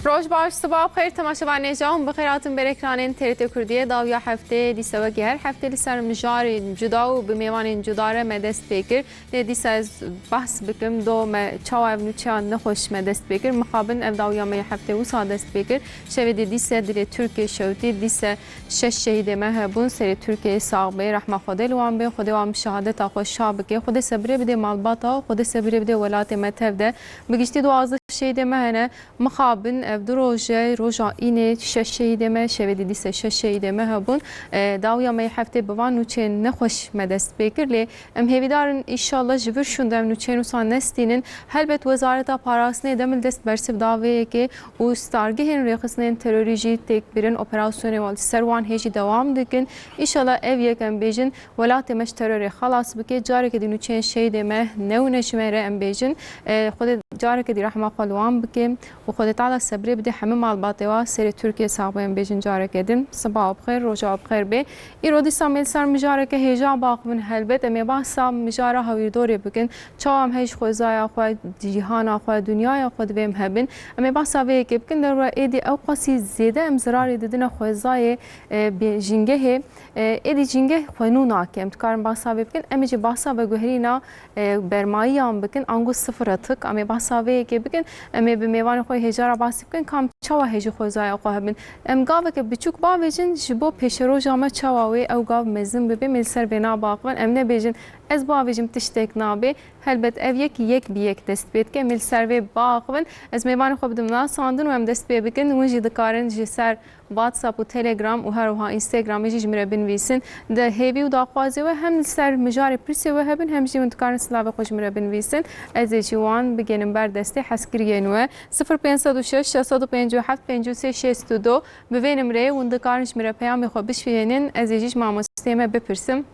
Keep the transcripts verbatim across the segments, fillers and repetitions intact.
Roj baş, siba bi xêr, temaşevanên hêja hûn bi xêr hatin ber ekranên T R T Kurdiyê. Dawiya heftê, dîsa wekî her heftê li ser mijarên cuda û bi mêvanên cuda re me dest pê kir. Lê dîsa ez behs bikim, do me çawa ev nûçeya nexweş me dest pê kir. Mixabin ev dawiya me yê heftê wisa dest pê kir. Şevê dî dîse dilê Tirkiyê şewitî, dîse şeş şehîdê me hebûn. Serê Tirkiyeyê sax bê, rehma Xwedê li wan bê, Xwedê wan bi şehadeta xwe şa bike. Xwedê sebrê bide malbata, Xwedê sebrê bide welatê me tev de. Bi giştî duwazdeh şehîdê me hene. Mixabin ev du roj e, roja înê şeş şehîdê me, şevê dî dîse şeş şehîdê me hebûn. E, dawiya me yê heftê bi van nûçeyên nexweş me dest pê kir, lê em hêvîdar in, înşallah ji vir şûnde em nûçeyên wisa nestînin. Helbet Wezareta Parastinê demil dest bersiv da vê yekê û stargehên rêxistinên terorî jî têk birin, operasyonên wan li ser wan hê jî dewam dikin. Înşallah ev yek em bêjin, welatê me ji terorê xelas bike, careke dî nûçeyên şehîdê me newine ji me re em bêjin. E, Xwedê careke dî rehma xwe li wan bike û Xwedê Teala sebrê bide hemî malbatê wa serê Tirkiyê sax be em bêjin careke din. Siba we bi xêr, roja we bi xêr bê. Îro dîsa me li ser mijareke hêja biaxivin helbet. Em ê behsa mijara hawîrdorê bikin. Çawa em hej xwezaya xwe, cîhana xwe, dinyaya xwe divê em hebin. Em ê behsa vê yekê bikin. Derwa êdî ew qasî zêde em zirarê didine xwezayê, e, bê-, jîngehê. E, êdî jîngeh xwe nû nake. Em dikarin behsa vê bikin. Em ê jî behsa veguherîna, e, bermayiyan bikin. Ango sifir atık. Em ê behsa vê yekê bikin. Em ê bi mêvanê xwe hêja re behsî bikin. Kam çawa hejî xwezaya xwe hebin. Em gaveke biçûk bavêjin, ji bo pêşeroja me çawa wê ew gav mezin bibe, em ê li ser vê nabiaxivin. Em nebêjin, ez bavêjim tiştek nabe. Helbet ev yek, yek bi yek dest pê dike. Em ê li ser vê biaxivin. Ez mêvanê xwe bidim nasandin û em dest pê bikin. Hûn jî dikarin ji ser WhatsApp û Telegram û her wiha Instagramê jî ji min re binivîsin. Di hêvî û daxwazê we hem li ser mijarê pirsê we hebin, hem jî hûn dikarin silavê xwe ji min re binivîsin. Ez ê jî wan bigênim ber destê hezkiriyên we. Sifir pênc sed û şeş, şeş sed û pêncî û heft, pêncî û sê, şêst û du. Bi vê nimreyê hûn dikarin ji min re peyamê xwe bişihênin, ez ê jî ji mamosteyê me bipirsim.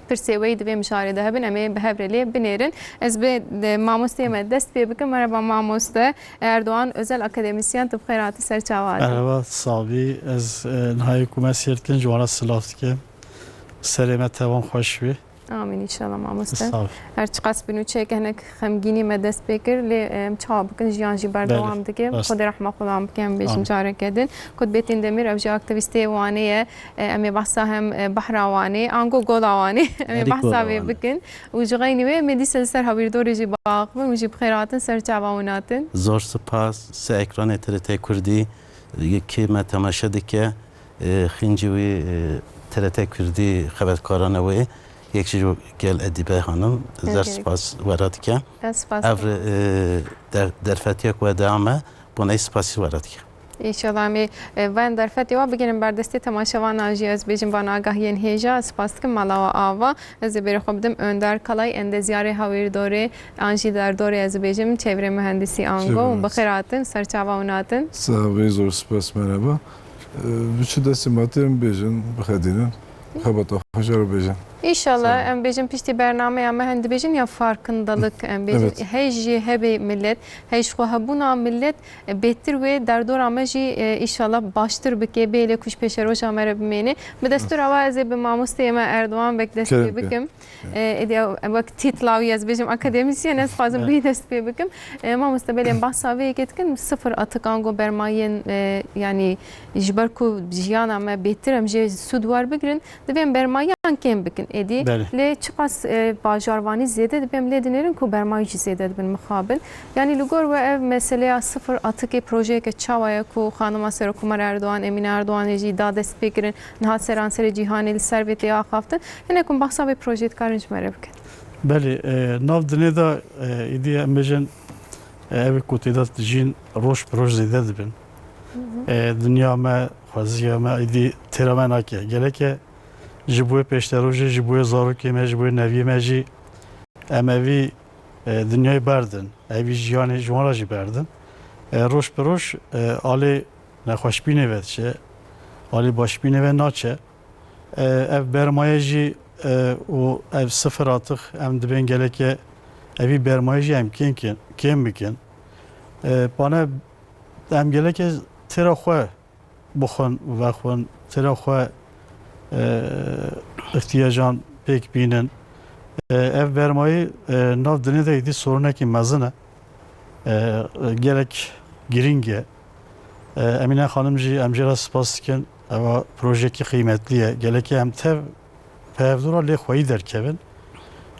Pirsê we yî di vê mijarê de hebin, em ê bi hev re lê binêrin. Ez bi, de, mamosteyê me dest pê bikim. Merhaba mamoste Erdoğan Özel, akademisyen, tu bi xêr hatî ser çava hatî. Merhaba, sabî. Ez, e, nihayê ku me sêr dikin, ji wan re silav dikim. Serê me tevan xweş bî. Amîn înşallah mamoste. Sağ ol. Her çiqas bi nûçeyeke hinek xemgînî me dest pê kir, lê, em, çawa bikin, jiyan jî berdewam Belê, dike. rast. Xwedê rehma xwe lan bike, em bêjin Amîn. careke din. Kutbettin Demir, ev jî aktivîstê Wanê ye. E, em ê behsa hem, e, behra Wanê, ango gola Wanê. Em ê Herî behsa gola vê Wanê. bikin. Û ji xeynî wê em ê dîsa li ser hawîrdorê jî biaxivin û jî bi xêr hatin ser çava hûn hatin. Zor spas, ser ekranê T R T Kurdî, kê me temaşe dike. E, xîncî wî, e, T R T Kurdî xebatkarane wê, yek ji gel Edîbe Xanim, Gelek. zêr spas we re dike. Ez spas Ev, dikim. e, der-, derfetiya ku we da me, bona wî spasî we re dike. Înşallah em ê, e, van derfetê we bigihînin ber destê temaşevanan jî, ez bêjim van agahiyên hêja, ez spas dikim mala we ava. Ez ê berê xwe bidim Önder Kalay, endeziyarê hawîrdorê, an jî derdorê, ez ê bêjim çevrê mühendisî ango. Çevre Hûn bi mühendisî. xêr hatin, ser çava hûn hatin. Sağ ol, zor spas, merhaba. Ee, biçû destê me tê em bêjin, bixedînin. Xebata xwe jê re bêjin. Înşallah, Sağ ol. em bêjin piştî bernameya me hin dibêjin ya farkındalık em bêjin. Evet. Hej jî hebê millet, hej xwe hebûna millet, e, bêtir wê derdora me jî, e, înşallah baştir bike, bê lê ku ji pêşeroja me re bimêne. Bi destûra wa ez ê bi mamosteyê me Erdoğan Bek destê Kerem ke. bikim. E, êdî ew, wek tîtla wî ez bêjim akademisyen, ez xwazim Evet. bî dest pê bikim. E, mamoste belê em bahsa vê yekê dikin, sifir atık ango bermayên, e, yanî ji ber ku jiyana me bêtir em jê sûd werbigirin, divê em bermayan kêm bikin êdî. Belê. Lê çiqas, e, bajarvanî zêde dibe em lê dinêrin ku bermayî jî zêde dibin mixabin. Yanî li gor we ev meseleya sifir atıkê projeyeke çawa ye ku xanima Serokkomar Erdoğan, Emine Erdoğanê jî da destpêkirin, niha seranserê cîhanê li ser vê tê axaftin. Hinek hûn behsa vê projeyê dikarin ji me re bikin? Belê, e, nav dinê de, e, êdî em bêjin, e, ev ku tê de dijîn roj bi roj zêde dibin. Hı hı. E, dinya me, xweziya me êdî têra me nake. Geleke ji bo wê pêşterojê, ji bo wê zarokê me, ji bo wê neviyê me jî em evî, e, dinyayê berdin. Evî jiyanê ji wan re jî berdin. E, roj bi roj, e, alê nexweşbînê ve diçe, alê başbînê ve naçe. E, ev bermaye jî, e, û ev sifir atık em dibên geleke evî bermaye jî em kêm, kêm, kêm bikin. E, bane em geleke têra xwe bixwin, vexwin, têra xwe, e, ihtiyacan pêk bînin. E, ev bermayî, e, nav dinê de êdî sorunekî mezin e. E, gelek girîng e. E, Emîne Xanim jî em jê re spas dikin. Ewa projeyekî qîmetlî ye. Gelekî em tev peyvdora lê xweyî derkevin.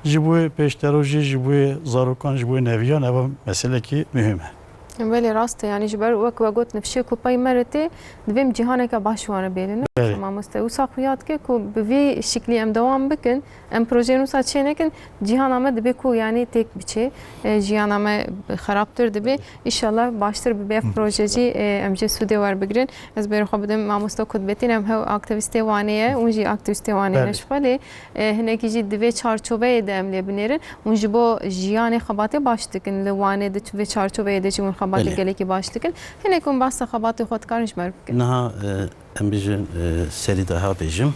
Ji bo pêşderojê, ji bo zarokan, ji bo neviyan ev meselekî muhîm e. Belê rast e, yanî ji ber wek we got nifşê ku pey me re tê, divê em cîhaneke baş wane bêlin. Belê. Mamoste, wisa xuya dike ku bi vî şiklî em dewam bikin, em projeyên wisa çê nekin, cîhana me dibe ku yanî têk biçe, e, jiyana me xerabtir dibe. Înşallah baştir bibe ev proje jî, e, em jê sûdê werbigirin. Ez bêrê xwe bidim mamoste Kutbetîn, em hew aktîvîstê Wanê ye, hûn jî aktîvîstê Wanê ne Belê. ji xwe lê, e, hinekî jî di vê çarçoveyê de em lê binêrin. Hûn ji bo jiyanê xebatê baş dikin, li Wanê di vê çarçoveyê de jî hûn xebatê Belê. gelekî baş dikin. Hinek hûn behsa xebatê xwe dikarin ji me re bikin? Niha, e, em bijin, e, serî daha bêjim.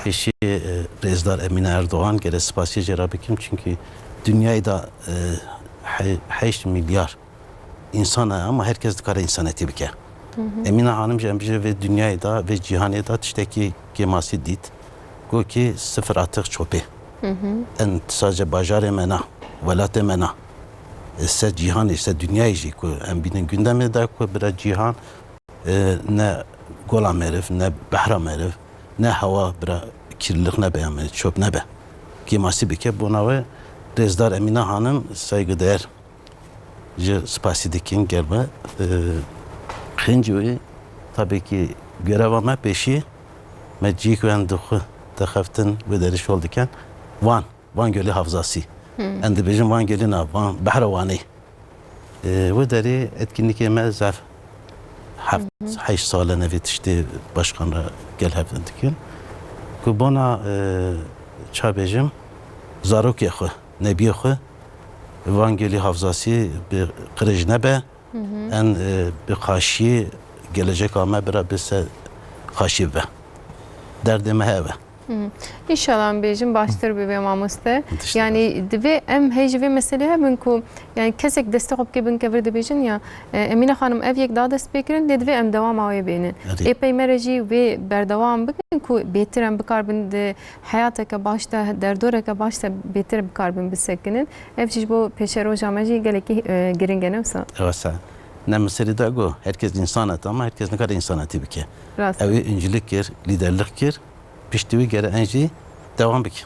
Pêşî, e, rêzdar Emîne Erdogan, gere spasiyê jê re bikim, çimkî dinyayê de, e, he-, heşt milyar însan e, ama her kes dikare însanetî bike. Hı hı. Emîne Xanim jî em bijî vê dinyayê de, vê cîhanê de tiştekî kêmasî dît. Got ki sıfır atık çöpe. Hı hı. En sadece bajarê me na, welatê me na. E, se cîhanê, se dinyayê jî ku em bînin gündemê de ku bira cîhan, e, ne gola meriv, ne behra meriv, ne hewa bira kirlilik nebe, yani çöp nebe. Kêmasî bike, bona we rêzdar Emîne Xanim saygıdeğer ji spasî dikin, gel me, e, xêncî wê, tabii ki göreva me pêşî, me cî ku em dixwe dixeftin wê derî şol dikin. Van, Van Gölü Havzası. Hmm. Em dibêjin Van Gölü na, Van, Behra Wanê. E, wê derî etkinlikê me zaf heft, Hı hı. heşt sal e nevê tiştê başkan re gel hev dikin. Ku bona, e, ça bêjim, zarokê xwe, nebiyê xwe, Van Gölü Havzası bi qirêj nebe, Hı hı. en, e, bi qaşiyê geleceka me bira bi ser qaşiyê bibe. Derdê me heve. Hı. Înşallah em bêjin baştir bibe mamoste. Dişt Yani divê em hê ji vê meselê hebin ku, yani kesek destê xwe bike bin kevir dibêjin ya, e, Emîne Xanim ev yek da dest pê kirin, lê divê em dewama wê bênin. Erê. Ê pey me re jî wê berdewam bikin ku bêtir em bikarbin di heyateke baş de, derdoreke baş de bêtir bikarbin bisekinin. Ev jî ji bo pêşeroja me jî gelekî, e, giring e, ne wisa? Ewa se. Ne misilî de got, herkes insan et ama herkes nikare insanetî bike. Rast. Ew ê öncülük kir, liderlik kir. Piştî wî gere en jî dewam bikin.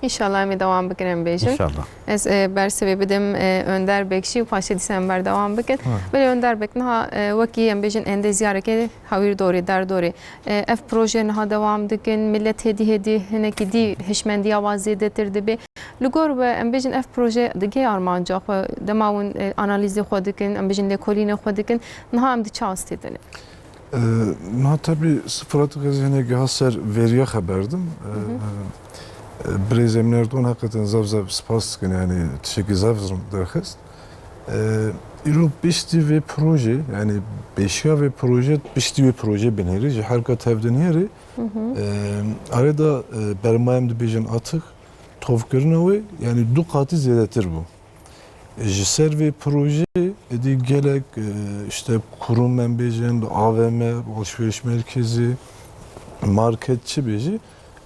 Înşallah em ê dewam bikin, em bêjin. Înşallah. Ez, e, bersivê bidim, e, Önder Bek jî û paşê dîsa em berdewam bikin. Ha. Belê Önder Bek niha, e, wekî em bêjin endezyarekê hawîr dorê, der dorê. E, ev proje niha dewam dikin, millet hêdî hêdî hinekî dî hişmendiya wan zêdetir dibe. Li gor we em bêjin ev proje digihê armanca xwe, dema hûn, e, analîzê xwe dikin, em bêjin lêkolînê xwe dikin, niha em di çi astê de ne? E, niha tabii sıfır atık ez hinek giha ser veriya xeber dim. E, Hı hı. e, birêz Emîne Erdogan hakikaten zaf zaf spas dikin, yani tiştekî zaf zirm derxist. E, îro piştî vê proje, yani pêşiya vê proje, piştî vê proje binêrî, ji herka tev dinêrî, Hı hı. e, arêda, e, bermayem dibêjin atık, tovkirina wê, yani du qatî zêdetir bû. Ji ser vê projeyê êdî gelek, e, işte kurum em bêjin, A V M, alışveriş merkezi, market çi bêjî,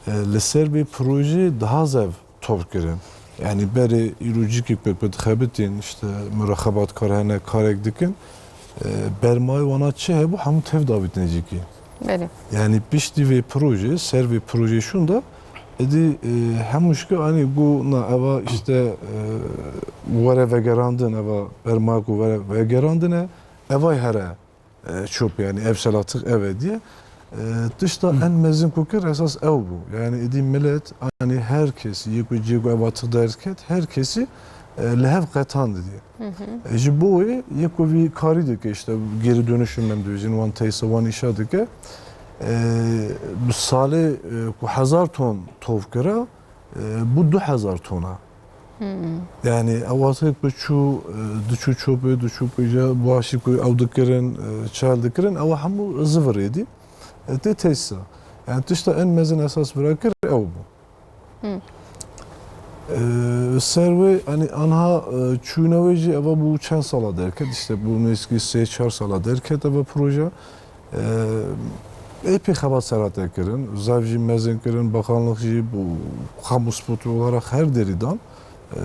e, li ser vê projeyê daha zev top kirin. Yani berê îro cîkî pêk bi dixebitîn, işte murexebatkar hene, karek dikin, e, bermayê wana çi hebû hemû tev davîtine cîkî. Belê. Yani piştî vê proje, ser vê projê şûnda, êdî, e, hemû şikir anî got, na, eva işte, e, were vegerandin, eva berma ku were vegerandine, eva here, e, çöp yani, evsel atık ev e diye. E, tişta en mezin ku kir esas ew bû. Yani êdî millet, anî her kesî, yê ku cê ku ev atık derket, her kesî, e, li hev qetandî diye. Hı hı. E, ji bo wê yê ku vî karî dike, işte geri dönüşüm em dibêjin, wan teysa, wan îşa dike. E, bi salê, e, ku hezar ton tov kira, e, bû du hezar tona. Hmm. Yani ew wextê ku çû, e, diçû çöpê, diçû kuja, buaşî ku ew dikirin, e, çal dikirin, ew hemû zivirê dî. E, tê teysa. Yani tişta en mezin esas vira kir ew bû. Hı. Ee, ser wê, hani, anha, e, çûna wê jî eva bû çend sala derket, işte bû nêzîkî sê çar sala derket eva proje. Ee, êpî xebat serate kirin, zaf jî mezin kirin, bakanlık jî bû kamu spotu olarak her derî dan. Ee,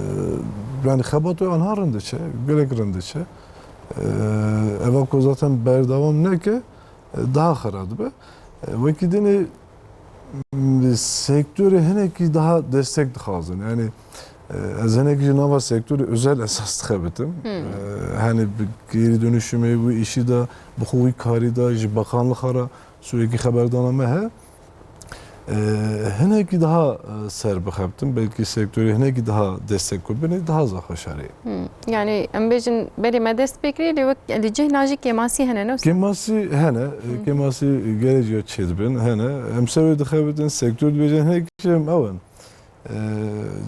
yani xebat wê anha rind diçe, gelek rind diçe. E, eva ku zaten berdewam neke, e, daha xira dibe. E, wekî dinê, m, sektorê hinekî daha destek dixwazin. Yani, e, ez hinekî ji nava sektorê özel esas dixebitim. Hmm. E, hani bi geri dönüşümê wî işî de, bi xwe wî karî de, ji bakanlixa re, Sûrekî xeberdana me he. E, hinekî daha, e, ser bixebtin, belkî sektorê hinekî daha destek ku binê, daha za xweşarê. Hmm. Yani em bêjin berê me dest pê kirî, lê wek li cih najî kêmasî hene, ne wisa? Kêmasî hene, e, Hmm. kêmasî gelek ya çêdibin, hene. Em ser wê dixebitin, sektor dibêjin, hinekî jî em ew in. E,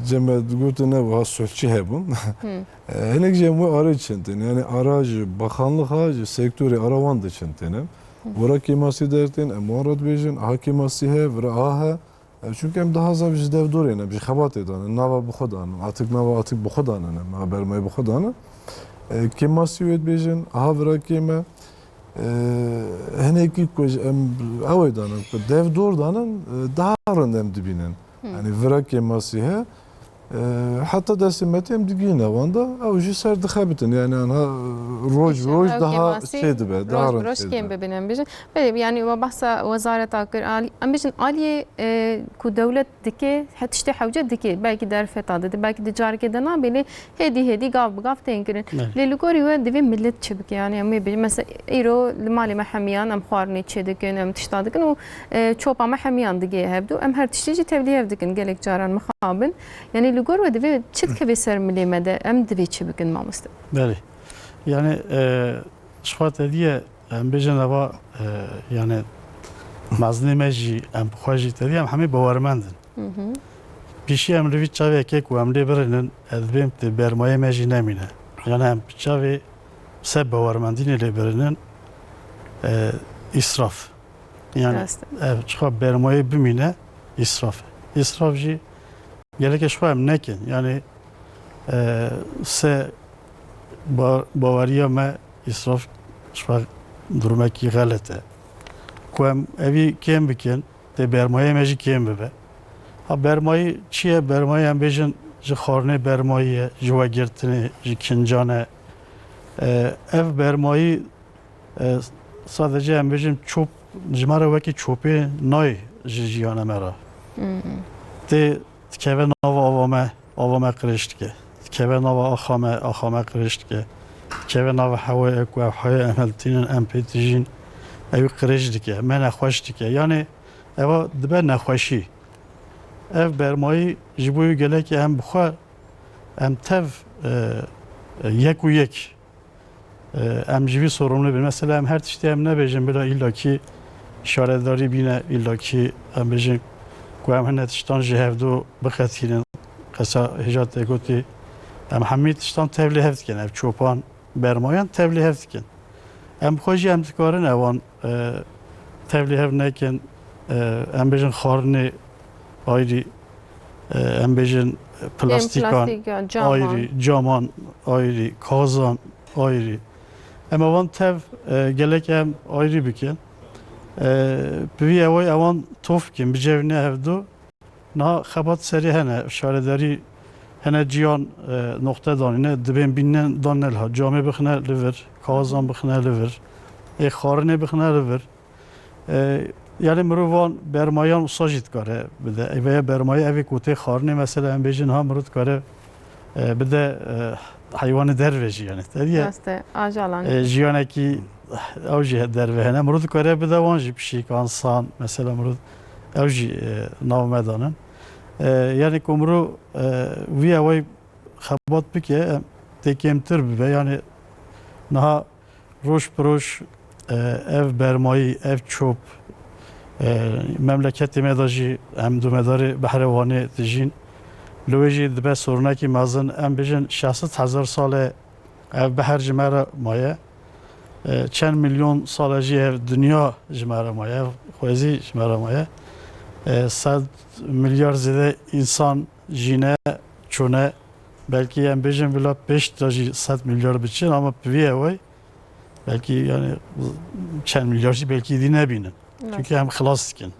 cem me digotin ne wiha sulhçî hebûn. Hmm. E, hinek jî em wê arê çintên. Yani ara ji bakanlixa, ji sektorê ara wan diçintêne. Hmm. Wira kêmasî dertên, em wan re dibêjin, aha kêmasî he, vira aha he. E, çünkü em daha zaf ji dev dorê ne, ji xebatê danin, nava bi xwe danin, atik nava atik bi xwe danin, em ha bermayê bi xwe danin. E, kêmasî wê dibêjin, aha vira kêm e. E, hinekî ku ji em ew ê danin, ku dev dor danin, e, daha rind em dibînin. Hmm. Yani vira kêmasî he, e, heta destê me tê em digihîne wan de, ew jî ser dixebitin. Yani anha, e, roj, Îşellah roj ew daha kêmasî çê dibe, daha roj bi rind roj çê kêm dibe. Bibin em bêjin. Belê, yani we behsa wezareta kir, alî-, em bêjin aliyê, e, ku dewlet dike, he tiştê hewce dike, belkî derfeta dide, belkî di carekê de nabe, lê hêdî hêdî gav bi gav tên kirin. Evet. Lê li gorî we divê millet çi bike? Yani em ê bêjin, mesela îro li malê me hemiyan em xwarinê çê dikin, em tişta dikin û, e, çopa me hemiyan digê hevdû. Em her tiştî jî tevlî hev dikin gelek caran mixabin. Yani li gor we divê çi dikeve ser milê me de? Em divê çi bikin mamoste? Belê. Yani, e, ji xwe te diye, em bêjin eva, e, yani mezinê me jî, em bi xwe jî te diye, em hemî bawermend in. Hı hı. Pişî em li vî çavê yekê ku em lê birînin, ez dibêm tê bermayê me jî nemîne. Yani em bi çavê se bawermendînê lê birînin, e, îsraf. Yani Rast e. ev çiqa bermayê bimîne îsraf e. Îsraf jî gelekê ji xwe em nekin. Yani, e, se ba-, baweriya me îsraf ji xwe durumekî xelet e. Ku em evî kêm bikin, tê bermayê me jî kêm bibe. Ha bermayî çi ye? Bermayî em bêjin ji xwarinê bermayî ye, ji wegirtinê, ji kincan e. E, ev bermayî, e, sadece em bêjin çop, ji me re wekî çopê nayê ji jiyana me re. Hmm. Tê dikeve nava ava me, ava me qirêj dike. Dikeve nava axa me, axa me qirêj dike. Dikeve nava hewayê ku ev hewayê em hiltînin, em pê tijîn, ew qirêj dike, me nexweş dike. Yani eva dibe nexweşî. Ev bermayî ji bo wî gelekê em bi xwe, em tev, e, e, yek û yek, e, em ji vî sorumlu bin. Mesela em her tiştê em nebêjin bila îllakî şaredarî bîne, îllakî em bêjin ku em hine tiştan ji hevdu bixetînin. Qesa hêja te gotî, em hemî tiştan tevlî hev dikin. Ev çopan, bermayan tevlî hev dikin. Em bi xwe jî em dikarin ewan, e, tevlî hev nekin, e, em bêjin xwarinê ayrî, e, em bêjin plastikan plastikan, caman. Ayrî, caman ayrî, kazan ayrî. Em ewan tev, e, gelek em ayrî bikin. E, bi vî eway ewan tof bikin, bicevine hevdu. Niha xebat serî hene, şaredarî hene ciyan, e, noqte danîne, dibên bînine dan ne liha. Camê bixine li vir, kaxizan bixine li vir, ê xwarinê bixine li vir. E, yani mirov van bermayan wisa jî dikare bide. Ê veya bermayê evê ku tê xwarinê mesela em bêjin ha mirov dikare, e, bide, e, heywanê derve jî yani. Te diye, Rast e, ajalan. E, jiyanekî ew jî derve hene. Mirov dikare bide wan jî pişîkan, san, mesela mirov ew jî, e, nav me danin. E, yani ku mirov, e, vî ewey xebat bike, em tê kêmtir bibe. Yani niha roj bi roj, e, ev bermayî, ev çop, e, memleketê me de jî em dumedarê behrê Wanê dijîn. Li wê jî dibe sorunekî mezin, em bêjin şeş sed hezar sal e ev behr ji me re maye. E, çend milyon sal e jî ev dinya ji me re maye, ev xwezî ji me re maye. E, sed milyar zêde însan jîne, çûne. Belkî em bêjin bila pêş de jî sed milyar biçin, ama bi vî ewey belkî yani çend milyar jî belkî dî nebînin. Evet. Çünkü em xilas dikin.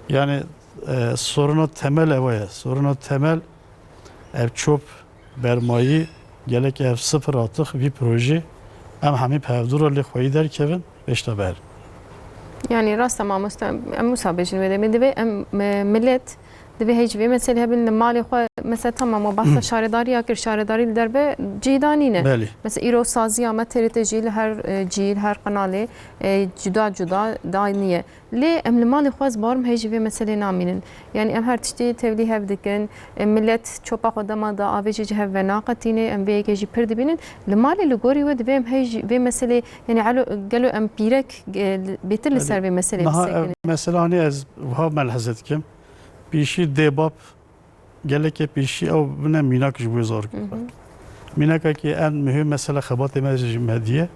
Yani, e, soruna temel ew e. Soruna temel ev çop bermayî, gelek ev sıfır atık vî proje Em hemî bi hevdû re lê xweyî derkevin, pêş de berin. Yanî rast e mamoste, em wisa bêjin wê demê. Divê em, e, millet divê hêj vê meselê hebin li malê xwe, mesela tamam, we behsa şaredariya kir, şaredarî li derve cî da nîne. Belê. Mesela îro saziya me T R T jî li her, e, cî, li her qenalê, e, cuda cuda da niye. Lê em li malê xwe ez bawer im hêj vê meselê namînin. Yanî em her tiştî tevlî hev dikin, e, millet çopa xwe dema da avê jî ji hev venaqetînê, em vê yekê jî pir dibînin. Li malê li gorî we divê em hêj vê meselê, yanî elo, gelo em pîrek, e, bêtir li ser vê meselê bisekinin? Niha ev mesele, hanî ez wiha melheze dikim. Pîşî dê bab gelekê pêşî ew bine mînak ji bo zarokê xwe. Mînakekî en muhîm mesela xebatê me jî me diye.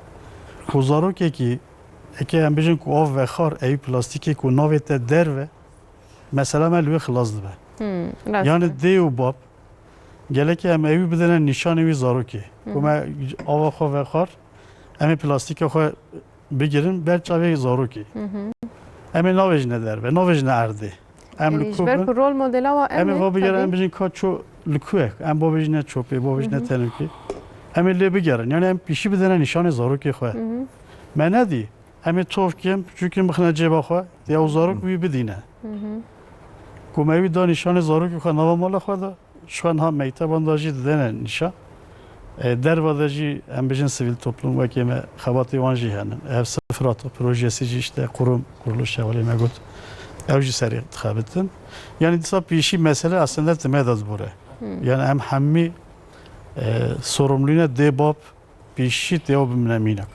Ku zarokekî, eke em bijin ku av vexwar, ewî plastîkê ku navête derve, mesela me li wê xilas dibe. Yanî dê û bab, gelekê em ewî bidene nîşanê wî zarokê. Ku me ava xwe vexwar, em ê plastîka xwe bigirin ber çavê zarokê. Em ê navêjine derve, navêjine erdê. Em li ku bin? Rol modela wa em ê va bigerin, em bijin ka ço li ku ye? Em va bijine çopê, va bijine tenokê. Em ê lê bigerin. Yanî em pîşî bidene nîşanê zarokê xwe. Me nedî. Em ê tov kim, çûkim bixine cêba xwe. Ya û zarok wî bidîne. Ku me wî da nîşanê zarokê xwe nava mala xwe de. Şu an ha mekteban de jî didene nîşan. E, derva de jî em bijin sivîl toplum wekî me xebatê wan jî henin. Ev Sıfır Atık projesi jî işte kurum, kuruluş hevalê me got. Ew jî serê dixebitin. Yani dîsa pêşî mesele aslında ti me de dibore. Yani em hemî, e, sorumlulığına dê bab pêşî tê ew bimine mînak.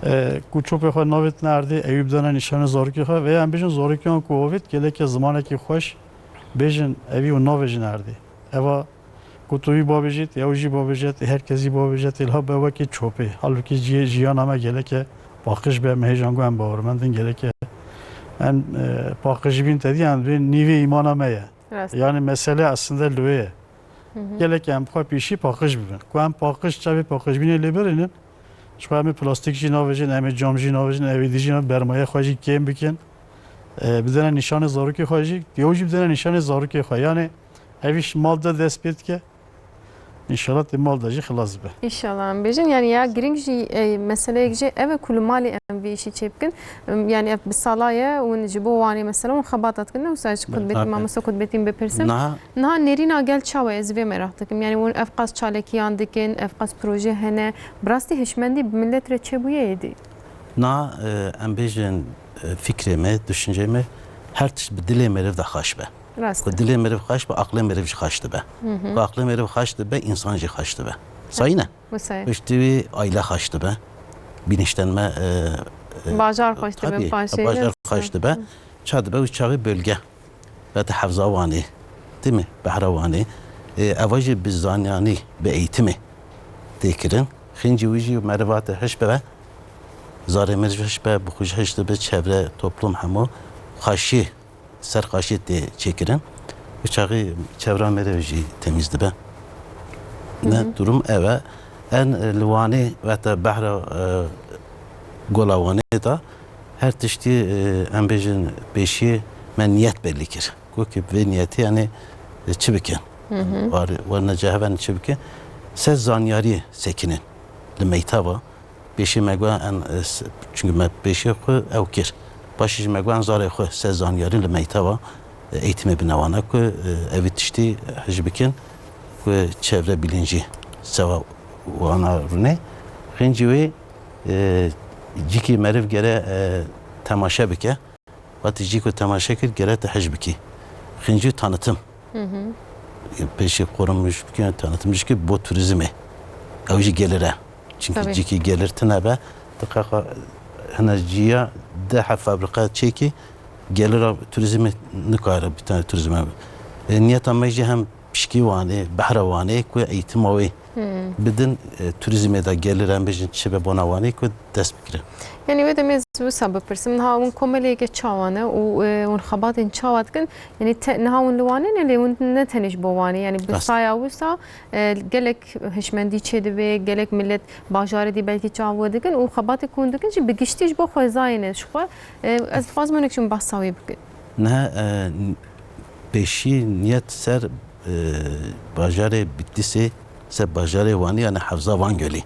E, ku çopê xwe navêtine erdê, ewî bidene nîşanê zarokê xwe. Veya em bijin zarokiyan ku avêt gelekê zimanekî xweş bêjin, ewî û navêjin erdê. Eva ku tu wî babêjît, ew jî babêjit, her kes jî babêjit, ilha be wekî çopê. Halbukî ciyê jiyana me geleke paqij be, me hêjan ku em bawermendin geleke em, e, paqij bîn te dî, em dibên nîvê îmana me ye. Rast. Yani mesele aslında li wê ye. Gelek em xwe pêşî paqij bibin. Ku em paqij, çavê paqijbînê lê birînin, ji xwe em ê plastîk jî navêjin, em ê cam jî navêjin, em ê dî jî nav-, bermayê xwe jî kêm bikin. E, bidene nîşanê zarokê xwe jî, yew jî bidene nîşanê zarokê xwe. Yani ev îş mal de dest pê dike. Înşallah tê mal de jî xilas bibe. Înşallah em bêjin. Yani ya girîng jî, e, meseleyek jî ev e ku li malê em vê îşî çê bikin. Em, yani ev bi sala ye, hûn ji bo Wanê mesela hûn xebata dikin. Ne wisa ji Kutbetîn, mamosta Kutbetîn bipirsim. Niha nêrîna gel çawa ye? Ez vê meraq dikim. Yani hûn ev qas çalekiyan dikin, ev qas proje hene. Bi rastî hişmendî bi millet re çêbûye êdî? Niha, e, em bêjin, e, fikrê me, düşüncê me, her tişt bi dilê meriv de xweş be. Rast e. Ku dilê meriv xweş be, aqlê meriv jî xweş dibe. Ku aqlê meriv xweş dibe, însan jî xweş dibe. Sayî ne? Wisa ye. Piştî wî aile xweş dibe. Bînişten me, e, e, Bajar xweş dibe, tabii, paşê bajar xweş dibe. Ça dibe û çaxê bölge. Weta Hevza Wanê, değil mi? Behra Wanê. E, eva jî bi zanyanî, bi eğitimê tê kirin. Xêncî wî jî meriv hate hiş bibe. Zarê meriv hiş be, bi xwe jî hiş dibe, çevre, toplum hemû xweşî, ser xweşî tê çêkirin. Bi çaxê çevra meriv jî temîz dibe. Ne durum ev e. En, e, li Wanê weta behra, e, gola Wanê de her tiştî, e, em bêjin pêşiyê me niyet belî kir. Ku ki vê niyetê yani, e, çi bikin? War, werine cehve yani çi bikin? Ser zanyarî sekinin li meytava. Pêşî me got en, e, s-, çünkü me pêşî xwe ew kir. Paşê jî me got en zarê xwe ser zanyarî li meytava, e, eğitimê bine wana ku, e, evî tiştî hij bikin ku çevre bilincî sewa wana rûnê. Xêncî wê, e, cîkî meriv gere, e, temaşe bike. Wextê jî ku temaşe kir, gere te hij bikî. Xêncî tanıtım. Pêşî qorum ji bikî tanıtım ji kî bo turizmê. Ew jî gelir e. Çünkü cîkî gelir tine be. Diqeqa hene ciya de he fabrika çêkî gelira turizmê nikare bir tane turizme. E, niyeta me jî hem pişkî Wanê, behra Wanê ku eğitima wê bidin, e, turizmê de gelir em bêjin çi be bona Wanê ku dest bikire. Yani wê demê ez wisa bipirsim, niha hûn komeleyeke çawa ne û, e, hûn xebatên çawa dikin? Yani te, niha hûn li Wanê ne, lê hûn ne tenê ji bo Wanê. Yani bi saya wisa, e, gelek hişmendî çêdibe, gelek millet bajarê dî belkî çawa dikin û xebatê ku hûn dikin jî bi giştî ji bo xwezayê ne. Ji xwe, e, ez dixwazim hinek ji hûn behsa wê bikin. Niha, e, pêşî niyet ser, e, bajarê Bitlisê ser bajarê Wanê, yani Hevza Van Gölî.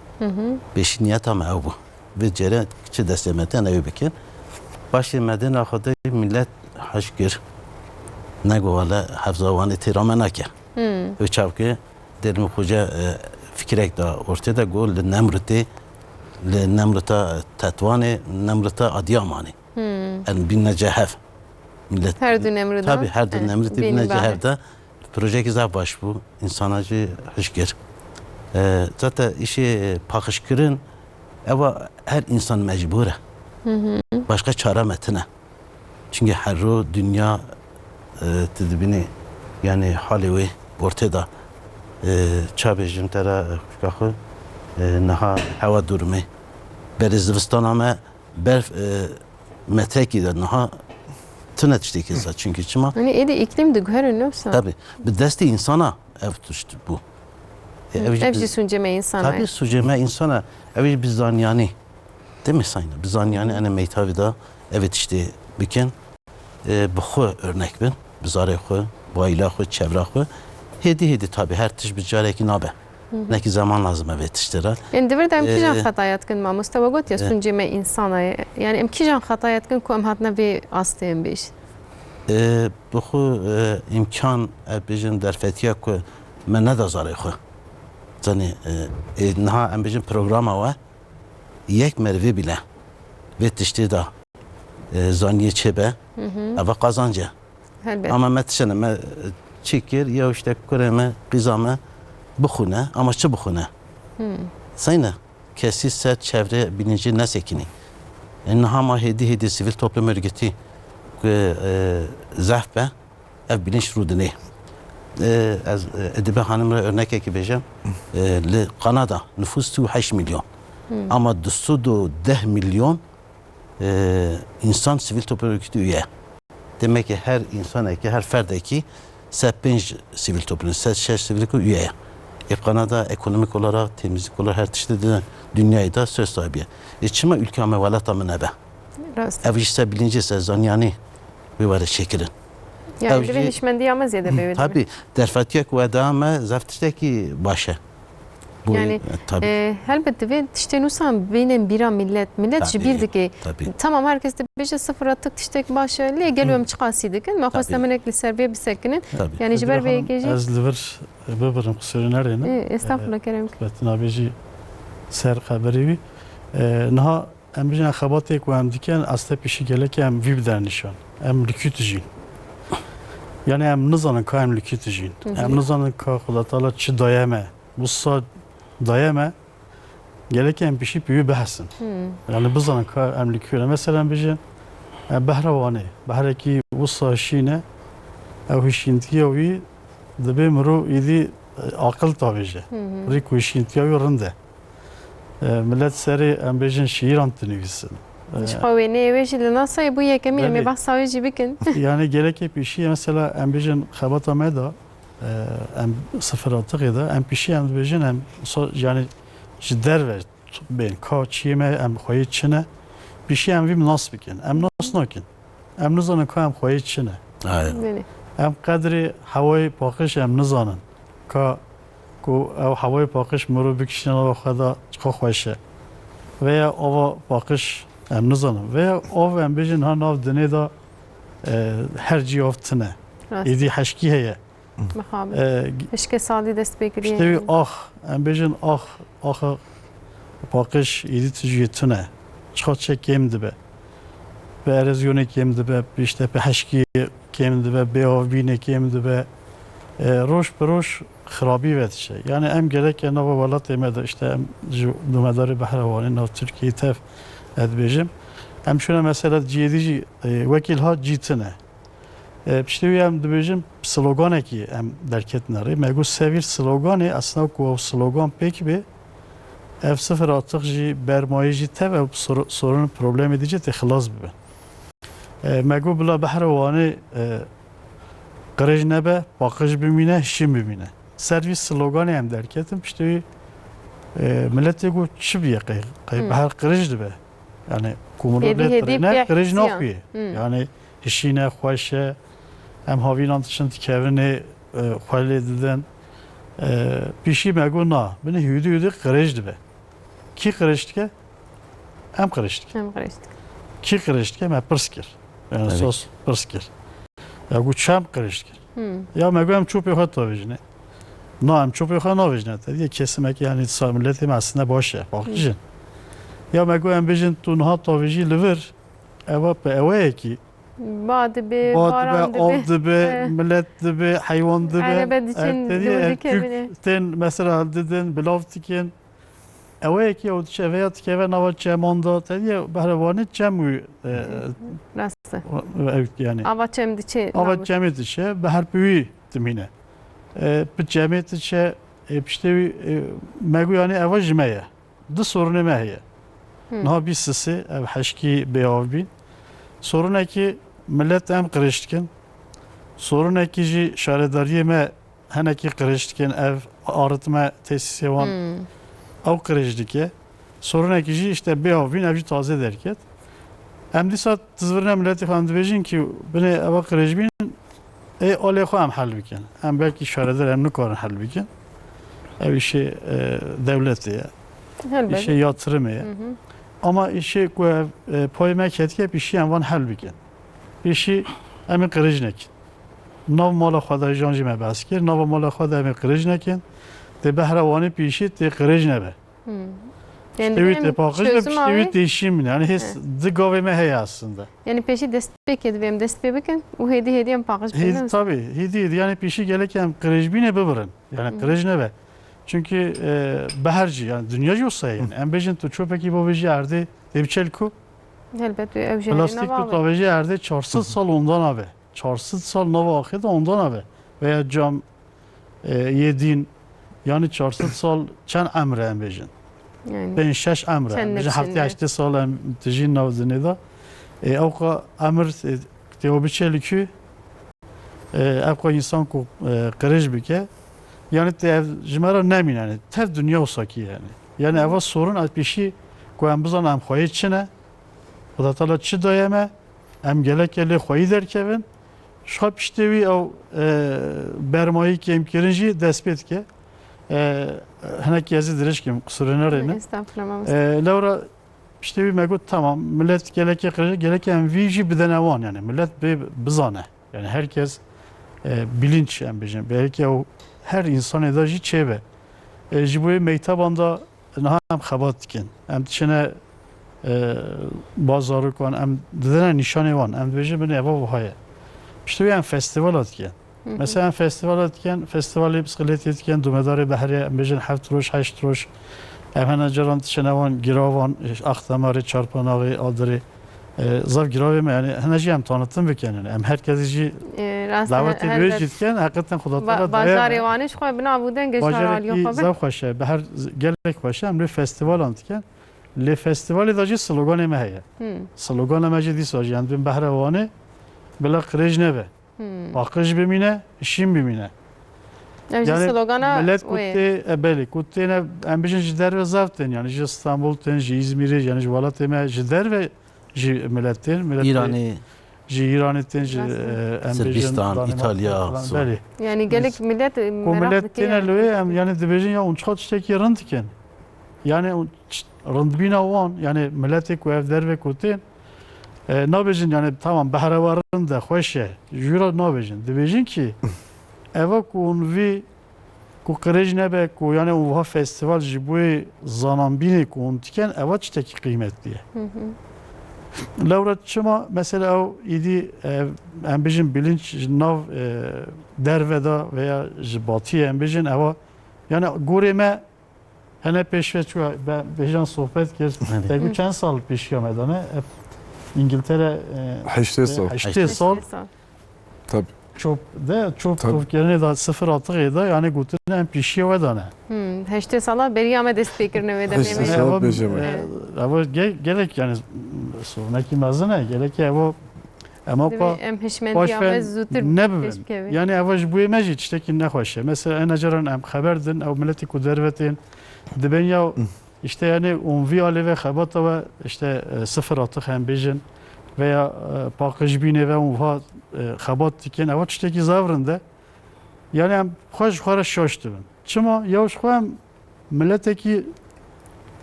Pêşî niyeta me ew bû. Vê cere çi destê me tene wê bikin. Paşê me dê naxwe de millet hej kir. Nego wele Hevza Wanê têra me nake. Wê çavke Dêrmî Xoce, e, fikrek da ortê de, got li Nemrutê, li Nemruta Tetwanê, Nemruta Adiyamanê. En bînne cehev. Millet, Her du Nemruda, tabii, her du e, Nemrutê bînne bînne cehev de. Projeyekî zaf baş bû. Însana jî hej kir. E, zaten îşê, e, paqijkirin, eva her însan mecbûr e. Başqa çare me tine. Çimkî her ro dinya, e, tu dibînî, yani halê wê ortê de, e, ça bêjim te re, e, xwişka xwe, e, niha hewa durumê. Berê zivistana me berf, e, metrekî de, niha tune tiştekî sa. Çimkî çima? Hani êdî îklîm diguherin, ne wisa? Tabii. Bi destê însana ev tişt bû. E, ev jî Ev bi-, jî sûcê me însan e. Tabii, sûcê me însan e. Ev jî bi zanyanî. Demê sayne, bi zanyanî ene meytavî de ev ê tiştê bikin. E, bi xwe örnek bin, bi zarê xwe, bi aîla xwe, çevra xwe. Hêdî hêdî tabii her tişt bi carekî nabe. Nekî zeman lazim e vê tiştê re. Ên di vir de em kîjan E, xetaya dikin, mamoste? We got ya, e, sûcê me însan e. Yani em kîjan xetaya dikin ku em hatine vê astê em bêjin? E, bi xwe, e, îmkan, e, bêjin derfetiya ku me neda zarê xwe. Zanî, e, e, niha em bêjin programa we yek merivê bîle vê tiştê de, e, zaniyê çêbe, eva qazanc e. Helbet. Ama me tişene, me, e, çi kir, ya işte kurê me, qîza me bixwine, ama çi bixwine? Seyne, kesî ser çevrê bînincî nesekînî. E, niha ma hêdî hêdî sivîl toplum örgütî ku, e, zehf be, ev bilinç rûdinê. E, ez, e, Edibe Hanım re örnekekî bêjim. E, li Kanada nüfus sî û heşt milyon. Ama du sed û deh milyon, e, insan sivil toplum örgütü üye. Demek ki her insanekî, her ferdekî sed pênc sivil toplum, sed şeş sivil ku üye ye. E, Kanada ekonomik olarak, temizlik olarak her tiştê de dünyayê de söz sahibi ye. E, çima ülke me, welata me nebe? Rast. Ev işte bilinci se zanyanî wê were çêkirin. Yani Ev divê jî hişmendiya me zêde bê wê demê. Tabii, derfetiya ku we da me zaf tiştekî baş e. Bu, Yani, e, tabii. e, helbet divê tiştên wisa bînin bîra millet. Millet ji Tabii, bîr dike. tabii. Tamam, herkes dibêje sifir atık tiştek baş e. Lê gelo em çiqasî dikin? Me xwest Tabii. em hinek li ser vê bisekinin. Tabii. Yani ji ber Edibe vê Hanım, yekê jî ez li vir bibirim, qusûrê nerêne. E, estağfurullah, E, kerem. Betina bê jî ser xeberê wî. E, niha Em bijîne xebatê ku em dikin, ez te pêşî gelekî em vî bidin nîşan. Em li kû dijîn. Yani em nizanin ka em li kû dijîn. Hı hı. Em nizanin ka Xuda Teala çi daye me. Wisa daye me, gelekî em pêşî pê wî bihesin. Hı. Yani bizanin ka em li kû ne. Mesela em bijîn, em behra Wanê, behrekî wisa şîn e, ew hişîntiya wî dibê mirov êdî, e, aqil tavêje. Hı hı. Rî ku hişîntiya wî rind e. E, millet serê, em bêjin, şiîran dinivîsin. E, Ji xwe wêneyê wê jî li nasayê bû yekemîn, em ê Belê. behsa wê jî bikin. Yani gelekê pêşî, mesela, em bêjin xebata me de, e, em sifir atixê de, em pêşî em dibêjin, em so-, yani ji derve bên, ka çiyê me, em xweyê çi ne, pêşî em vî nas bikin. Em nas nakin. Em nizanin ka em xweyê çi ne. Aynen. Belê. Em qedrê hewayê paqij em nizanin. Ka ku ew hewayê paqij mirov bikişîne nava xwe de çiqa xweş e. Veya ava paqij em nizanin. Veya av em bêjin ha nav dinê de, e, her cî av tune. Rast. Êdî heşkî heye. Mixabin. E, Hişke salî dest pê kiriye. Piştê wî ax, em bêjin ax, axa paqij êdî tu jiyê tune. Çiqa çe kêm dibe. Bi erozyonê kêm dibe, işte bi heşkiyê kêm dibe, bêavbînê kêm dibe. E, roj bi roj xirabî vedişe. Yani em gereke nava welatê me de, işte em ji domedarê Behra Wanê nav Tirkiyeyê tev ez dibêjim. Em şuna mesela ciyê dî jî, e, wekî liha cî tune. E, piştî wî em dibêjin, sloganekî em derketine rê. Me got, sevîr sloganê, esna ku ew slogan pêk bê, ev sifir atık jî, bermayî jî tev, ew sor-, sorun, problemê dî jî tê xilas bibe. E, me got, bila Behra Wanê, e, qirêj nebe, paqij bimîne, hişîn bimîne. Ser vî sloganê em derketin, piştî wî, e, miletê got, çi bûye qey, qey Hmm. behr qirêj dibe. Yani, ku mirov Hêdî, lê hêdî tirêne, pêh qirêj siya. naxuye. Hmm. Yani, hişîn e, xweş e. Em havînan diçin dikevin ê, e, xwe lê didin. E, pîşî me got na, binê hûdî hûdî qirêj dibe. Kî qirêj dike? Em qirêj dikin. Em qirêj dikin. Kî qirêj dike? Me pirs kir. Yani Evet. sos pirs kir. Ya got çem qirêj kir. Hmm. Ya me got em çopê xwe tavêjine. Na, em çopê xwe navêjine. Te diye kesimekî yani sa milletê me aslında baş e. Paqij in. Ya me got em bêjin tu niha tavêjî li vir. Eva pe ewe yekî. Ba dibe, Ba baran dibe, dibe. av dibe, Eh. millet dibe, heywan dibe. Erebe diçin, Ev te diye dûr ev dikevine. Türk tên mesela didin, bilav dikin. Ewe yekî ew diçe veya dikeve nava çeman da. Te diye behrevanê çem û, e, Rast e. ew yani. Ava çem diçe Ava nava. çemê diçe, beher pî wî dimîne. E, pi çemê diçe, e, piştê wî, e, me got yani eva ji me ye. Du sorunê me heye. Hı. Niha bîst sisê ev heşkî bêav bîn. Sorunekî millet em qirêj dikin. Sorunekî jî şaredariyê me henekî qirêj dikin. Ev aritme tesîsê wan Hmm. ew qirêj dike. Sorunekî jî işte bêav bîn, ev jî taze derket. Em dîsa tizvirine miletê xwe em dibêjin ki binê eva qirêj bîn, ê alê xwe em hel bikin. Em belkî şaredar em nikarin hel bikin. Ev îşê, e, dewletê ye. Helbet. Îşê yatrimê ye. Hı hı. Ama îşê ku ev, e, payê me ketiye, pîşî em van hel bikin. Pîşî em ê qirêj nekin. Nav mala xwe de jan jî me behs kir. Nava mala xwe de em ê qirêj nekin. Tê behra wanê pîşî tê qirêj nebe. Hmm. Yani Piştê wî em tê paqij be, çözüm piştê wî avê. tê şîn bine. Yani hês He. di gavê me heye aslında. Yani pêşî destpêkê divê em dest pê bikin û hêdî hêdî em paqij Hêdî, bibin. tabii, hêdî, hêdî. Yani pêşî gelek em qirêj bîne bibirin. Yani Hmm. qirêj nebe. Çünkü, e, beher jî, yani dünya jî wisa ye. Yani em bêjin tu çöpekî bavêjî erdê, tê biçe li ku? Helbet ev jî Plastik tu nava tavêjî erdê çar sed sal ondan ave. Çar sed sal nava axê de ondan ave. Veya cam, e, yê dîn, yani çar sed sal çend emr e em bêjin? Yani Pênc şeş emr e. çend Em bêjin nefsin heftê e. heştê sal em tijîn nav dinê de. E, ewqa emr, e, tê o biçe li kû, e, ewqa insan ku, e, qirêj bike, yani tê ev ji me re nemîne, yani tev dinya wisa kî yani. Yani eva sorun ez pêşî ku em bizanin em xweyê çi ne, Xuda Teala çi daye me, em geleke lê xweyî derkevin. Ji xwe piştê wî ew, e, bermayî kêmkirin jî dest pê dike. E, hinekî ez ê dirêj kim, qisûrê nerêne. Estağfurullah, mamoste. E, lewra piştê wî me got, tamam, millet gelekê qirêj, gelekê em vî jî bidene wan, yani millet bê bizane. Yani herkes, e, bilinç em bêjin. Belkî ew her insanê de jî çêbe. E, ji bo yê mekteban de niha em xebat dikin. Em diçine, e, ba zarokan, em didine nîşanê wan. Em dibêjin binê eva wiha ye. Piştî wê em festîvala dikin. Hı hı. Mesela em festîvala dikin, festîvalê bisikletê dikin, domedarê behrê, em bêjin heft roj, heşt roj. Em hene caran diçine wan giravan, Axtemarê, Çarpanaxê, Adirê. E, zaf giravê me, yani hene jî em tanîtim bikin, yani em her kesî jî E, rast e, dawetê wê helbet. jî dikin, heqeten Xuda Ba-, Teala daye bajarê me. Wanê ji xwe bi nav û dengê ji her aliyê Bajarekî xwe be. zaf xweş e, bi her z-, gelek xweş e, em lê festîvalan dikin. Lê festîvalê de jî sloganê me heye. Hmm. Slogana me jî dîsa jî, em dibên behra Wanê, bila qirêj nebe. Hmm. Paqij bimîne, şîn bimîne. Ev jî Yani slogana millet ku wê. tê, e, belê, ku têne, em bijin ji derve zaf tên, yani ji Stenbol tên, ji Îzmîrê, yani ji welatê me, ji derve jî millet tên, millet Îranê. ji Îranê tên, ji, Rast e. e, em bijin Sırbistan, Danimarka İtalya, falan, Sor- belê. Yani gelek millet, e, Ku merak millet dike têne yani. li wê, em yani dibêjin ya hûn çiqa tiştekî rind dikin. Yani hûn ç-, rindbîna wan, yani milletê ku ev derve ku tên, e, nabêjin yani tamam behra we rind e, xweş e. Jûra nabêjin. Dibêjin ki eva ku hûn vî ku qirêj nebe ku yani û wiha festîval ji bo yê zananbînê ku hûn dikin, eva tiştekî qîmetlî ye. Hı hı. Lewra çima mesela ew îdî, e, em bijin bilinç ji nav, e, derve de veya ji batiyê em bijin eva yani gorê me hene pêşve çû be-, bêjan sohbet kir. Belê. Te got çend sal pêşiya me dane? Hep İngiltere, e, Heştê sal. heştê sal. Heştê sal. Tabii. Çop de, çop Tabii. tovkirinê de, sifir atığı da, yani gotin em pêşiya we dane. Hmm, heştê sala beriya me dest pê kirine wê demê Heştê me. sal Eva, bêje me. e, eva ge-, gerek yani sorunekî mezin e, gerek eva, ema Divê pa, em hişmendiya paş me ve zûtir ne bibin. pêş bikeve. Yani eva ji bo yê me jî tiştekî nexweş e. Mesela ena caran em xeber din, ew miletî ku derve tên, dibên ya Hı. İşte yani hûn vî alê ve xebata we işte, e, sifir atık em bêjin veya, e, paqijbînê ve hûn wiha, e, xebat dikin. Ewa tiştekî zaf rind e. Yani em xwe ji xwe re şaş dibin. Çima? Ya ji xwe em miletekî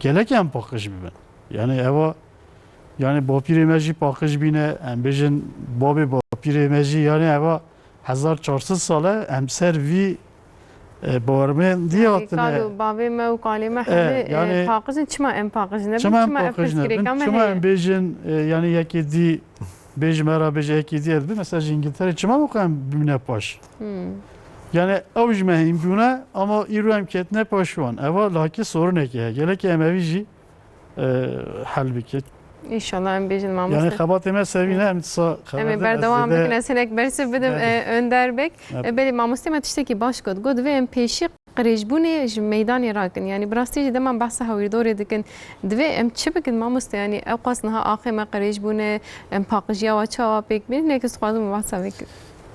gelek em paqij bibin. Yani eva, yani bapîrê me jî paqij bîne, em bêjin babê bapîrê me jî, yani eva hezar çar sed sal e em ser vî, e, bawermendî hatine. Kalo bavê me û kalê me E, hemî, e, yani paqij in. Çima em paqij nebin? Çima em paqij nebin? Çima em bêjin, e, yani yekê dî bêjime ra bêje yekê dî ez bi, mesela ji Îngiltere çima wexwe em bimîne paş? Hmm. Yani ew ji me hîn bûne ama îro em ketine paş wan. Eva lakî sorunekê heye. Gelekê em evî jî, e, hel bike. Înşallah em bêjin mamoste. Yani xebatê me sevîne em disa Em ê xebatin ez berdewam zêde bikin, ez hinek bersiv bidim, Belê. e, Önder Beg. Evet. E, belê, mamostê me tiştekî baş got. Got, divê em pêşî qirêjbûnê ji meydanê rakin. Yani bi rastî jî dema behsa hewîrdorê dikin, divê em çi bikin mamoste? Yani ew qas niha axê me qirêjbûne, em paqijiya we çawa pêk bînin? Hinek ez dixwazim behsa vê kir.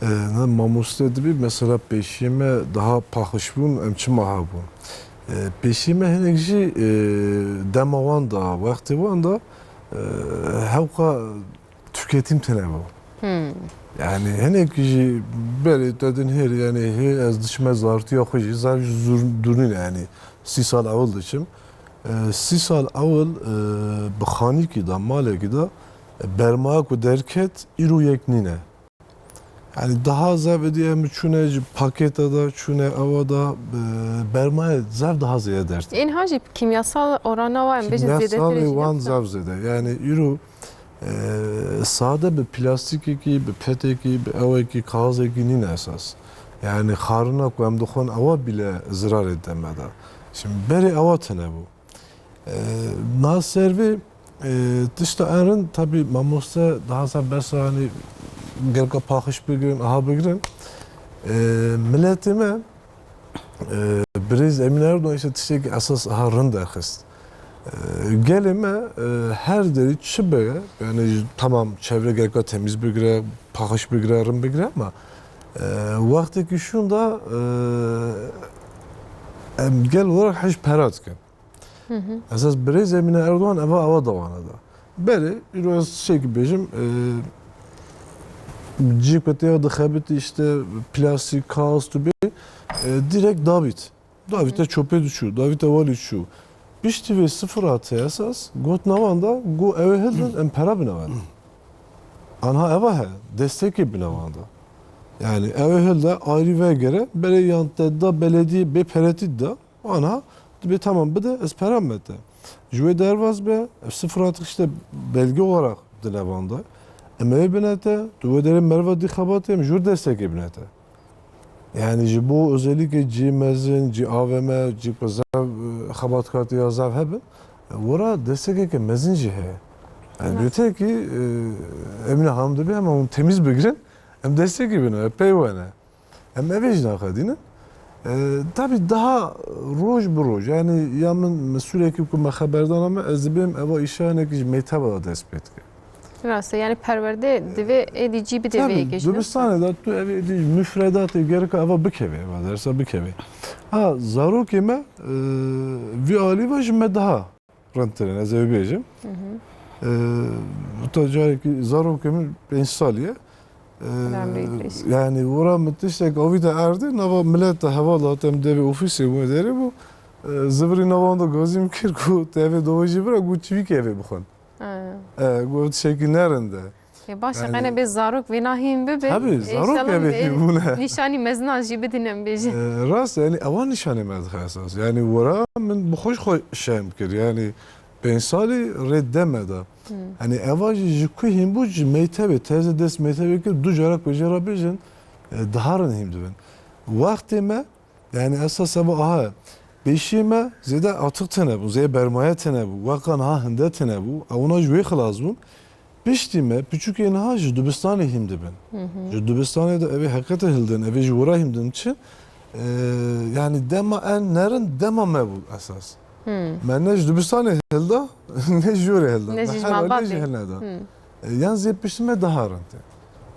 E, ne, mamoste dibî, mesela pêşiyê me daha paqijbûn, em çima hebûn? E, pêşiyê me hinek jî, e, dema wan da, wextê wan da, e, hewqa tüketim tine bû. Hmm. Yani hinek jî berê te din hêr, yani hê ez diçime zartiya xwe jî, zar jî zur-, dûrîne yani sî sal ewil diçim. E, sî sal ewil, e, bi xanîkî de, malekî de, e, bermaya ku derket îro yek nîne. Yani daha zevê dî em çûne ji paketa de, çûne ewa de, e, bermayê zev daha zêde dert. Ên ha jî kîmyasal orana wa em bêjin zêdetir Kîmyasalê jî wan ne? Zev zêde. Yani îro, e, sade bi plastikekî, bi petekî, bi ewekî, kaxizekî nîne esas. Yani xarina ku em dixwin ewa bîle zirarê deme de. Şimdi berê ewa tine bû. E, na ser vê, e, tişta en rind, tabî mamoste daha ser bersa, hani, gerka paxiş bigirin, aha bigirin. E, miletê me, e, birêz Emîn Erdogan işte tiştekî esas aha rind derxist. E, gelê me, e, her derî çi be, yani tamam çevre gerka temiz bigire, paxiş bigire, rind bigire ama, e, wextekî şûnda, e, em gel olarak hej pera dikin. Hı hı. Esas birêz Emîne Erdogan eva, eva dawana da. Berê, îro ez şey ki bêjim, e, cî ku têya dixebitî işte plastik, kaxîz tu bê, e, direkt davît. Davîte çöpê diçû, davîte walî çû. Piştî vê sıfır hate esas, got nawan da, got ew ê hildin, em pera bine wan. Anha eva he, destekê bine wan da. Yani ew ê hilde ayrî vegere, berê yan te da belediyê bê peretî da, Ana dibê tamam bide, ez pera me te. Ji wê derbas be, ev sıfır atık işte belge olarak di nevan de. Em ê bine te, tu wê derê merva dî xebatê, em ji wir destekê bine te. Yani ji bo özellikle cî mezin, cî A V M, cî ku zev, e, xebatkatiya zev hebin, e, wira destekeke mezin jî heye. Yani Evet. Bêtekî, e, Emine Hanım dibe, ama hûn temiz bigirin, em destekê bine, pey wene. Em evê jî naxedînin. E, tabî daha roj bi roj, yani ya min mesulekî ku me xeberdana me, ez dibêm eva îşanekî ji mekteba de dest pê dike. Rast e, yani perwerde divê êdî cî bide vê Tabî, yekê jî, ne? Dibistanê de tu evê êdî ji müfredatê gereka eva bikeve, eva dersa bikeve. Ha, zarokê me, e, vî alî ve ji me daha rindtir in, ez ê bêjim. Hı hı. E, bu da carekî zarokê min pênc salî ye. E, Önemli bir iş. Yani wira min tiştek avîte erdê, nava milet de heval hatem devê ofîsê bû, derê bû. E, zivirî navan da gazî min kir ku te evê dova jî bira, ku çivîkê evê bixwin. Ha. E, ku tiştekî nerinde. Ya baş e, Yani qene bê zarok vê nahîn bibe. Tabii, zarok İnşallah evê bê hîn bûne. Nîşanî mezina jî bidînin bêjin. E, rast, yani ewa nîşanê me dixe esas. Yani wira min bi xwe ji xwe şerm kir. Yani pênc salî rê deme de. Hmm. Yani eva jî ji ku hîn bû, ji mektebê, teze dest mektebê kir, du cara ku jê re bêjin, e, diharin hîn dibin. Wextê me, yani esas eva aha, pêşiyê me zêde atık tine bû, zêde bermaye tine bû, weqan ha hinde tine bû, ewna ji wê xilas bûn. Piştî me, piçûkê niha ji dibistanê hîm dibin. Hı hı. Ji dibistanê de evê heqete hildin, evê ji wira hîm din çi? Ee, yani dema en nerin dema me bû esas. Hı. Me ne ji dibistanê hilda, ne ji wira hilda. Ne Me jî ji her malbatê. Alî jî hilneda. Hı. E, yan zê piştî me daha rind e.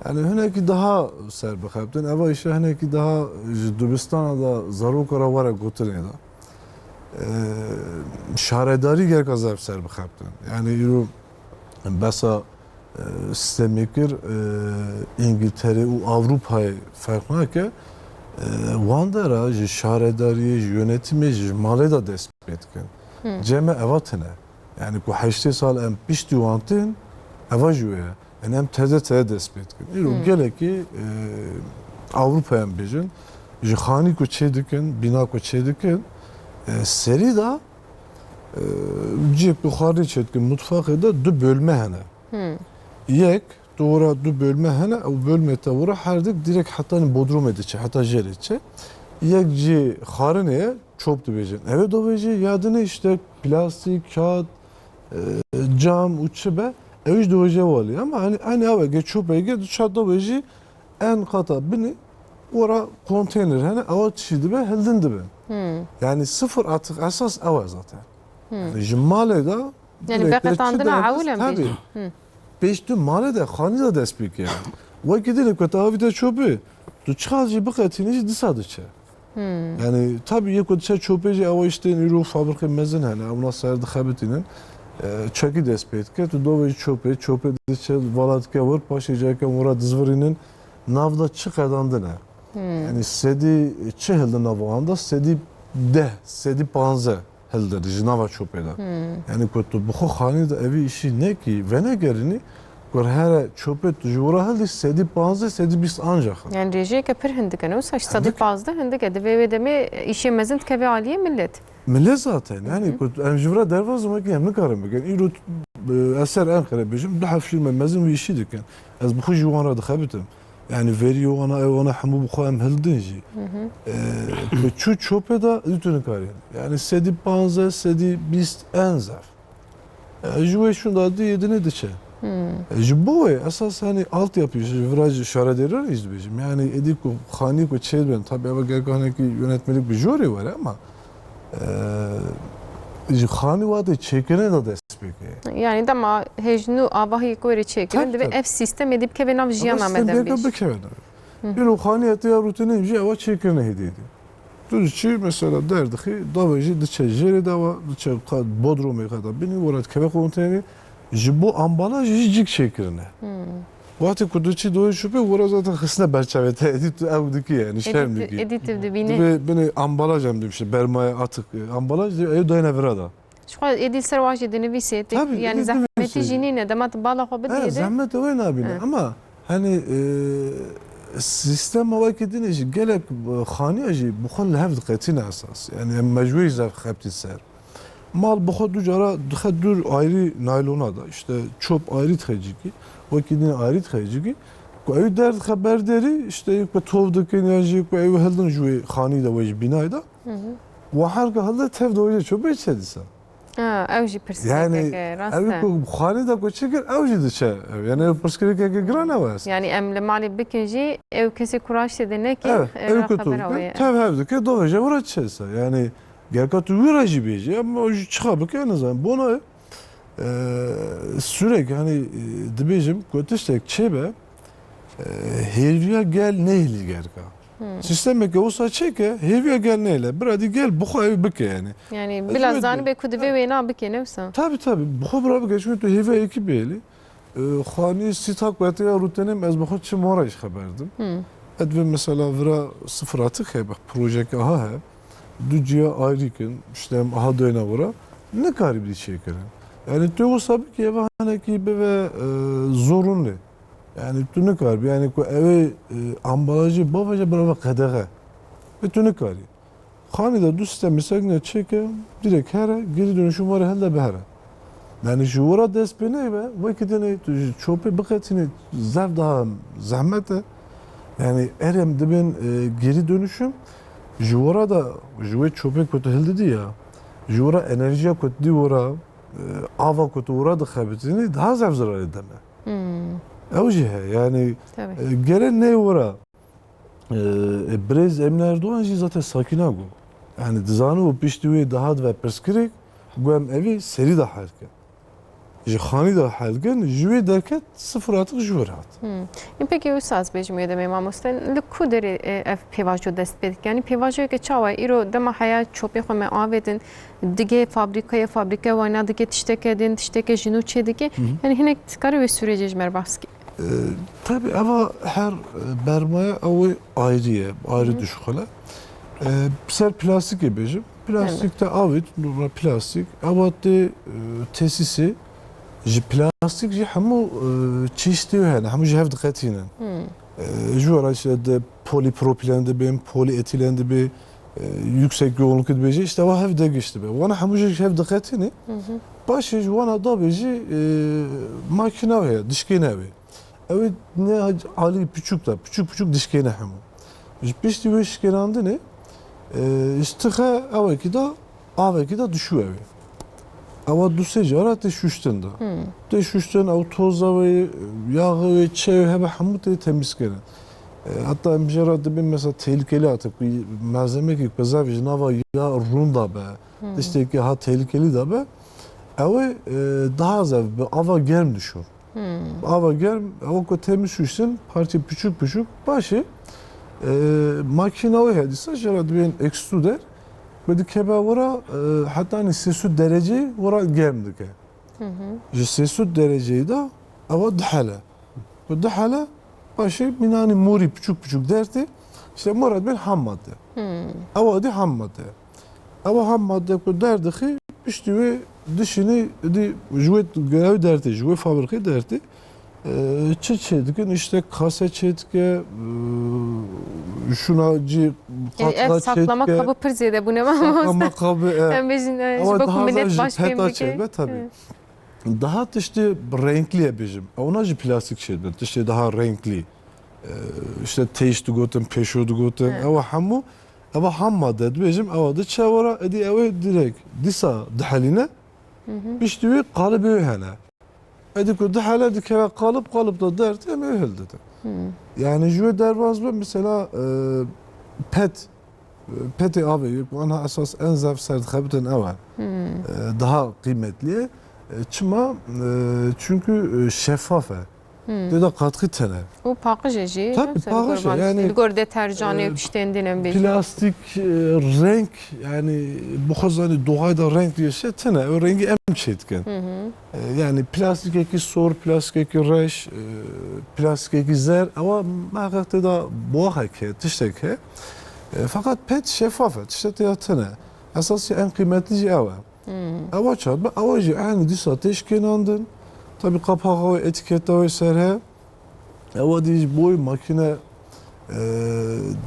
Yani hinekî daha ser bixebtin. Eva işte hinekî daha ji dibistana da zaroka ra were gotinê da. E, şaredarî gerka zef ser bixebtin. Yani îro besa, e, sistemê kir, e, Îngiltere û Ewropayê ferq nake. e, wan dera ji şaredariyê, ji yönetimê, ji malê de dest pê dikin. Cem me eva tine. Yani ku heştê sal em piştî wan tên, eva ji wê ye. Yani em teze teze dest pê dikin. Îro gelekî, e, Ewropa em bêjin, ji xanî ku çê dikin, bîna ku çê dikin, e, serî de, e, cihê ku xwarinê çê dikin, mutfaxê de du bölme hene. Yek, tu wira du bölme hene, ew bölmê te wira her dik direkt heta bodrumê diçe, heta jêrê diçe. Yek cî xwarinê ye, çop dibêjin. Ev ê dovêjê ya dinê işte plastik, kağıt, e, cam û çi be, ew jî dovêje walî. Ama hani, hani ew ege çopê ge, tu ça dovêjî en qata binî, wira konteyner hene, ewa çi dibe, hildin dibe. Yani sıfır atık esas ew e zaten. Yani ji malê de Yani direkt beqetandina çi de ewil em tabii. Bêjin. Pêş tu malê de, xanî de dest pê kir. Wekî dinê ku te avî te çopê, tu çiqas jî biqetînî jî disa diçe. Yani tabii yê ku diçe çopê jî ew işte îro fabrikê mezin hene, ewna ser dixebitînin, e, çekî dest pê dike, tu dovêjî çopê, çopê diçe, vala dike wir, paşê careke wira dizvirînin, nav de çi qedandin e. Yani sedî çi hildin nav wan de, sedî deh, sedî panzdeh hildir ji nava çopê de. Yani ku tu bi xwe xanî de evî îşî nekî, venegerînî, ku here çopê tu ji wira hildî sedî panzdeh, sedî bîst ancaq. Yani rêjeyeke pir hindik e, ne wisa sedî panzdeh hindik e, divê wê demê îşê mezin dikeve aliyê millet. Millet zaten, yani ku em ji vira derbas wekî em nikarin bikin. Îro, e, ez ser Enqere bêjim, du heft firme mezin wî îşî dikin. Ez bi xwe ji wan re dixebitim. Yani verî wana, ew wana hemû bi xwe em hildin jî. E, ku çû çopê de, dî tu nikarî. Yani sedî panzdeh, sedî bîst en zaf. E, ji wê şûnda dî yê dinê diçe. E, ji bo wê esas hani altyapı, ji vira jî şaredêrî jî dibêjim. Yani êdî ku xanî ku çêdibin, tabii eva gerek hanekî yönetmelik bi jorê were ama, e, ji xanî wate çêkirinê de dest pê kiriye. Yani dema hêj nû avahî ku were çêkirin, tabii, divê tabii, ev sîstemê dî bikeve nav jiyana me dem bêjî. Bikeve nav. Îro xanî hete ya rûtinê jî ewa çêkirinê hêdî hêdî. Tu diçî mesela derdixî, davê jî diçe jêrê dawa, diçe qat bodrumê qata binî, wira dikeve konteynerê. Ji bo ambalaj jî cik çêkirine. Wextê ku tu çî doyê çopê, wira zaten xistine ber çavê te, êdî tu ew dikî yani, şerm dikî. Êdî tu dibînî. Divê binê ambalaj em demişe, bermaye atık, e, ambalaj, divê ew dayne vira da. Ji xwe êdî ser wan jî dinivîsê, tê, tabii, yani êdî zehmetî dinivîsê jî nîne, dema tu bala xwe bidî. Evet, êdî zehmet wê nabîne. Evet. Ama hani, e, sîstema wekî dinê jî gelek, e, xaniya jî bi xwe li hev diqetîne esas. Yani em mecbûrî zef xebtî ser. Mal bi xwe du cara dixe dûr ayrî naylona da. İşte çop ayrî dixe cîkî, wekî dinê ayrî dixe cîkî. Ku ew derdixe ber derî, işte yek ku tov dikin ya jî ku ew hildin ji wê xanî de, wê ji bînayê de. Wa her ka hilde tev de wê jê çopê çe dîsa. Ha, ew jî pirsgirêkeke rast e. Yani ew ku xanî de ku çi kir, ew jî diçe. Yani ew pirsgirêkeke giran ew est. Yani em li malê bikin jî, ew kesê ku raştê de nekin, evet, ew ku xebera wê ye. Tev hev dike, dovêje wira çi dîsa. Yani gereka tu wira jî bêjî, em ew jî çiqa bike, nizanim. Bona, e, sürekli hani, e, dibêjim ku tiştek çêbe, e, hêviya gel nehêlî gereka. Sîstemeke wisa çêke, hêviya gel nehêle. Bira dî gel bi xwe ew bike yani. Yani bila zanibê ku divê wêna bike, ne wisa? Tabii, tabii. Bi xwe bira bike. Çünkü tu hêviya yekî bihêlî. E, xanî sî tak wete ya rûtenê ez bi xwe çi mora jî xeber dim. Ez divê mesela vira sıfır atık hebe, projeke aha he. Du ciya ayrî kin, işte em aha doyna wira. Nikarî bidî çêkirin. Yani tu wisa bikî eve hanekî bive, e, zorunlu. Yani tu nikaribî, yani ku ew ê, e, ambalajê bavêje, bira ve qedexe. Ve tu nikarî. Xanî de du sîstemî sekine çêke, direkt here, geri dönüşüm were helde bihere. Yani ji wira dest pê neybe, wekî dinê tu ji çopê biqetînî zef daha zehmet e. Yani erê em dibên, e, geri dönüşüm, ji wira da, ji wê çopê ku tu hildidî ya, ji wira enerjiya ku tu dî wira, e, ava ku tu wira dixebitînî, daha zef zirarê deme. Ew jî heye, yani, e, gere ney wira. E, e, birêz Emîn Erdogan jî zaten sakîna got. Yani dizanibû piştî wê dihat ve pirsgirêk, got em evî serî de hel kin. Ji xanî de hel kin, ji wê derket sifir atik ji wir hat. Ê, pekî wisa ez bêjim wê demê mamoste, li ku derê, e, ev pêvajo dest pê dike? Yani pêvajoyeke çawa ye? Îro dema heya çopê xwe me avêtin, digê fabrîkayê, fabrîke wayna dike tişteke din, tişteke ji nû çê dike. Yani hinek dikarî wê sûrecê ji me re behs kî? E, tabii eva her, e, bermaya ew ê ayrı ye, ayrı Hı hı. duşxule. E, ser plastikê bêjim. Plastik Evet. te avêt, normal plastik. Eva tê, e, tesîsê ji plastik jî hemû, e, çeşitê hene, hemû ji hev diqetînin. Hı. E, ji wara işte de polipropilen dibên, polietilen dibê, e, yüksek yoğunluk dibêje, işte wa hev de gişt dibe. Wana hemû jî ji hev diqetînin. Hı hı. Paşê ji wana dabê jî, e, makina heye, dişkêne wê. Ew ê ne alî piçûk da, piçûk piçûk dişkêne hemû. Ji piştî wê şikênandinê, e, ji tixe ewekî da, avekî da dişû ew ê. Ewa du sê cara tê şuştin da. Hmm. Tê şuştin, ew toza wê, yaxa wê, çe wê hebe hemû tê temîz kirin. E, heta em jê re dibên mesela tehlikeli hatta ku malzemekî ku zaf ji nava ya rûn da be, Hmm. tiştekî ha tehlikeli da be, ew ê, e, daha zaf bi ava germ dişûn. Hmm. Ava germ, ew ku temiz şuştin, parçe piçûk piçûk, paşê, e, makîna wê heye dîsa, jê re dibên extruder, ku dikeve wira, e, hetanî sê sed dereceyê wira germ dike. Hı hı. Ji sê sed dereceyê de ewa dihele. Ku dihele, paşê mînanî morî piçûk piçûk dertê, işte mora dibên ham madde. Hmm. Ewa dî ham madde. Ewa ham madde ku derdixî, piştî wê dişînî dî ji wê ew dertê, ji wê fabrîkê dertê, e, çi çê dikin? İşte kase çê dike, e, şuna cî Ê, ev qatla çê saklama dike. Kabı pir zêde bûne, mamoste. Saklama kabı, e. Em bêjin, e, ji Ewa bo ku daha milet zaf ji baş fêm peta bike. Çê be, tabii. Evet. Daha tiştê renkliye bêjim. Ona ji plastik çê dibin. Tiştê daha renkli. E, işte teyş digotin, pêşo digotin. Evet. Ewa hemû, ewa ham madde dibêjim, ewa diçe wara, êdî ew ê direkt dîsa dihelîne, Hı hı. piştî wê qalibê wê hene. Êdî ku dihele dikeve qalib, qalib da dertê em ê hildidin. Hı. Yani ji wê derbas be, mesela, e, pet, e, petê avê yek, wana esas en zaf serdixebitin ew e. Hı. E, daha kıymetli ye. E, çima? E, çünkü, e, şeffaf e. Hmm. Tê de qatxî tene. Û paqij e jî, Tabii, ne? Ser paqij e, gor van yani, li gor deterjanê e, û tiştên din em bêjin. Plastik, e, renk, yani, bi xwe zanî doğayda renk diye şey tene. O rengi em çê dikin. Hı hı. E, yani, plastikekî sor, plastikekî reş, e, plastikekî zer, ewa muheqeq tê de boğak heye, tiştek heye. E, fakat pet şeffaf e, tiştek tê de tene. Esas en kıymetli jî ew e. Hmm. Ewa çawa dibe? Ewa jî eynî dîsa tê şikênandin. Tabii qapaxa wê, etiketa wê ser he. Ewa dî ji bo wê makîne, e,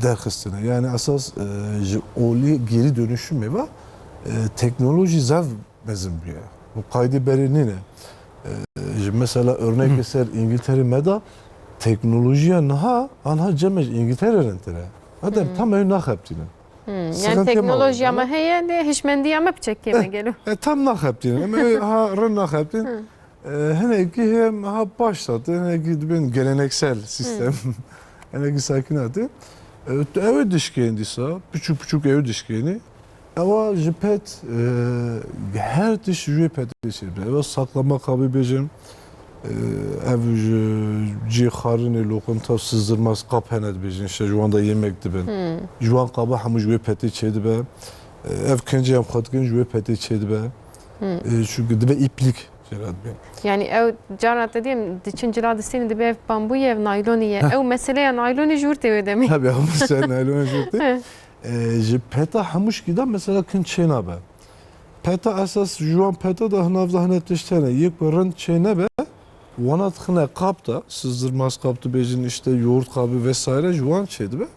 derxistine. Yani esas, e, ji olî geri dönüşümê ve, e, teknolojî zaf mezin bûye. Bu qaydê berê nîne. E, ji mesela örnekê ser İngiltere me da teknolojiya niha anha cem ji İngiltere rintir e. Madem tam ew naxebitînin. Hmm, yani Sıkıntı teknolojiya me heye, lê hişmendiya me piçek kêm e gelo. E, tam naxebitînin. Em ê ha rin naxebitîn. Hı. E, hinekî hem ha paş sate, hinekî dibên geleneksel sistem. Hinekî sakinatê. E, tu ew ê dişkên dîsa, piçûk piçûk ew dişkênî. Ewa ji pet, e, her tişt ji wê petê çêdibe. Ewa saklama kabı bêjin. E, ev ji cihê xwarinê, loqinta, sızdırmaz kap hene dibêjin, işte ji wan de yemek dibin. Hmm. Ji wan qaba hemû ji wê petê çêdibe. E, ev kincê em xwe dikin ji wê petê çêdibe. Hmm. E, çünkü dibe iplik jê re dibên. Yani ew carna te diyem diçin cila distînin dibe ev bambû ye, ev naylonî ye. Heh. Ew meseleya naylonî ji wir tê wê demê. Tabii, ew meseleya naylonî ji wir tê. Heh. E, ji peta hemû şikî de mesela kin çênabe. Peta esas ji wan peta de hinav de hine tişt hene. Yek ku rind çênebe, wana dixine qap de, sızdırmaz kap dibêjin, işte yoğurt kabı vesaire ji wan çêdibe.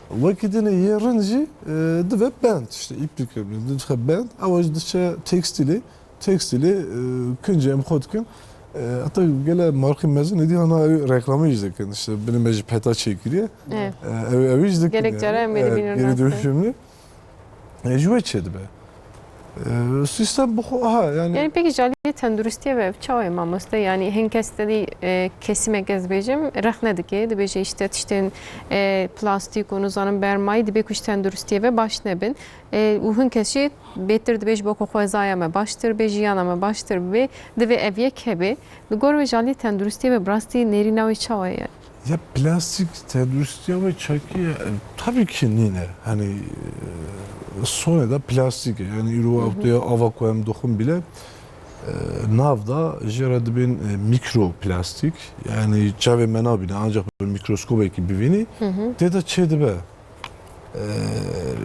Wekî dinê yê rind jî, e, dibe bend, işte iplik dibe bend. Ew jî diçe tekstîlê, tekstîlê, e, kincê em xwe dikin. E, heta gele markê mezin êdî hana ew reklamê jî dikin. İşte binê me jî peta çêkiriye. Evet. E, ew, ew jî dikin Gelek yani. Cara em ê Evet, dibînin geri rast e. dönüşümlü. E, ji wê çêdibe. E, sistem bi xwe, aha, yani Yani peki ji aliyê tenduristiyê ve çawa ye mamoste? Yani hin kes te dî, e, kesimek ez bêjim, rexne dike, dibêje işte tiştên, e, plastik û nizanim bermayî dibê ku ji tenduristiyê ve baş nebin. E, û hin kes jî bêtir dibê ji bo ku xwezaya me baştir bê, jiyana me baştir bibê, divê ev yek hebe. Li gor we ji aliyê tenduristiyê ve bi rastî nêrîna wê çawa ye? Ya plastik tenduristiya wê çakî ye? E, tabii ki nîne. Hani, e, sonê de plastik e. Yani îro Hı hı. ew tê ava ku em dixwin bile, nav da jê re dibên, e, mîkroplastîk, yanî çavê me nabîne, ancak bi mîkroskobekî bivînî, Hı hı. tê de çê dibe. E,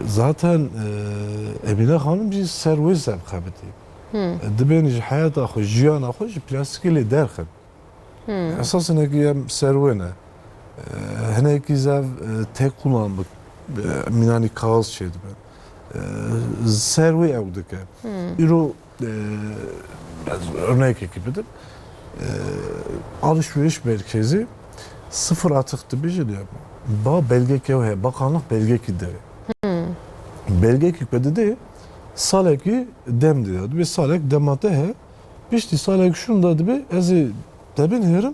zaten, e, Emîne Xanim jî ser wê zev xebitî. Hı. E, dibên ji heyata xwe, jiyana xwe ji plastîkê lê derxin. Hmm. Esas hinekî em ser wê ne. E, hinekî zev, e, tek kullanımlık, e, mînanî kaxez çêdibin. E, ser wê ew dike. Hmm. Îro, e, ez örnekekî bidim. E, alışveriş merkezi sıfır atık dibêje diye. Ba belgeke ew heye, bakanlık belgekî dere. Hmm. Belgekî ku dide, salekî dem dide. Dibê salek dema te he, Piştî salek şûnda dibê ez ê te binihêrim,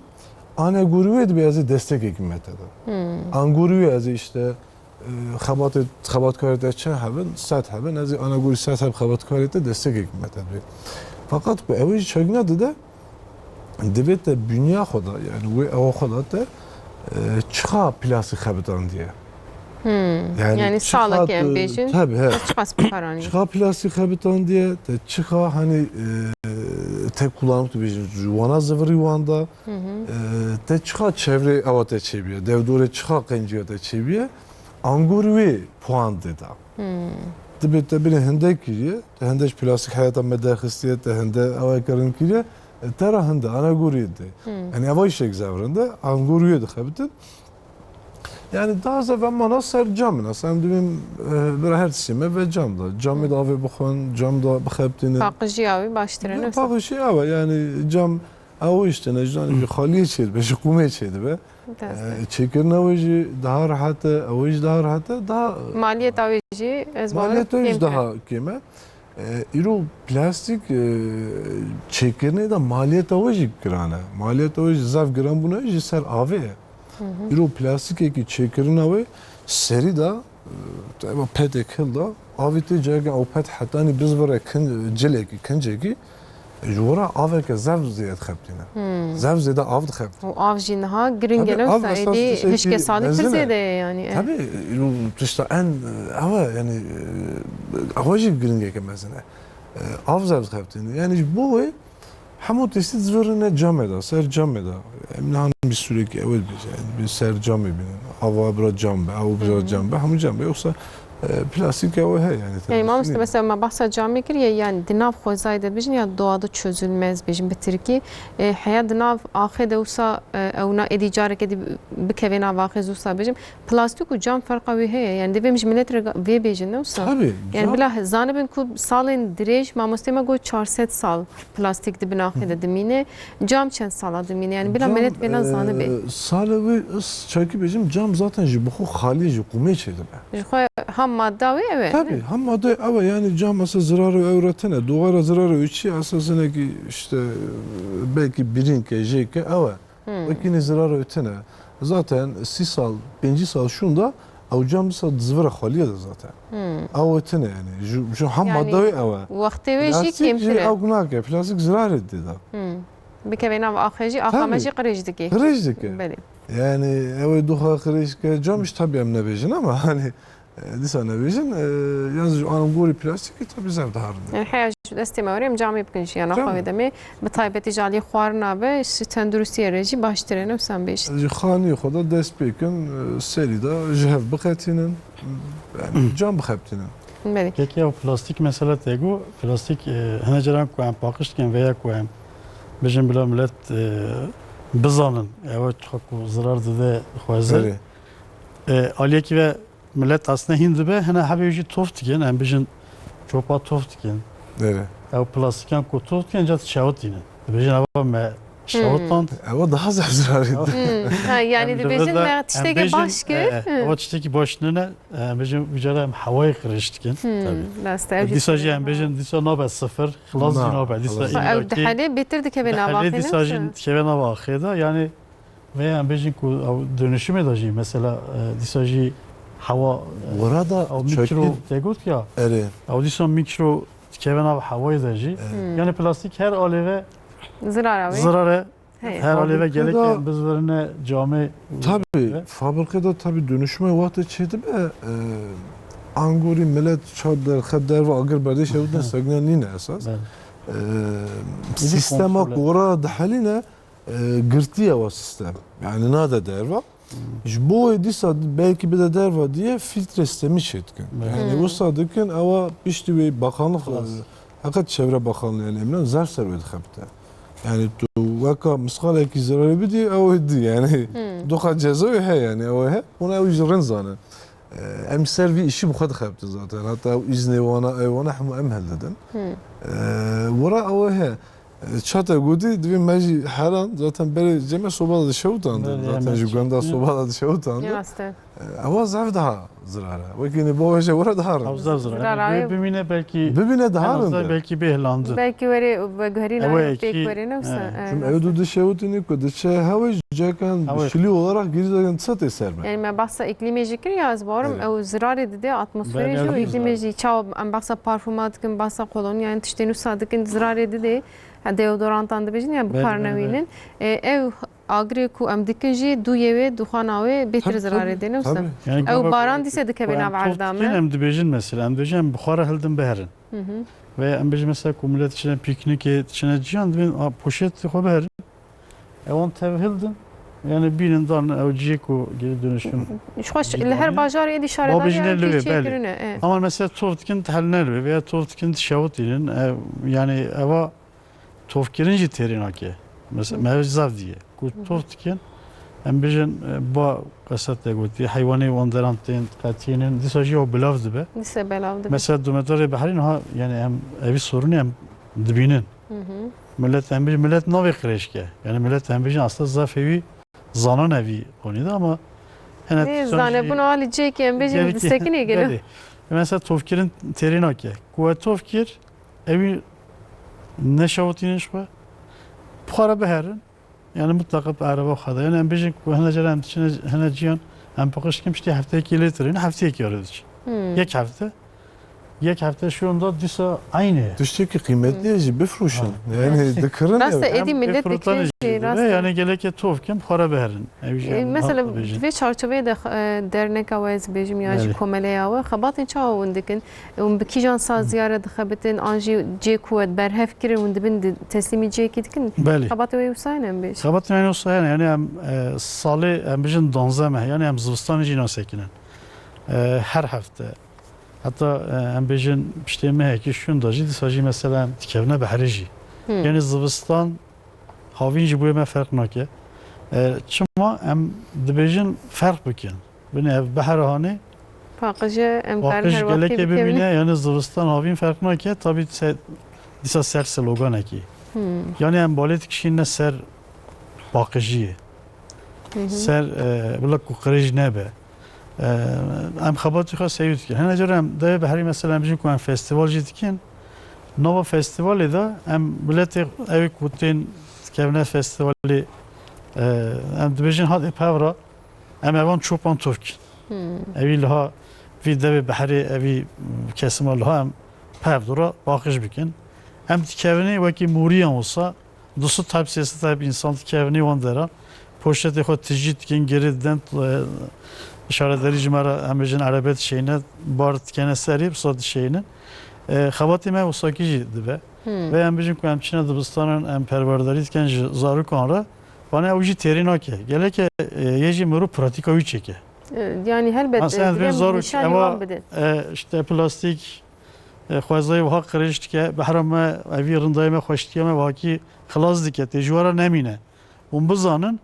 anegorî wê dibê ez ê destekekî me te de. Hmm. Angorî wê ez ê işte, e, xebatê, xebatkarê te çend hebin, sed hebin, ez ê anegorî sed heb xebatkarê te destekekî me te dibê. Feqet ku ew ê jî çekna dide, divê te bîniya xwe de, yani wê ewa xwe de te, e, çiqa plastîk xebitandiye. Hmm. Yani Yani çiqa salekê em tu, bêjin, tabii, he. ez çiqas bikaranî. Çiqa plastîk xebitandiye, te çiqa hani, e, tek kullanım tu bêjin, ji wana zivirî wan da, Hı hı. e, te çiqa çevrê ewa te çêbiye, dewdorê çiqa qenciya te çêbiye, angor wê puan dê da. Hmm. Dibê te binê hindek kiriye, te hindek plastîk heyata me derxistiye, te hinde ewa kirin kiriye, e, te ra hinde, anagorî dê. Hmm. Yani ewa işek zevrinde, angor wê dixebitin. Yani daha zêde mana ser cam in. Aslında em dibên, e, bira her tiştê me ve cam da. Camê de avê bixwin, cam da bixebitînin. Paqijî avê baştir e, ne? Paqijî ew e, yani cam ew işte ne, ji xaliyê çêdibe, ji qûmê çêdibe. Dest E, çêkirina wê jî daha rehet e, ew jî daha rehet e, daha Maliyeta wê jî ez bawer maliyeta wê jî kêm daha kêm e. E, îro plastîk, e, çêkirinê de maliyeta wê jî giran e. Maliyeta wê jî zaf giran bûna jî ser avê ye. Hı hı. Îro plastîkekî çêkirina wê serî de, e, eva petek hilda, avî tê cayeke ew pet hetanî bizvire kin-, cilekî, kincekî, ji wira aveke zef zêde dixebitîne. Hmm. Zef zêde av dixebitîne. Û av jî niha giring e, Tabii, ne av wisa esas êdî tiştekî hişke salî pir mezin e. zêde ye yani. Tabii, îro tişta en, ew e, yani, e, ew jî giringeke mezin e. E, av zef dixebitîne. Yani ji bo wê Hemû tiştî divirine camê de, ser camê de. Em nihan bir sürekli ew dibêje, yani bir ser camê bînin. Ava bira cam be, ew bira Hı hı. cam be, hemû cam be. Yoksa, e, plastik ew heye yani. Yani mamoste, mesela me bahsa camê kiriye, yani di nav xwezayê de bijin ya doğada çözülmez bijin bi tirkî. E, heya di nav axê de wisa, e, ewna êdî careke dî bikeve nav axê zû wisa bijin. Plastik û cam ferqa wê heye? Yani divê em ji milet re vê bêjin, ne wisa? Tabii, Yani cam bila zanibin ku salên dirêj, mamostê me got çar sed sal plastik di bin axê de dimîne. Cam çend sala dimîne? Yani bila Cam, milet vêna zanibe. e, salê wê, ez çakî bêjim, cam zaten ji bi xwe xalî, ji qûmê çêdibe. Ji xwe ham madda wê ew e, Tabii, ne? Ham madde ew e, yani cam mesela zirarê ew re tine, doğaya zirarê wê çi, esas hinekî işte, belki birînke, jêke ew e. Hmm. Wekî nê zirar wê tine. Zaten sî sal, pêncî sal şûnda ew cam dîsa dizivira xaliyê de zaten. Hmm. Ew wê tine yani. Ji, ji hem Yani madde wê ew e. wextê wê jî Plastik jî kêmtir e. ew nake. Plastik zirarê dê da. Hmm. Bikeve nav axê jî, axa me Tabii. jî qirêj dike. Qirêj dike. Belê. Yani ew ê duxa qirêj ke cam jî tabii em nebêjin ama hani E, dîsa nebêjin, e, yalnız ji anagorî plastîkê tabii zêde diharinde. Yani heya ji destê me were em camê bikin jiyana Camê. xwe wê demê. Bi taybetî ji alî xwarina be, ji tenduristiyê re jî baştir e, ne wisa em bêjin. Ji xaniyê xwe de dest pê kin, e, serî de ji hev biqetînin, yani cam bixebitînin. Belê. Kekê ew plastîk mesele te got, plastîk, e, hene caran ku em paqij dikin vêya ku em bijin bila milet, e, bizanin, ew çiqa ku zirar dide xwezin. Belê. E, aliyekî ve Milet aslında hîn dibe, hene hebê jî tof dikin, em bijin çopa tof dikin. Erê. Ew plastikan ku tof dikin, ca şewitînin. Dibêjin eva me şewitand. Hmm. Ewa daha zaf zirarê dide. Hmm. Ha, yani Em dibêjin dibêjin, me em tiştekî bêjin, baş kir. e, Hmm. ewa tiştekî baş nine, e, em bijin, ucara em hewayê qirêj dikin. Hmm. Tabii. Rast e, ew jî Dîsa jî em sebebe. bijin, dîsa nabe sifir, xilas jî Nabe, nabe, dîsa xilas. Ew illakî dihelê bêtir dikeve nava dihelê axê, dîsa ne? jî dikeve nava axê de, yani Vê em bêjin ku ew dönüşümê de jî mesela, e, dîsa jî hewa, e, Wira da ew çekî- mikro te got ya, Erê. ew dîsa mikro dikeve nav hewayê de jî. Erê. Hmm. Yani plastik her alêve Zirara wê. zirare, Heye. her alêve Fabrikada gerek em bizverine camê. Tabii, Ve fabrikada tabii dönüşüme wextê çêdibe, e, angorî millet çaw derxe derve agir berdê şewitine segna nîne esas. Belê. e, Êdî sîstema kontrol ku wira dihelîne, e, girtiye wa sîstem. Yani nade derva. Ji bo wê dîsa belkî bide derva diye filtre stemî çêdikin. Evet. Yani wisa dikin, ewa piştî wê baxanlıq, Xlas. e, heqet çevre baxanlığına emran zaf ser wê dixebite. Yani tu weka misqalekî zirarê bidî, ew ê dî yani. Doxa ceza wê he yani, ew ê he. Ona ew ji rind zane. E, em ser vî îşî bi xwe dixebtin zaten. Hatta ew îznê wana, ew wana hemû em hildidin. E, wira ew ê he. E, çate gotî, divê me jî heran, zaten berê cem me soba da dişewitandin. Belê, Zaten em ji çi- gunda soba da dişewitandin. Rast e. E, ewa zaf daha zirare. Wekî ne bo veje wira daha rin. Ew zaf zirare. Zirare. Bê bimîne belkî Bibîne daha en azdan rinde. belkî bêhlandin. Belkî were veguherîna Ew ê pêk kî, were ne wisa. e. E, Çim rast ew e. du dişewitînî ku diçe hewê cekan Ew ê. şilî olarak girî zaten çate ser me. Yani me bahsa îklîmê jî kir ya, ez barim Belê. ew zirarê dide atmosferê Belê, jî û belê. îklîmê jî çawa em bahsa parfuma dikin, bahsa kolonyayên tiştên wisa dikin, zirarê dide. Ha, deodorantan dibêjin ya Belê, bikar belê, belê. newînin. E, ev agirê ku em dikin jî dûyê wê, duxana wê bêtir Tabii, zirarê tabii, dê ne wisa. tabii. Yani Ew gava baran ku dîse dikeve ku em nav tof erda dikin, me. em dibêjin mesela, em dibêjin em bi xwe re hildin biherin. Hı hı. Veya em bêjin mesela ku millet çine pîknîkê, çine ciyan dibên, a, poşetê xwe biherin. Ewan tev hildin. Yani bînin dan ew ciyê ku geri dönüşüm Ji xwe li her gidanê. bajarê êdî Babê şaredarî jine ew li cî wê, belê. çêkirine. E. Ama mesela tof dikin diheline li wê veya tof dikin dişewitînin. E, yani eva tofkirin jî têrê nake. Mesela me zaf diye. Ku tof dikin, em bêjin, e, ba qesete gotî, heywanê wan deran tên qetînin, dîsa jî ew bilav dibe. Dîsa belav dibe. Mesela domedarê behrî niha, yani em evî sorunê em dibînin. Hı hı. Millet em bêjin, millet navê qirêj ke. Yani millet em bêjin aslında zaf hêvî zanan evî konî de ama hene Nê tiştan jî zanebûn alî cêkê em bêjin gelekî disekinê gelo. Belê. Mesela tofkirin têrê nake. Ku we tof kir, evî neşewitînin ji xwe. Bi xwe re biherin. Yani mutlaka bi ereba xwe de. Yani em bêjin ku hene cara em diçine, hene ciyan em paqij dikin piştî hefteyekî lê tirîn, hefteyekî arê diçin. Hmm. Yek hefte. Yek hefte şu anda dîsa aynı. Tiştekî qîmetli ye jî bifroşin. Ha. Yani dikirin Rast e, ev. êdî Em millet ê firotanê dikir jî jî, dibe, rast e. yani gelekê tof kim xwe re biherin. Ev jî E, em mesela, hat dibêjin. Vê çarçoveyê de, e, derneka we ez bêjim ya jî Belê. komeleya we, xebatên çawa hûn dikin? Hûn bi kîjan saziya re dixebitin? An jî cê ku we berhev kirin, hûn dibin di-, teslîmî cêkî dikin? Belê. Xebatê we wisa ne em bêjin? Xebatê me wisa ne, yani em, e, salê em bêjin danzdeh meh, yani em zivistanê jî nasekinin. E, her hefte. Heta, e, em bêjin piştê mehekî şûnda jî, dîsa jî mesela em dikevine behrê jî. Hmm. Yani zivistan havîn jî bo me ferq nake. E, çima em dibêjin ferq bikin? Binê ev behra hanê Paqije em karin paqij her wextê gelekê bikevine. bimîne, yani zivistan havîn ferq nake. Tabii se-, dîsa ser sloganekî. Hmm. Yani em balê dikişîne ser paqijiyê. Hı hı. Ser, e, bila ku qirêj nebe. E, em xebatê xwe seyû dikin. Hene cara em devê behrî mesela em bijin ku em festîval jî dikin. Nava festîvalê de em miletê ew ê ku tên dikevine festîvalê, e, em dibêjin hat ê pevra, em evan çopan tovkin. Hmm. Evî liha vî devê behrê evî kesima liha em pev dora paqij bikin. Em dikevine wekî mûriyan wisa, du sed heb, sê sed heb însan dikevine wan dera. Poşetê xwe tijî dikin, girê didin, e, şaredarî ji me re, em bêjin erebe dişeyne, bar dikene serî, wisa dişeynin. E, xebatê me wisakî jî dibe. Hmm. Ve em bêjin ku em çine dibistanan, em perwerdarî dikin ji zarokan re. Vane ew jî têrê nake. Geleke, e, yê jî mirov pratîka wî çêke. E, yani helbet, Mesela e, em divê dibên zarok nîşanî eva, wan bidin. e, işte plastîk, e, xwezayê wiha qirêj dike, behra me evî rindayê me xweştiya me wahakî xilas dike, tê ji we re nemîne. Hûn bizanin,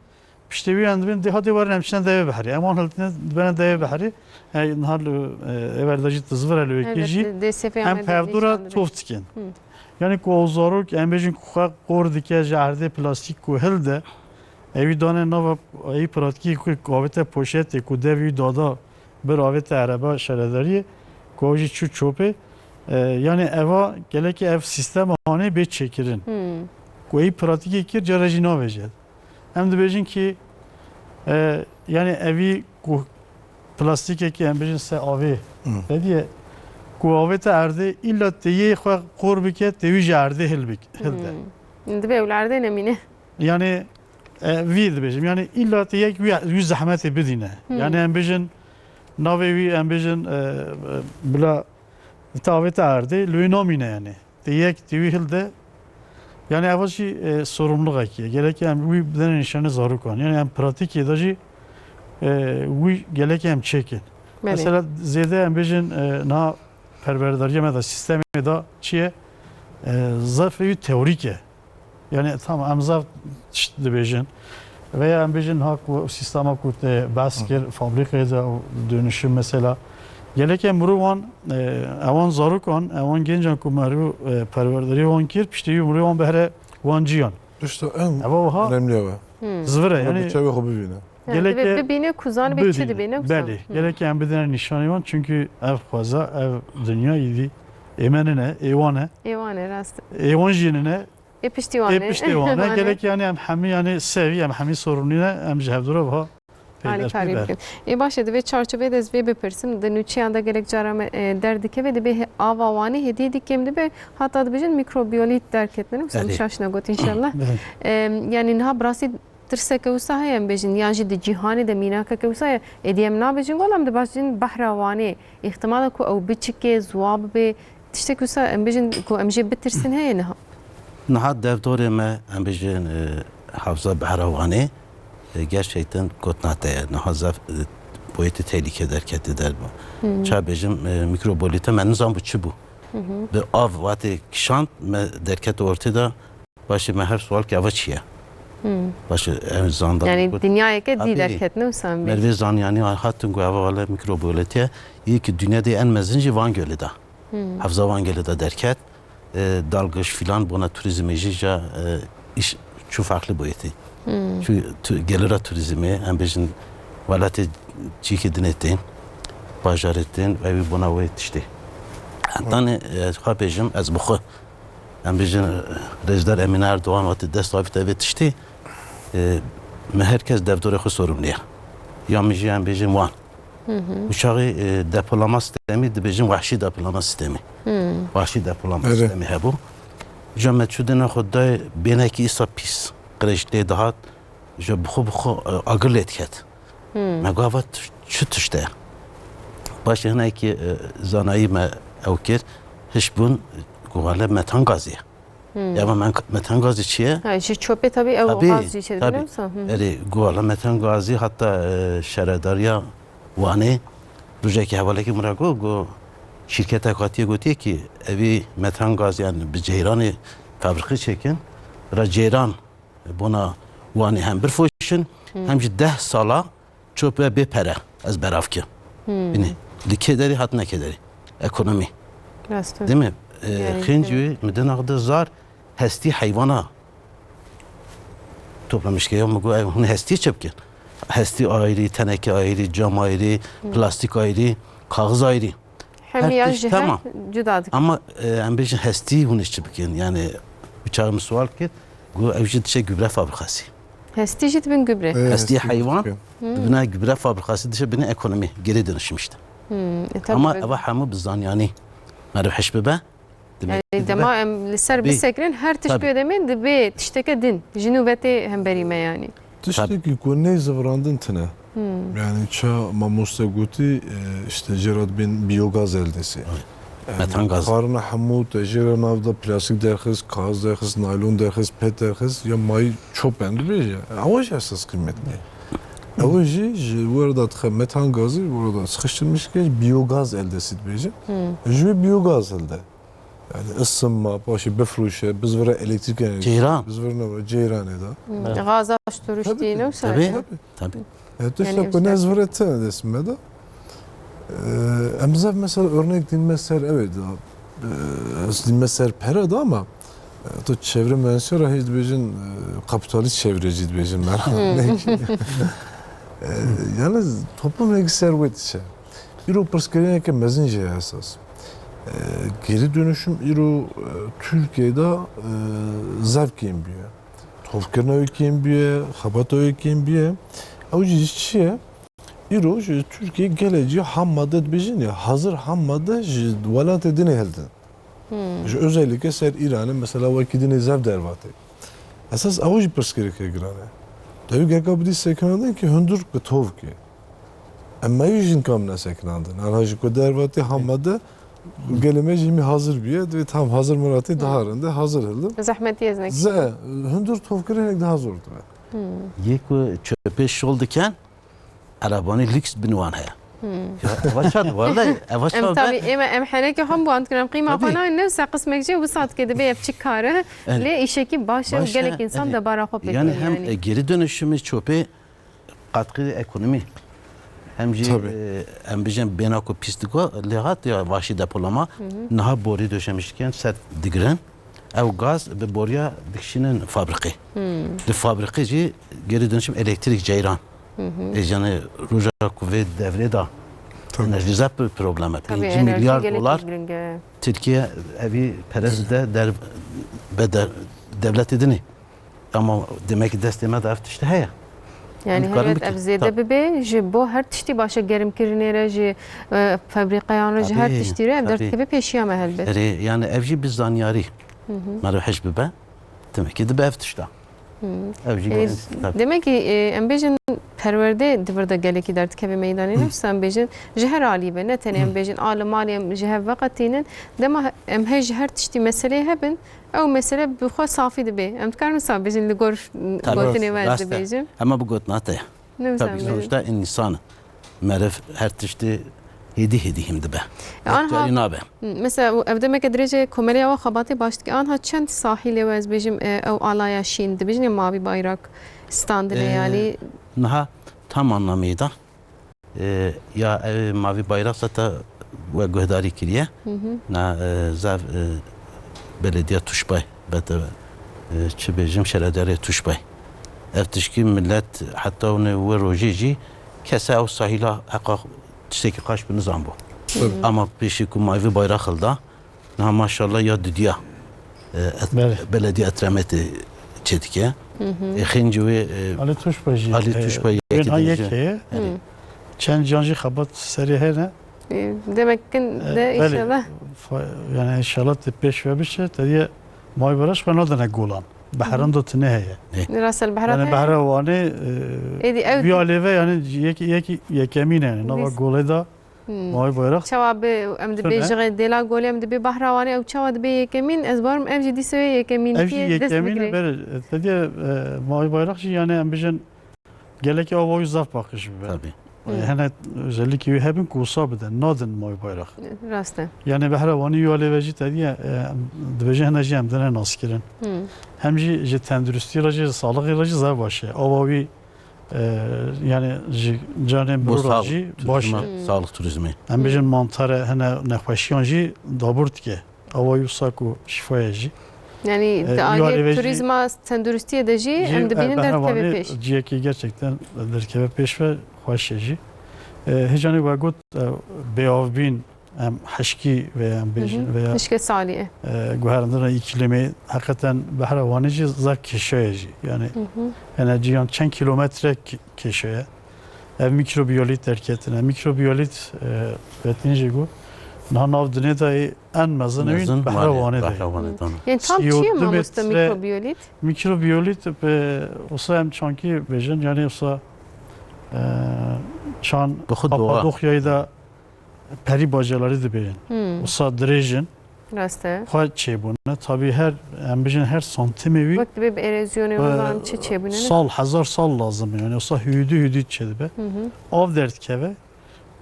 piştê wî em dibên dê hadê werin em çine devê behrê. Em wan hiltine dibene devê behrê. E, niha li, e, êver de jî tizvir e li wekî Elbet, jî. dê sefê Em Amedê pevdû re nîşan dibin. tof dikin. Hı. Yani ku ew zarok em bêjin ku xwe qor dike ji erdê plastîk ku hilde, Evî dane nava evî pratikî ku avête poşetê ku dev wî dada bir avête ereba şaredariyê ku ew jî çû çopê. E, yani eva gelekê ev sîstema hanê bê çêkirin. Hmm. Ku evî pratikê kir cara jî navêje. Em dibêjin ki, e, yani evî ku plastîkekî em bêjin se avê Hmm. vediye ku avête erdê îlla tê yê xwe qor bike tê wî ji erdê hilbik, hilde. Hmm. Divê ew li erdê nemîne. Yani, e, vî dibêjim. Yani îlla tê yek wî, wî zehmetê bidîne. Hmm. Yani em bêjin navê wî, em bêjin, e, e, bila tê avête erdê, li wê namîne yani. Tê yek tê wî hilde, Yani eva jî e, sorumluluk ye. Gerek em wî bidene nîşanê zarokan. Yani em pratîkê de jî e, wî gelek em çêkin. Belê. Mesela zêde em bêjin e, niha perwerdariya me de, sîstemê de çi ye? E, zaf wî teorîk e. Yani tamam em zaf tişt dibêjin. Veya em bêjin ha ku sîstema ku te behs kir, fabrîkayê de û dönüşüm mesela. Gelek em mirov wan, e, ewan zarokan, ewan gencan ku meriv e, perwerdariyê wan kir, piştî wî mirov wan behre wan ciyan. Tişta en Eva wiha önemli eve. Zivire Ona yani. Bir çavi xwe bibîne. Yani Gelek divê e bibîne ku zanibê çi bidî-, dibîne, wisa? Belê. Gelek em bidine nîşanê wan, çünkü ev xweza, ev dinya îdî ê me nine, ê wan e. Ê wan e, rast. Ê wan jî nine, Ê piştî wan ê e. Piştî wan e. Wan e. Gelek yani em hemî yani sevî, em hemî sorumlî ne, em ji hevdû re wiha Alîkarî bikin. Ê baş e, di vê çarçoveyê de ez vê bipirsim, di nûçeyan de gelek cara me e, derdikeve, dibê he-, ava Wanê hêdî hêdî kêm dibe, heta dibêjin mikrobiyolît derketine, wisa min Erê. şaş negot înşallah. Em, yani niha bi rastî tirseke wisa heye em bêjin, yan jî di cîhanê de mînakeke wisa ye, êdî em nabêjin, wela em dibêjin behra Wanê, îhtimala ku ew biçike, ziwa bibe, tiştek wisa em bêjin ku em jê bitirsin heye niha? Niha devdorê me, em bêjin, e, Havza Behra Wanê, e, gerçekten gotina te ye. Niha zaf, e, boyetê tehlîke derketî derba. Ça bêjim, e, mikrobolîte me nizan bû çi bû. Bi av watê kişand me derket ortê de, başê me her sual ki ava çi ye? Başê em zanda Yani got, dinyayeke dî Tabii. derketine wisa em bêjin. Mervê zanyanî hatin ku ava wale mikrobolîte ye. Yê ki dinya de en mezin jî Van Gölü de. Havza Van Gölü de derket. E, dalgıç filan bona turizmê jî ja, e, iş çû farklı boyutê. Çû tu, gelira turizmê, em bêjin welatê cîkê dinê tên, bajarê tên, ew ê bona wê tiştê. Heta ne, e, xwe bêjim, ez bi xwe. Em bêjin, e, Rêzdar Emîne Erdogan wextê dest avîte vê tiştê, e, me her kes devdorê xwe sorumlî ye. Ya min jî em bêjin wan. Û çaxê, e, depolama sistemî dibêjin wahşî depolama sistemî. Wahşî depolama Erê. sistemî hebû. Ja me çû dina xwe dayê bênekî îsa pîs. Qirêj lê dihat, ja bi xwe bi xwe, e, agir lê diket. Me got, "Ava tu-, çi tişt e?" Paşê hinekî, e, zanayî me ew kir, hiş bûn, got, "Wele metan gazî ye." Ya ama men-, metan gazî çi ye? Ha, ji çöpê tabii ew Tabii, gaz jî çêdibîne tabii. wisa? Hı. Erê, got, "Wele metan gazî hatta, e, şaredariya Wanê rojekî hevalekî min re got, got, şîrketek hatiye gotiye ki evî metan gazî yani bi ceyranê fabrîkî çêkin, ra ceyran bona Wanê hem bifroşin, hem jî deh sala çöp ve bê pere ez berav kim." Binê, li kê derî hat ne kê derî. Ekonomî. Rast e. Değil mi? E, Yani xêncî işte. wê, mi dina xwe de zar hestî heywana toplamış ke. Ya mi got, "Ev hûn hestî çi bikin?" Hestî ayrı, teneke ayrı, cam ayrı, plastik ayrı, kaxız ayrı. Hemî Her ya tişt ji hev tamam. cuda dikin. Ama, e, em bêjin hestî hûn çi bikin? Yani, bi çaxê min sual kir, got, "Ev jî diçe gübre fabrikası." Hestî jî dibin gübre. E, Hestî hestî heywan dikin. dibine gübre fabrikası diçe bine ekonomi, geri dönüşüm işte. Hmm, e, tabii Ama böyle. eva hemû bi zanyanî meriv hiş bibe. Demek Yani ki dema dibe- em li ser Tabii. bisekrin her tişt Tabii. pê demê dibe tişteke din. Ji nû ve tê hemberî me yani. Tiştekî ku neyê zivirandin tine. Yani ça mamoste gotî, e, işte jê re dibên biyogaz eldesî. Evet. Yani Metan gazı. Xwarina hemû te jê re nav da plastik derxist, kaxız derxist, naylon derxist, pet derxist, ya mayî çöp em dibêje. Ewa jî esas qîmetli ye. Ewa jî ji werda dixe metan gazî, werda sıkıştırmış ke biyogaz eldesî dibêje. Ji wê biyogaz elde. Yani ısınma, paşê bifroşe, bizvire elektrik enerjisi. Ceyran. Bizvire ne var? Ceyranê de. Hmm, Evet. Gaza şturuştî Tabii, ne tabii. Tabii, tabii. Yani tişta işte ku nezvire tine dest me de. Ee, em zaf mesela örnek din me ser, evet da. Ee, ez din me ser pere de ama, e, tu çevre mühendisi re hîç dibêjin, e, kapitalist çevrecî dibêjin me. Ee, yani toplum hêk ser wê diçe. Îro pirsgirêkeke mezin jî heye esas. E, geri dönüşüm îro, e, Tirkiyeyê de, e, zaf kêm bûye. Tovkirina wê kêm bûye, xebata wê kêm bûye. Ew jî ji çi ye? Îro ji Tirkiyeyê gelek cî ham madde dibêjin ya, hazir ham madde ji welatê dinê hildin. Ji özellikle ser Îranê mesela wekî dinê zaf dervatê. Esas ew jî pirsgirêkê giran e. Dewî gereka bidî sekinandin ki hundir bi tovkê. Em me jî nikamine sekinandin. Hala ji ku dervatê ham madde Gelê me jî hîmî hazir bûye. Divê tam hazir miratî daha rinde hazir hilin. Zehmetî ez nekim. Ze, hundir tovkirin hinek daha zor dibe. Yê ku çöpê şol diken, erebanî lüks bin wan heye. Ya, eva çad, vallahi, eva Em çad tabî, be. ême, em henekê xwe bi wan dikin, em qîma Tabii. xwe nayên, newsa qismek jê wisa dike, dibe ev çi kar e. Evet. Lê îşekî baş e û Baş e, gelek însan evet. debara xwe pê Yani dikin hem, yani. e, geri dönüşümü çöpê katkı ekonomi. Hem jî, Tabii. e, em bijin bêna ku pîs diko, lê hat ya vaşî depolama, niha borî döşemiş dikin, ser digirin. Ew gaz bi boriya dikişînin fabrikê. Li fabrikê jî geri dönüşüm elektrik ceyran. E, yani roja ku vê devrê de Tabii. enerji zaf bir problem e. Tabii, Pêncî enerji milyar gelek dolar giring e. Tirkiye evî perez de der, be de, devletê dinê. Ama demek ki destê me de ev tiştî heye. Yani Em dikarin helbet bikin. ev zêde Tabii. bibe, ji bo her tiştî baş e, gerimkirinê re, ji, e, fabrîqeyan re, ji her Tabii, tiştî re ev tabii. derdikeve pêşiya me helbet. Erê, yani ev jî bi zanyarî. Hı hı. Meriv hej bibe, demek ki dibe ev tişta. Hı. Ev jî E, gelin, tabii. demek ki, e, em bêjin perwerde di vir de gelekî derdikeve meydanê, ne wisa em bêjin, ji her alî be, ne tenê em bêjin, a li malê em ji hev veqetînin, dema em hej ji her tiştî meseleyê hebin, ew mesele bi xwe safî dibe. Em dikarin wisa bêjin li gor Tabii. gotinê me ez Rast e. dibêjim. Ama bu gotina te ye. Ne wisa Tabii, em bêjin. sonuçta insan e. Meriv her tiştî hêdî hêdî hîm dibe. E, anha Hektarî nabe. Hı, mesela, ev demeke dirêj e, komeleya we xebatê baş dike. Anha çend sahîlê we, ez bêjim, e, ew alaya şîn dibêjin, ya mavî bayrak standine, E, yani? niha tam anlamıyla, e, ya ev mavî bayrak zaten we guhdarî kiriye. Hı hı. Na, e, zav, e, belediye Tuşbay, bete, e, çi bêjim, şaredarê Tuşbay. Ev tişkî millet heta hûnê wê rojê jî kese ew sahîla heqa tiştekî qaş bi nizan bû. Tabii. Ama pêşî ku mavî bayrak hilda, niha maşallah ya dudiya, e, et-, Belê. belediye Etremetê çêdike. Hı hı. E, xêncî wê, e, Ali Tuşbay jî, Ali e, Tuşbay wê yekê niha yekê. Hı. Çend can jî xebat serê hene. E, demek kin E, de belê. inşallah. Fa-, yani inşallah te pêş ve biçe, te diye mavî bayrak xwe nadine golan. Behranda tine heye. Rast e, behra Yani heye. behra Wanê, e, Êdî ew vî alê ve yani yek-, yek-, yekemîn e yani. Nava Dîs- golê da Hmm. Mavî bayrak. Çawa bi, em Tune. dibê ji dêla golê em dibê Behra Wanê, ew çawa dibê yekemîn, ez barim ev jî dîsa wê yekemîn Ev jî yekemîn bere, te diye, e, mavî bayrak jî yani em bijin gelekî ava wî zaf paqij bibe. Tabii. E, Hmm. hene özellikî wî hebin ku wisa bide, nadin mavî bayrak. Rast e. Yani Behra Wanê wî alê ve jî te diye, e, em dibêjin hene jî em dine naskirin. Hmm. Hem jî ji tenduristî re jî, ji saxlixê re jî zaf baş e. Ava wî E, yani ji canê mirû re jî baş e. Sağlık turizmi. Em bêjin mantar e, hene nexweşiyan jî dabûr dike. Awa wisa ku şifa ye jî. Yani E, di aliyê turizma, tenduristiyê de jî em dibînin derdikeve pêş. Ciyekî gerçekten derdikeve pêş ve xweş e jî. E, hêcanê we got, e, bêavbîn, em hişkî vê em bêjin, Hı hı. veya, Hişkê salî e. e, guherandina îklimê, heqeten Behra Wanê jî zaf kêşe ye jî. Yani, Hı hı. enerjiyan çend kilometre kê-, kêşe ye. Ev mikrobiyolît derketine. Mikrobiyolît, e, Betîn jî got, niha nav dinê de en mezin ewî Mezin Behra Wanê, Wanê de. Behra Wanê de. Yani tam çi ye mamoste mikrobiyolît? Mikrobiyolît, e, wisa em çankî bêjin, yani wisa, e, çan Bi xwe doğa. Kapadokyayê de perî bacalarî dibêjin. Hmm. Wisa dirêj in. Rast e. Xwe çêbûne. Tabii her, em bijin her santîmê wî Wek dibe bi erozyonê ve, ondan çi çêbûne ne? sal, hezar sal lazim e. Yani wisa hûdû hûdû çêdibe. Hı hı. Av derdikeve.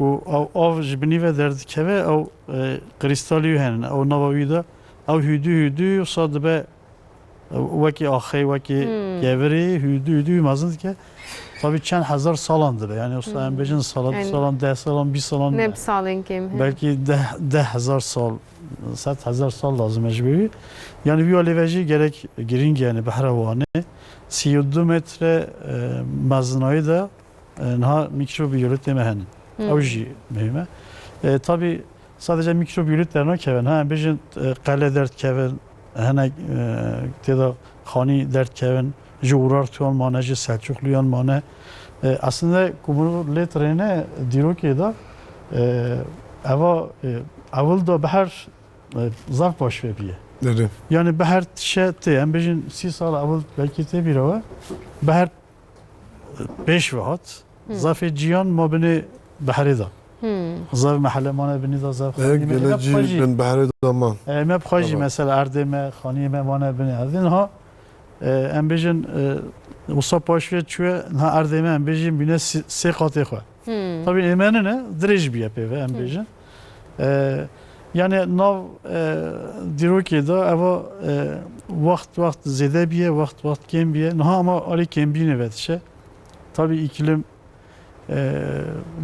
Û av, av ji binî ve derdikeve, ew, e, krîstalî wî hene. Ew nava wî de, ew hûdû hûdû wisa dibe Wekî axê, wekî Hmm. kevirî, hûdû hûdû mezin dike. Tabii çend hezar salan dibe. Yani usta em bêjin salan, Yani salan, deh salan, bîst salan. Ne bi salên kêm, he. Belkî deh, deh hezar sal, sed hezar sal lazim e ji bê wî. Yani vî alê ve jî gerek girîng e, yani Behra Wanê. Sî û du metre, e, mezinayî de E, niha mikrobiyolîtê me hene. Hmm. Ew jî muhîm e. E, tabii sadece mikrobiyolît dernakeve. Niha em bêjin, e, qele derdikevin, hinek, e, tê de xanî derdikevin, ji Urartuyan mane, ji Selçukluyan mane. E, aslında ku mirov lê dirêne dîrokê de, e, eva, e, ewil de Behr, e, zaf baş ve bîye. Erê. Yani Behr tişe tê, em bêjin sî sal ewil belkî tê bîra we. Behr pêş ve hat. Hmm. Zafê ciyan mabinê behrê de. Hmm. Zev mehele mane binî da zev xanî me. Gelê cî bin behrê daman. E, me bi xwe jî mesela erdê me, xaniyê me mane binî. Erdê niha, e, em bêjin, e, wisa paş ve çûye, niha erdê me em bêjin bîne sê, sê qatê xwe. Tabî ê me nine, dirêj bîye pê ve em bêjin. E, yani nav, e, dîrokê de eva, e, wext wext zêde bîye, wext wext kêm bîye. Niha ama alî kêmbînê ve dişe. Tabî îklim, e,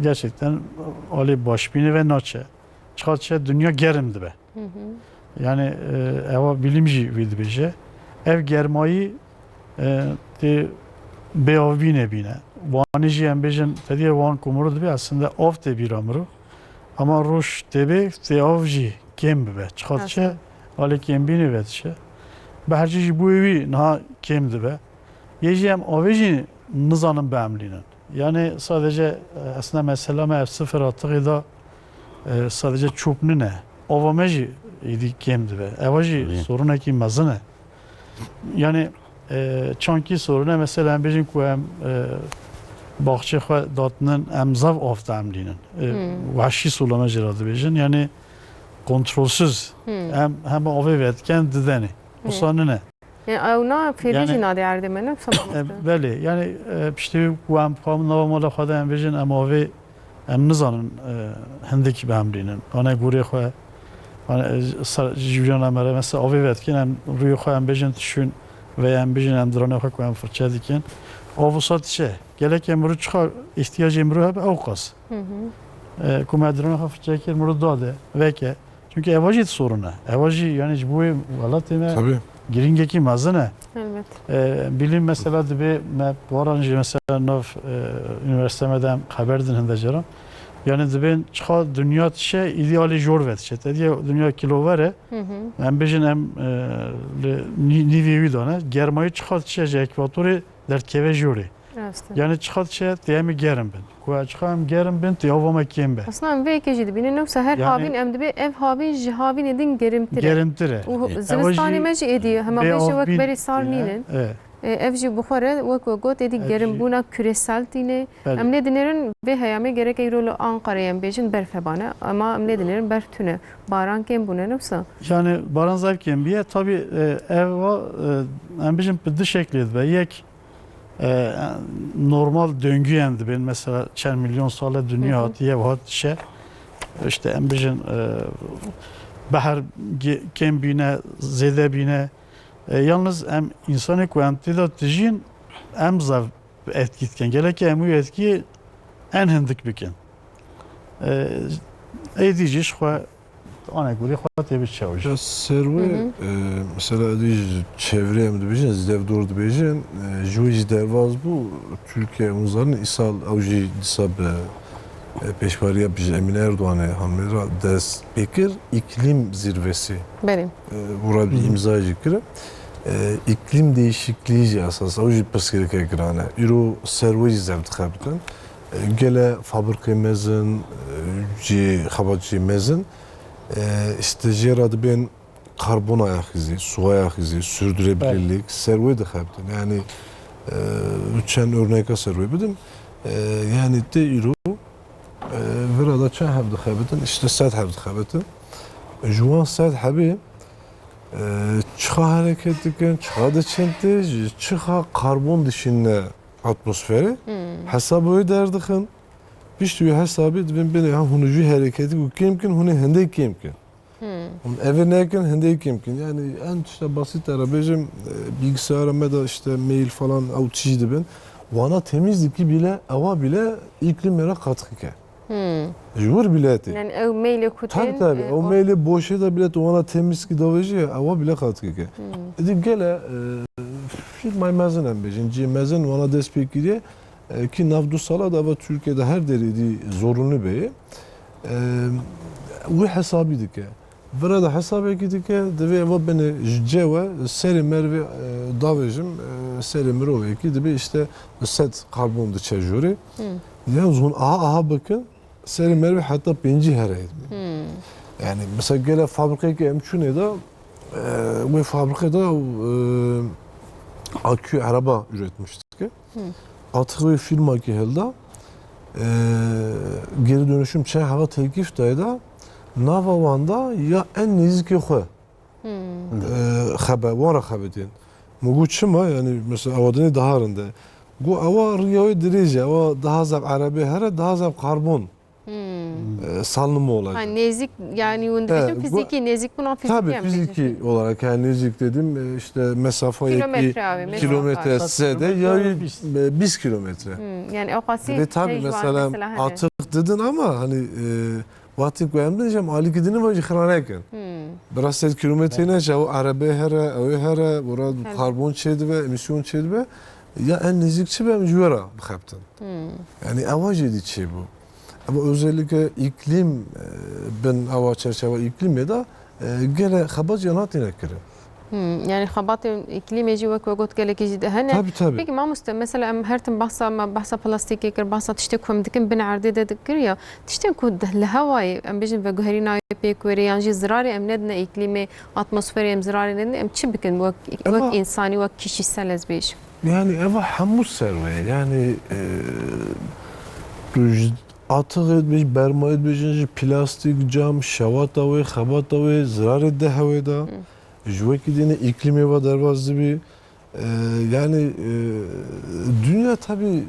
gerçekten alê başbînê ve naçe. Çiqa çe dinya germ dibe. Yani, e, eva bilim jî vî dibêje. Ev germayî, e, tê bêavbînê bîne. Wanê jî em bêjin, tediye wan ku miro dibe, aslında av tê bîra miro. Ama roj tê bê, tê av jî kêm bibe. Çiqa çe alê kêmbînê ve dişe. Bi her cî jî bûyê wî niha kêm dibe. Yê jî em avê jî nizanin biemlînin. Yani sadece, e, aslında mesela me ev sifir atığı da, e, sadece çöp nine. Ava me jî êdî kêm dibe. Eva jî sorunekî mezin e. Yani, e, çankî sorun e. Mesela em bêjin ku em, e, baxçê xwe datinin, em zev av diemlînin. E, vahşî soleme jê re dibêjin. Yani kontrolsüz. Em hem avê vediken didenê. Wisa nine. Yani ew na fêrî jî nadê erdê me, ne wisa mamoste? E, belê, yani, e, piştî wî ku em xwe nava mala xwe de em bêjin, em avê, em nizanin, e, hindik biemrînin. Ane gorê xwe, ane, e, ser, ji jîviyana me re, mesela avê vedikin, em rûyê xwe em bêjin tişûn veya em bêjin em diranê xwe ku em firçe dikin. Av wisa diçe. Gelek em mirû çiqa îhtiyacê mirû hebe ew qas. E, ku me diranê xwe firçe kir, mirû dade, veke. Çünkü eva jî sorun e. Eva jî yani ji bo wê welatê me girîngekî mezin e. Elbet. E, bilî mesela dibê me waran jî mesela nav, e, üniversite me de em xeber din hinde caran. Yani dibên çiqa dinya dişe îdî alî jor ve dişe. Te diye dinya kilover e. Em bêjin em, e, li nî-, nîvê wî dane. Germayî çiqa dişe ji ekvatorê derdkeve jorê. Rast e. Yani çiqa diçe tê em ê gerim bin. Ku çiqa em gerim bin, tê ava me kêm be. Aslında em vê yekê jî dibînin, ne wisa her havîn em dibê ev havîn ji havînê din gerimtir e. Gerimtir e. Û zivistanê me jî êdî hema bê jî wek berî sar nînin. E, ev jî bi xwe re wek we got êdî gerimbûna küresel tîne. Em lê dinêrin vê heyamê gerek îro li Ankarayê em bêjin berf hebane. Ama em lê dinêrin berf tune. Baran kêm bûne, ne wisa? Yani baran zayıf kêm biye. Tabii, e, ev va, e, em bêjin bi du şeklê dibe. Yek, e, normal döngüyen dibên, mesela çend milyon sale dünya hatiye ve hat dişe. İşte em bêjin, e, beher ge-, kêm bîne, zêde bîne. E, yalnız em insanê ku em tê de dijîn, em zaf etkî dikin. Gelek em wî etkî en hindik bikin. E, êdî jî ji xwe Ane gurî xwe tê bi çewj. Ya ser wê, e, mesela êdî ji çevrê em dibêjin, ez dev dor dibêjin, e, ji wê jî derbas bû. Tirkiye, hûn zanin, îsal ew jî dîsa bi, e, pêşwariya bi ji Emîne Erdoganê hamêra dest pê kir, îklîm zîrvesî. Belê. E, û re bir îmza jî kirin. E, îklîm değişikliği jî esas, ew jî pirsgirêke giran e. Îro ser wê jî zev dixebitin. E, gele fabrikê mezin, e, cî xebatçî mezin, e, işte jê re dibên karbon ayak izi, su ayak izi, sürdürülebilirlik, ser wê dixebitin. Yani, e, çend örneka ser wê bidim. E, yani tê îro, e, vira da çend heb dixebitin? İşte sed heb dixebitin. Ji wan sed hebê, e, çiqa hereket dikin, çiqa diçin tê, ji çiqa karbon dişînine atmosferê, hesabê wê derdixin. Piştî wê hesabê dibên bêne, ha hûn jî hereketî ku kêm kin, hûn ê hindê kêm kin. Hûn evê nekin, hindê kêm kin. Yani en tişta basit te re bêjim, e, bilgisayara me de işte mail falan ew tijî dibin. Wana temiz dikî bile, ewa bile îklîmê re katkı ke. Ji wir bile tê. Yani ew mailê ku tên, tabii, tabii. E, ew mailê boşê de bile tu wana temiz kî davêjî, ewa bile katkı ke. Êdî gele, e, firmayê mezin em bêjin, cihê mezin wana dest pê kiriye. E, kî nav du sala de eva Tirkiye de her derê dî zorunlu beye. E, wî hesabî dike. Vira de hesabekî dike, divê eva bine ji cewe serê mervê, e, davêjim, e, serê mirovekî dibe işte sed karbon diçe jorê. Yalnız hûn aha aha bikin, serê mervê heta pêncî hereyê dibe. Yani mesela gele fabrikekê em çûnê de, e, wê fabrikê de, e, akü araba üretmiştik. Atığı wê firmakî hilda, e, geri dönüşüm çend heva teklif dayê de, nava wan da ya en nêzîkê xwe, e, xebe, wan re xebitên. Min got çima, yani mesela ewa dinê daha rinde. Got ewa riya wê dirêj e, ewa daha zaf erebê here, daha zaf karbon, e, salınımı olacak. Ha, nêzîk, yani hûn dibêjin fizîkî, nêzîkbûna fizîkî. Tabii, em bêjin. Fiziki olarak yani nêzîk dedim, e, işte mesafe yekî, kilometre abi, mesafe. Kilometre zêde ya bîst kilometre. Hmm, yani o qasî. Ve tabii mesela atık dedin ama hani, e, wextê ku em dibêjin, em alîkî dinin ve jî xira nekin. Hmm. Biraz ser kilometre ne, ew erebe here, ew here, ora karbon çêdibe, emisyon çêdibe. Ya en nêzîk çi be, em ji we re bixebtin. Hmm. Yani ewa jî dî çêbû. Ama özellikle iklim, e, bin ewa çerçeve iklimê de, e, gele xebat jî hatine kirin. Hmm, yani xebatên îklîmê jî wek we got gelekî jî de hene. Tabii, tabii. Peki mamoste, mesela em her tim bahsa, me bahsa plastîkê kir, bahsa tiştê ku em dikin bin erdê de dikir ya, tiştên ku de-, li hewayê em bêjin veguherîna wê pêk wêrê yan jî zirarê em nedine îklîmê, atmosferê em zirarê nedine, em çi bikin wek, wek însanî, wek kişîsel ez bêjim? Yani eva hemû ser wê ye. Yani, e, tu ji atığı dibêjî, bermayê dibêjin, ji plastîk, cam, şewata wê, xebata wê, zirarê de hewê de. Hı. Ji wekî dînê îklîmê ve derbas dibî. E, yani, e, dünya tabii, e,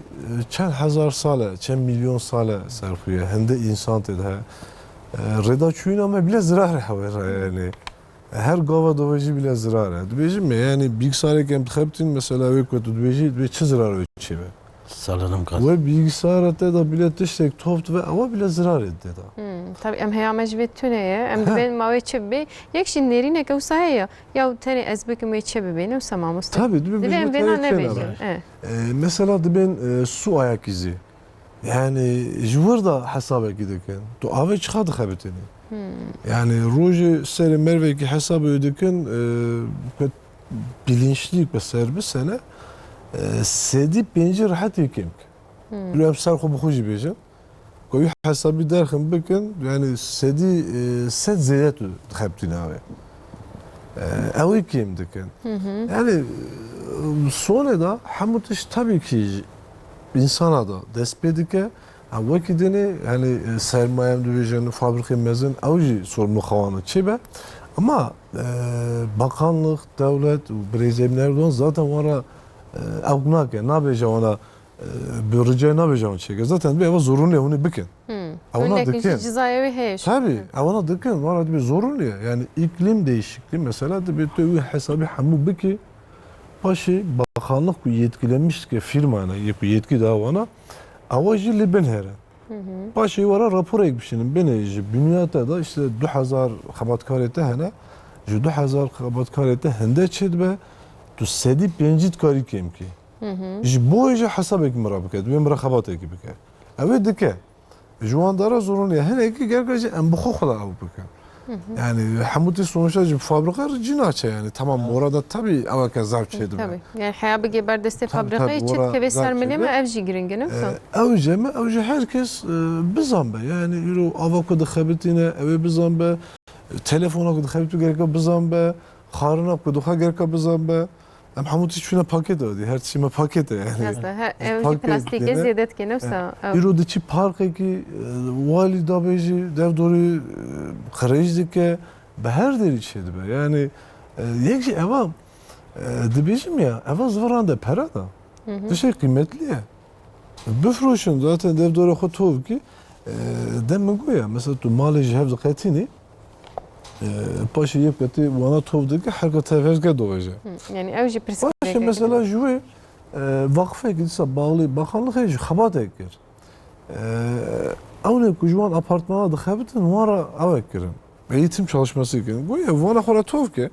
çend hezar sale, çend milyon sale ser xwe ye. Hinde însan tê de he. E, rêda çûyîna me bile zirar hewê re yani. Her gava dovejî bile zirar e. Dibêjim me, yani bilgisayarek em dixebitîn, mesela wê ku tu dibêjî, dibê çi zirar wê çê be? Salınım gaz. Wê bilgisayara te de bile tiştek top dibe, ewa bile zirarê te de. Hmm, tabii em heya me ji vê tune ye. Em dibên ma wê çi bibê. Yek jî nêrîneke wisa heye. Ya tenê ez bikim wê çi bibê, ne wisa mamoste. Tabii, dibê em vêna nebêjin. E. E, mesela dibên, e, su ayak izi. Yani ji wir de hesabekî dikin. Tu avê çiqa dixebitinî? Hmm. Yani rojê serê mervekî hesabê wê dikin, e, ku bilinçlî ku ser bisene, e, sedî pêncî rehetî kêm ke. Hmm. Dû em ser xwe bi xwe jî bêjin. Ku wî hesabî derxin bikin, yani sedî, e, sed zêde tu dixebitîne avê. E, ew ê kêm dikin. Hı hı. Yani, e, sonê de hemû tişt tabii ki ji însana de dest pê dike. Ha, wekî dinê, yani, e, sermaye em dibêjin, fabrîkê mezin, ew jî sorumlu xewana çê be. Ama, e, bakanlık, dewlet û birêzê min Erdogan zaten wan re, e, ew nake, nabêje wana, e, bi ricayê nabêje wan çêke. Zaten dibê eva zorunlê hûnê bikin. Hmm. Ewana dikin. Cizayê wê heye. Tabii, ewana dikin. Wana dibê zorunlê. Yani iklim değişikliği mesela dibê tu wî hesabî hemû bikî. Paşê bakanlık ku yetkilenmiş dike firmayana, yê ku yetkî da wana, ewa jî li bin here. Hı hı. Paşê wara raporek bişînin, binê ji binyata da işte du hezar xebatkarê te hene, ji du hezar xebatkarê te hinde çêdibe, tu sedî pêncî dikarî kêm kî. Hı hı. Ji bo jî hesabekî min re bike, dibê min re xebatekî bike. Ew ê dike. Ji wan dara zorûnê hinekî gereka jî em bi xwe xwe de ew bikin. Hı hı. Yani hemû tê sonuçta ji fabrika re cî naçe yani. Tamam, evet. Orada tabii eweke zaf çê dibe. Tabii. Yani heya bigê ber destê fabrikayê çi dikeve ser milê me, ev jî giring e, ne wisa? E, ew jî me, ew jî her kes, e, bizan be. Yani îro ava ku dixebitîne, ew ê bizan be. Telefona ku dixebitî gereka bizan be. Xarina ku dixe gereka bizan be. Em hemû tişt çûne pakete dî, her tiştê me pakete yani. Rast e, her, ev jî plastîkê zêde dike, ne wisa? Ew. Îro diçî parkekî, e, walî dabêjî, derdorî, e, qirêj dike, bi her derî çêdibe. Yani, e, yek jî eva, e, dibêjim ya, eva ziviran de pere da. Hı hı. Tiştê qîmetlî ye. Bifroşin, zaten derdora xwe tov kî, e, dem min goya, mesela tu malê ji hev diqetînî, e, paşê yek ketî wana tov dike, herka tev herke dovêje. Hı, yani ew jî pirsgirêkek. Paşê mesela ji wê, e, vaqfekî dîsa bağlı bakanlık heye jî xebatek kir. E, ewnê ku ji wan apartmana dixebitin, wan re ewek kirin. Eğitim çalışması kirin. Goya wana xwe re tov ke.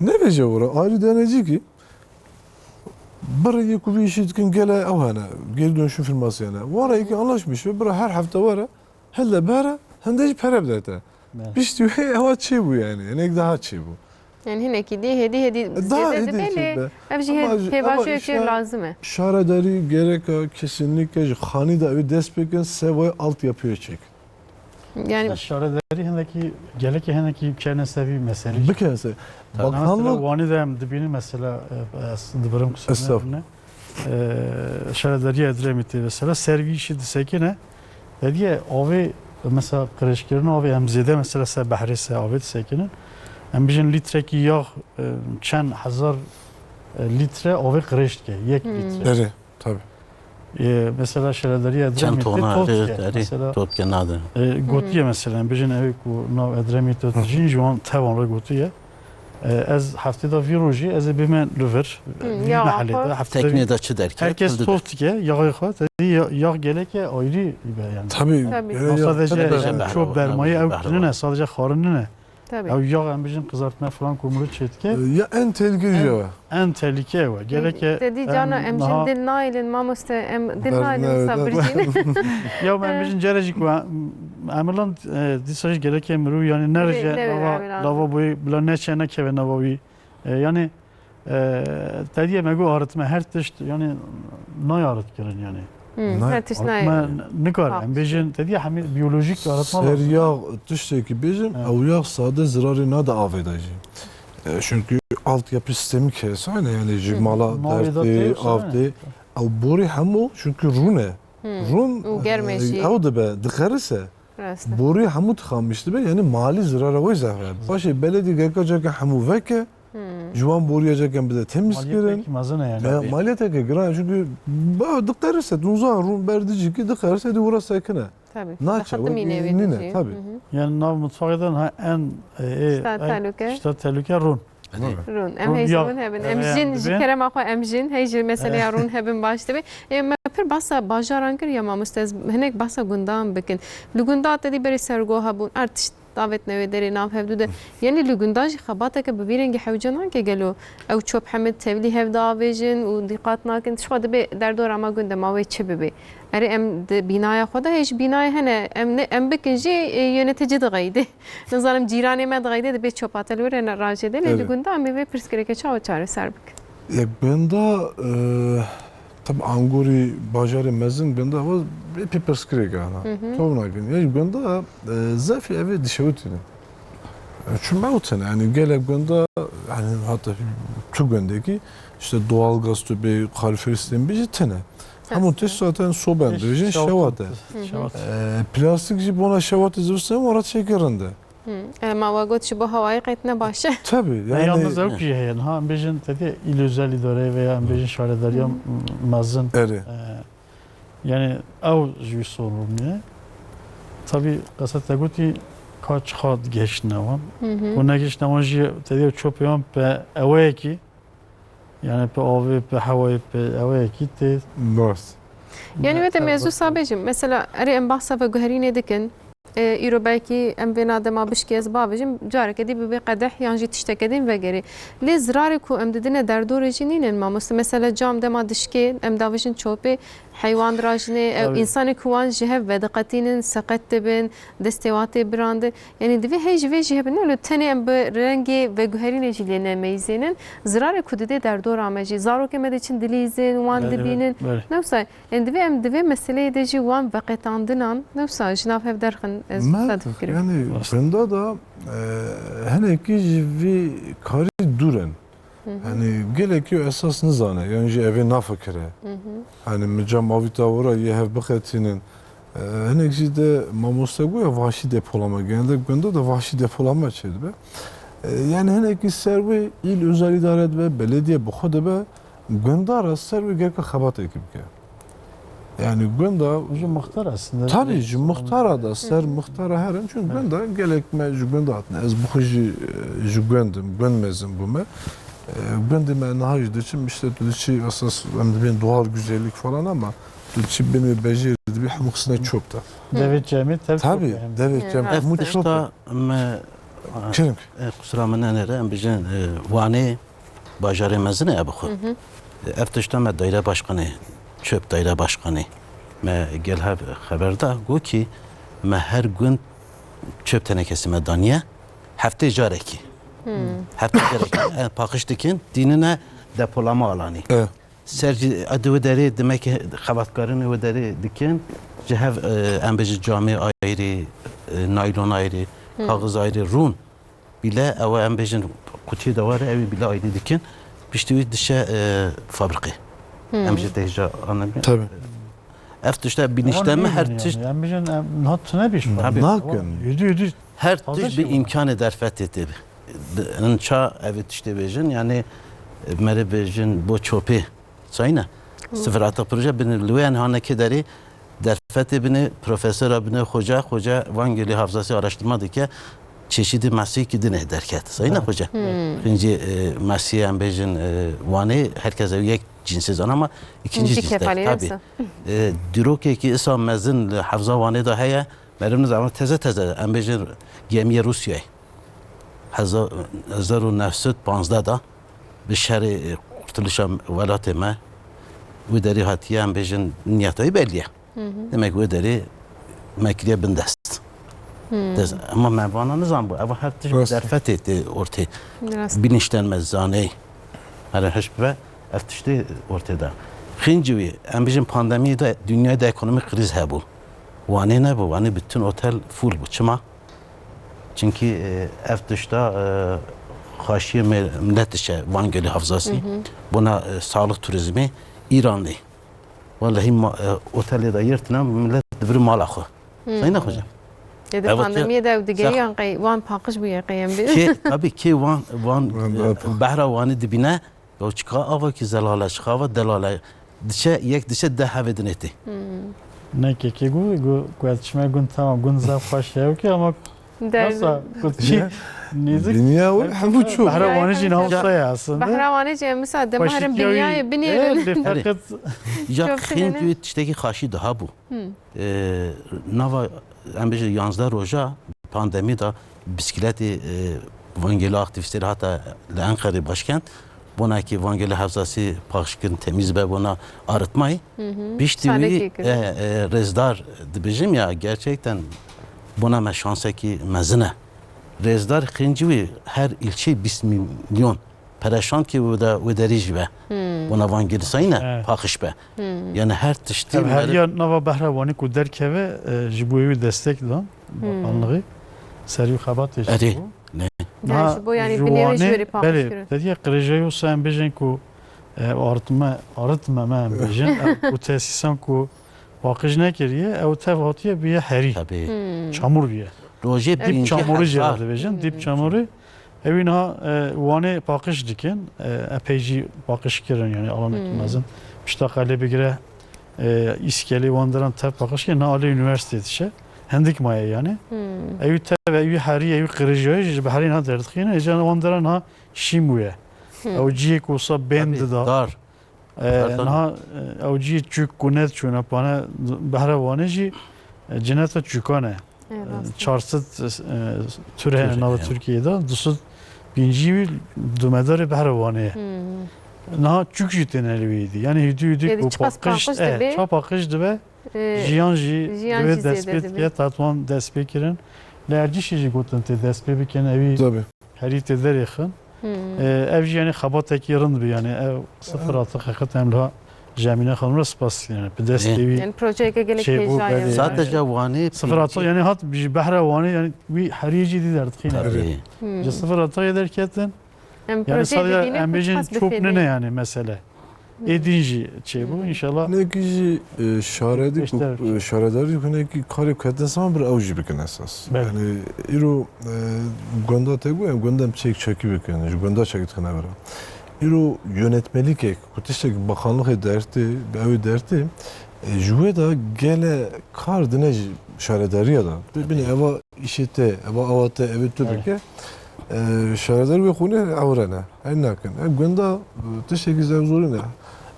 Nebêje wira, ayrı denecî kî. Birê yê ku vî işî dikin gele ew hene, geri dönüşüm firması hene. Wara yekî anlaşmış be, bira her hefte were, hille bere, hinde jî pere bide te. Evet. Piştî wê ewa çêbû yani, hinek daha çêbû. Yani hinekî dî hêdî hêdî zêde dibe lê ev jî hê-, pêvajoyekê lazim e. Şaredarî gereka kesinlikle ji xanî de ew ê dest pê kin, sevayê altyapıya çêk. Yani şaredarî hinekî, gelekî hinekî bikene ser vî meselê. Bikene ser. Bakanlık. Mesela Wanê de em dibînin mesela, e, ez dibirim kusura ne. Estağfurullah. e, Şaredariya Edremitê mesela ser vî îşî disekine. Te diye avê mesela qirêjkirina avê em zêde mesela ser behrê ser avê disekinin. Em bijin lîtrekî yax, e, çend hezar, e, lître avê qirêj dike. Yek Hmm. lître. Erê, tabii. E, mesela Şaredariya Çend Edremitê tona, tot dike. Erê, Mesela, tot dike nade. E, gotiye mesela, em bijin ew ku nav Edremitê Hı. dijîn ji wan tevan re gotiye. E, ez heftê de vî rojî ez ê bême li vir, Hı, vî ya, mehele de, xwe. Heftê de vî Teknê de çi derket, Herkes hildi de. Tot dike, yaxê xwe, te dî ya-, yax geleke ayrî be yani. Tabii. Tabii. Öyle Ama ya, sadece tabii. Yani, Behre, çok behre, bermayı behre ew var. Nine, sadece xarin nine. Tabii. Ew yax em bijin kızartma falan komuru çetke. E, ya en tehlikeli En, ya. En tehlike ew. Gereke Te dî cana em em jin niha dil nailin mamoste, em dil Ber nailin ne-, wisa birjîn. Ya em bijin cerejik wa, em lan, e, dîsa jî gereke miru yani Nebe, nerece nebe, lava, emin lava olun. Boyu bila neçe nekeve nava wî. E, yani, e, te diye me got arıtma her tişt yani nay arıt kirin yani. Hmm, Nay- her tişt nay. Arıtma n-, nikar. Hak. Em bijin te diye hemi biyolojik arıtma Ser lazım. Yağ tiştekî bêjin, Evet. Ew yağ sade zirarê nade avê de jî. E, çünkü altyapı sistemi kesane yani ji Hı hı. mala Navê de dertê, tê, avtê, evet. Ew borî hemû çünkü rûne. Hmm. Rûn, Û germ e e, jî. Ew dibe, dixerise. Rast e. Borî hemû dixamiş dibe, yani malî zirara wê zehre. Paşê belediye gereka cake hemû veke, Hmm. Ji wan boriya cake bide temiz Maliyet kirin. Pek mezin e yani. Ya, maliyeteke giran çünkü ba, dixerise, dunza rûn berdicîkî dixerise di wira sekine. Tabii. Naçe, Xetimî wek nêvê nîne, dicî. Tabii. Hı hı. Yani nav mutfaqê de ha en, e, e, Şta en, tehlike. Şta tehlike rûn. Rûn. Rûn. Em Rûn hej ya, rûn hebin. Em e, jin, ji dibe. Kerema xwe em jin, hej meseleya rûn hebin baş dibe. E, me pir basa bajaran kir ya mamoste, ez hinek basa gundan bikin. Li gunda te dî berê sergoha bûn. Artişt Davet newê derê nav hevdû de. Yanî li gunda jî xebateke bi vî rengî hewce nake gelo? Ew çop hemî tevlî hev diavêjin û dîqat nakin. Tişt xwe dibe derdora me gund e, ma wê çi bibe? Erê em di bînaya xwe de hê jî bînayê hene. Em ne, em bikin jî, e, yönetici dixeyde. Nizanim cîranê me dixeyde, dibe çopa te li wir rajê de. Lê li Evet. gunda em ê vê pirsgirêkê çawa çareser bikin? Ya gunda, e, Tabi angorî bajarê mezin gunda ew ê pê pirsgirêk ana. Hı hı. Top nakin. Ya gunda, e, zefî ev ê dişewitîne. E, çi mewtine, yani gelek gunda, yani hatta tu gundekî işte doğal gaz tu bê, kaloriferî sistemî bê jî tine. Hemû Aslında. tişt zaten soben Hiç dibêjin şewat şewat e. Hı hı. Şewat. E, plastik jî bona şewatê zivistan wara çêkirinde. Hı. E, ma we got ji bo hewayê qet ne baş e. Tabii, Ve yani yalnız ew jî heye. Ha, em bêjin tedê îl özel îdare veya em bêjin şaredariya Hı. mezin. Erê. E, yani ew jî wî sorun e. Tabii, qesa te gotî ka çiqa geştine wan. Hı hı. Ku negeştine wan jî tedê çopê wan pe eweyekî Yani pe avê, pe hewayê, pe eweyekî tê. Rast. Yani wê de me ez wisa bêjim. Mesela erê em bahsa veguherînê dikin. E, îro belkî em vê nadema bişkê ez bavêjim. Careke dî bibe qedeh yan jî tişteke din vegerê. Lê zirarê ku em didine derdorê jî nînin mamoste. Mesela cam dema dişkê em davêjin çopê, heywan dirajinê, ew Tabii. Însanê ku wan ji hev vediqetînin, seqet dibin, destê wan tê birandin. Yanî divê hey ji vê jî hebin, ne wilo tenê em bi rengê veguherînê jî lê nemeyzênin. Zirarê ku didê derdora me jî. Zarokê me diçin dilîzin, wan Belê, dibînin. belê. Ne wisa, yanî divê em di vê meseleyê de jî wan veqetandinan, ne wisa ji nav hev derxin, ez wisa difikirim. Yani gunda da, e, hinekî ji vî karî dûr in. Hı hı. Hani gelekî esas nizane, yan jî evê nafikire. Hı hı. Hani mi cam avî tawira yê hev bixetînin. E, hinek jî de mamoste goya vahşî depolama. Genelde gunda da vahşî depolama çêdibe. E, yani hinekî ser wê îl özel îdare dibe, belediye bi xwe dibe. Gunda ra ser wê gereka xebatekî bike. Yani gunda Ji muxtar aslında. Tabii, ji muxtara da, ser muxtara herin. Çünkü Evet. gunda gelek me ji gunda hatine. Ez bi xwe jî, e, ji gund im, gund mezin bûme. E, gundê me niha jî diçim, işte tu diçî esas em dibên doğal güzellik falan ama tu diçî bin wê bejêr dibî hemû xisine çop de. Devê cemê tev Tabii, çop e hem. devê Evet, cem rast hemû e. çop e. Tişta me, Kirim. e, qusura min nenere, em bijin, e, Wanê bajarê mezin e bi xwe. Hı hı. Ev tişta me daire başkanê, çöp daire başkanê me gel hev xeber da, got ki me her gund çöp tenekesi me daniye. Heftê carekî. Hmm. Heftê carekî. E, paqij dikin, dînine depolama alanî. E. Ser jî, e, di wê derê, demek ki xebatkarên wê derê dikin, ji hev, e, em bêjin camê ayrî, e, naylon ayrî, Hmm. kaxiz ayrî, rûn. Bîle ew em bêjin qutiyê de were, ew ê bîle aydî dikin. Piştî wî dişe, e, fabrîqê. Em jî tê hêja anebî. Tabii. Ev tişta binişte me her tişt. Em bijin, em niha tune bîş. Tabii. Nakin. Yedi, yedi. Her tişt bi imkanê derfetê tê. Bi, in ça ev tiştê bêjin, yani, e, merê bêjin bo çopê. Sayne. Sıfır atık proje bini li wê, yani, hanekê derê derfetê bini, profesora bini, xoca, xoca van gelî hafzası araştırma dike, çeşidi mesî ki dine derket. Sayne xoca. Xinci, e, mesî em bêjin, e, Wanê, herkes ew yek cinsê zan ama ikinci cinste. Tabii. E, dîrokekî isa mezin li hafza Wanê de heye, Merim nizam teze teze, em bêjin gemiyê Rûsyayê. Heza-, hezar û neh sed panzdeh de bi şerê, e, kurtulişa welatê me, wî derî hatiye, em bêjin, niyetayî belliye. Demek wê derê me kiriye bindest. Dest, ama me vana nizam bû. Eva her tişt derfetê tê ortê. Binişten me zaney. Her hiş be, ev tiştê ortê de. Xinci wî, em bêjin pandemiyê de dünyayê de ekonomik kriz hebû. Wanê nebû, Wanê bütün otel full bû. Çima? Çünkü, e, ev tişta, e, xaşiyê me-, millet dişe Van Gölü Havzası. Buna, e, sağlık turizmi İranlı. Vallahi ma-, e, otelê de yirtine millet dibir mala xwe. Sayın Hoca. Ê di pandemiyê de ew digeriyan qey wan paqij bûye qey em bê. Kê, tabii kê wan, wan, e, behra Wanê dibîne, ya çika ava ki zelale, çika ava delale. Diçe, yek diçe deh hevê dinê tê. Ne kekê gu, gu, gu ez çime gund tamam, gund zaf xweş ye, okey, ama nasıl, gu çi, nêzik. Dinya wê hemû çû. Behra Wanê jî navsa ye aslında. Behra Wanê jî em misal dema herin binyayê binêrin. Bê feqet. Ya xîn tu tiştekî xaşî daha bû. E, nava, em bêjin yanzdeh roja pandemî de bisikletê, e, Van Gölü aktivîstê hata li Enqerê başkent, bona ki Van Gölü Havzası paqij kirin, temiz be, bona arıtmayê. Piştî wî, e, e, rêzdar dibêjim ya, gerçekten bona me şansekî mezin e. Rêzdar xêncî wî her îlçê bîst milyon pereşan ki wê de, wê derî jî be. Bona Van Gölü sayî ne, paqij be. Yani her tiştî. Ev her ya nava behra Wanê ku derkeve, e, ji bo wî destek dan, bakanlığı. Serî xebatê ji bo. Erê, ne. Ya ji bo, yani, binê wê ji wê rê paqij kirin. Belê, te diye qirêjayê wisa em bêjin ku, e, arıtma, arıtma me em bêjin, e, ku tesisan ku paqij nekiriye, ew tev hatiye biye herî. Tabii. Çamur biye. Rojê dîp çamurî jê re dibêjin, dîp çamurî. Ew ê niha, e, Wanê paqij dikin, e, epey jî paqij kirin, yani alanekî mezin. Pişta qelê bigire, e, îskelê wan deran tev paqij kirin, niha alê unîversîtê dişe. Hindik maye yani. Ew tev, ew herî, ew qirêjayê jî ji behrê niha derdixîne, êca wan deran niha şîm bûye. Ew cihê ku wisa bên dida. Dar. E, niha, e, ew cî çûk ku nediçûne pane, behra Wanê jî, e, cineta çûkan e. E, çar sed, e, tur hene nava Tirkiyeyê de, du sed pêncî wî dumedarê behra Wanê ye. Niha çûk jî têne li wî dî. Yani hûdû hûdû ku paqij, e, ça paqij dibe, jiyan jî divê dest pê dike, tatwan dest pê kirin. Li Ercîşê jî gotin tê dest pê bikin, ewî. Herî tê derêxin. E, ev jî, yani, xebatekî rind bî, yani, ev sıfır atık heqet em liha Jemîne Xanım re spas, yani, bi destê wî. Yani, projeyeke gelek hêja ye. Sadece Wanê sıfır atık, yani, hat ji behra Wanê, yani, wî herî jî dî derdixîne. Tabii. Ji sıfır atık yê derketin. Em, yani, projeyê sadece dibînin em ku bêjin çöp nine, yani, mesele. Ê din jî çêbû, înşallah. Hinekî jî, e, şaredî ku, e, şaredarî hinekî karê ku ketin sema bir ew jî bikin esas. Belê. Yani îro, e, gunda te got, yani gunda em çek çekî bikin, ji gunda çekî dixine vera. Îro yönetmelikek ku tiştek bakanlıkê dertê, bi ew dertê, e, ji wê de gele kar dine ji şaredariya da. Bibîne eva îşê te, eva awa te, evê tu bike. E, şaredar wê xûnê ewre ne. Her nakin. Ev gunda, e, tiştekî zevzorî ne.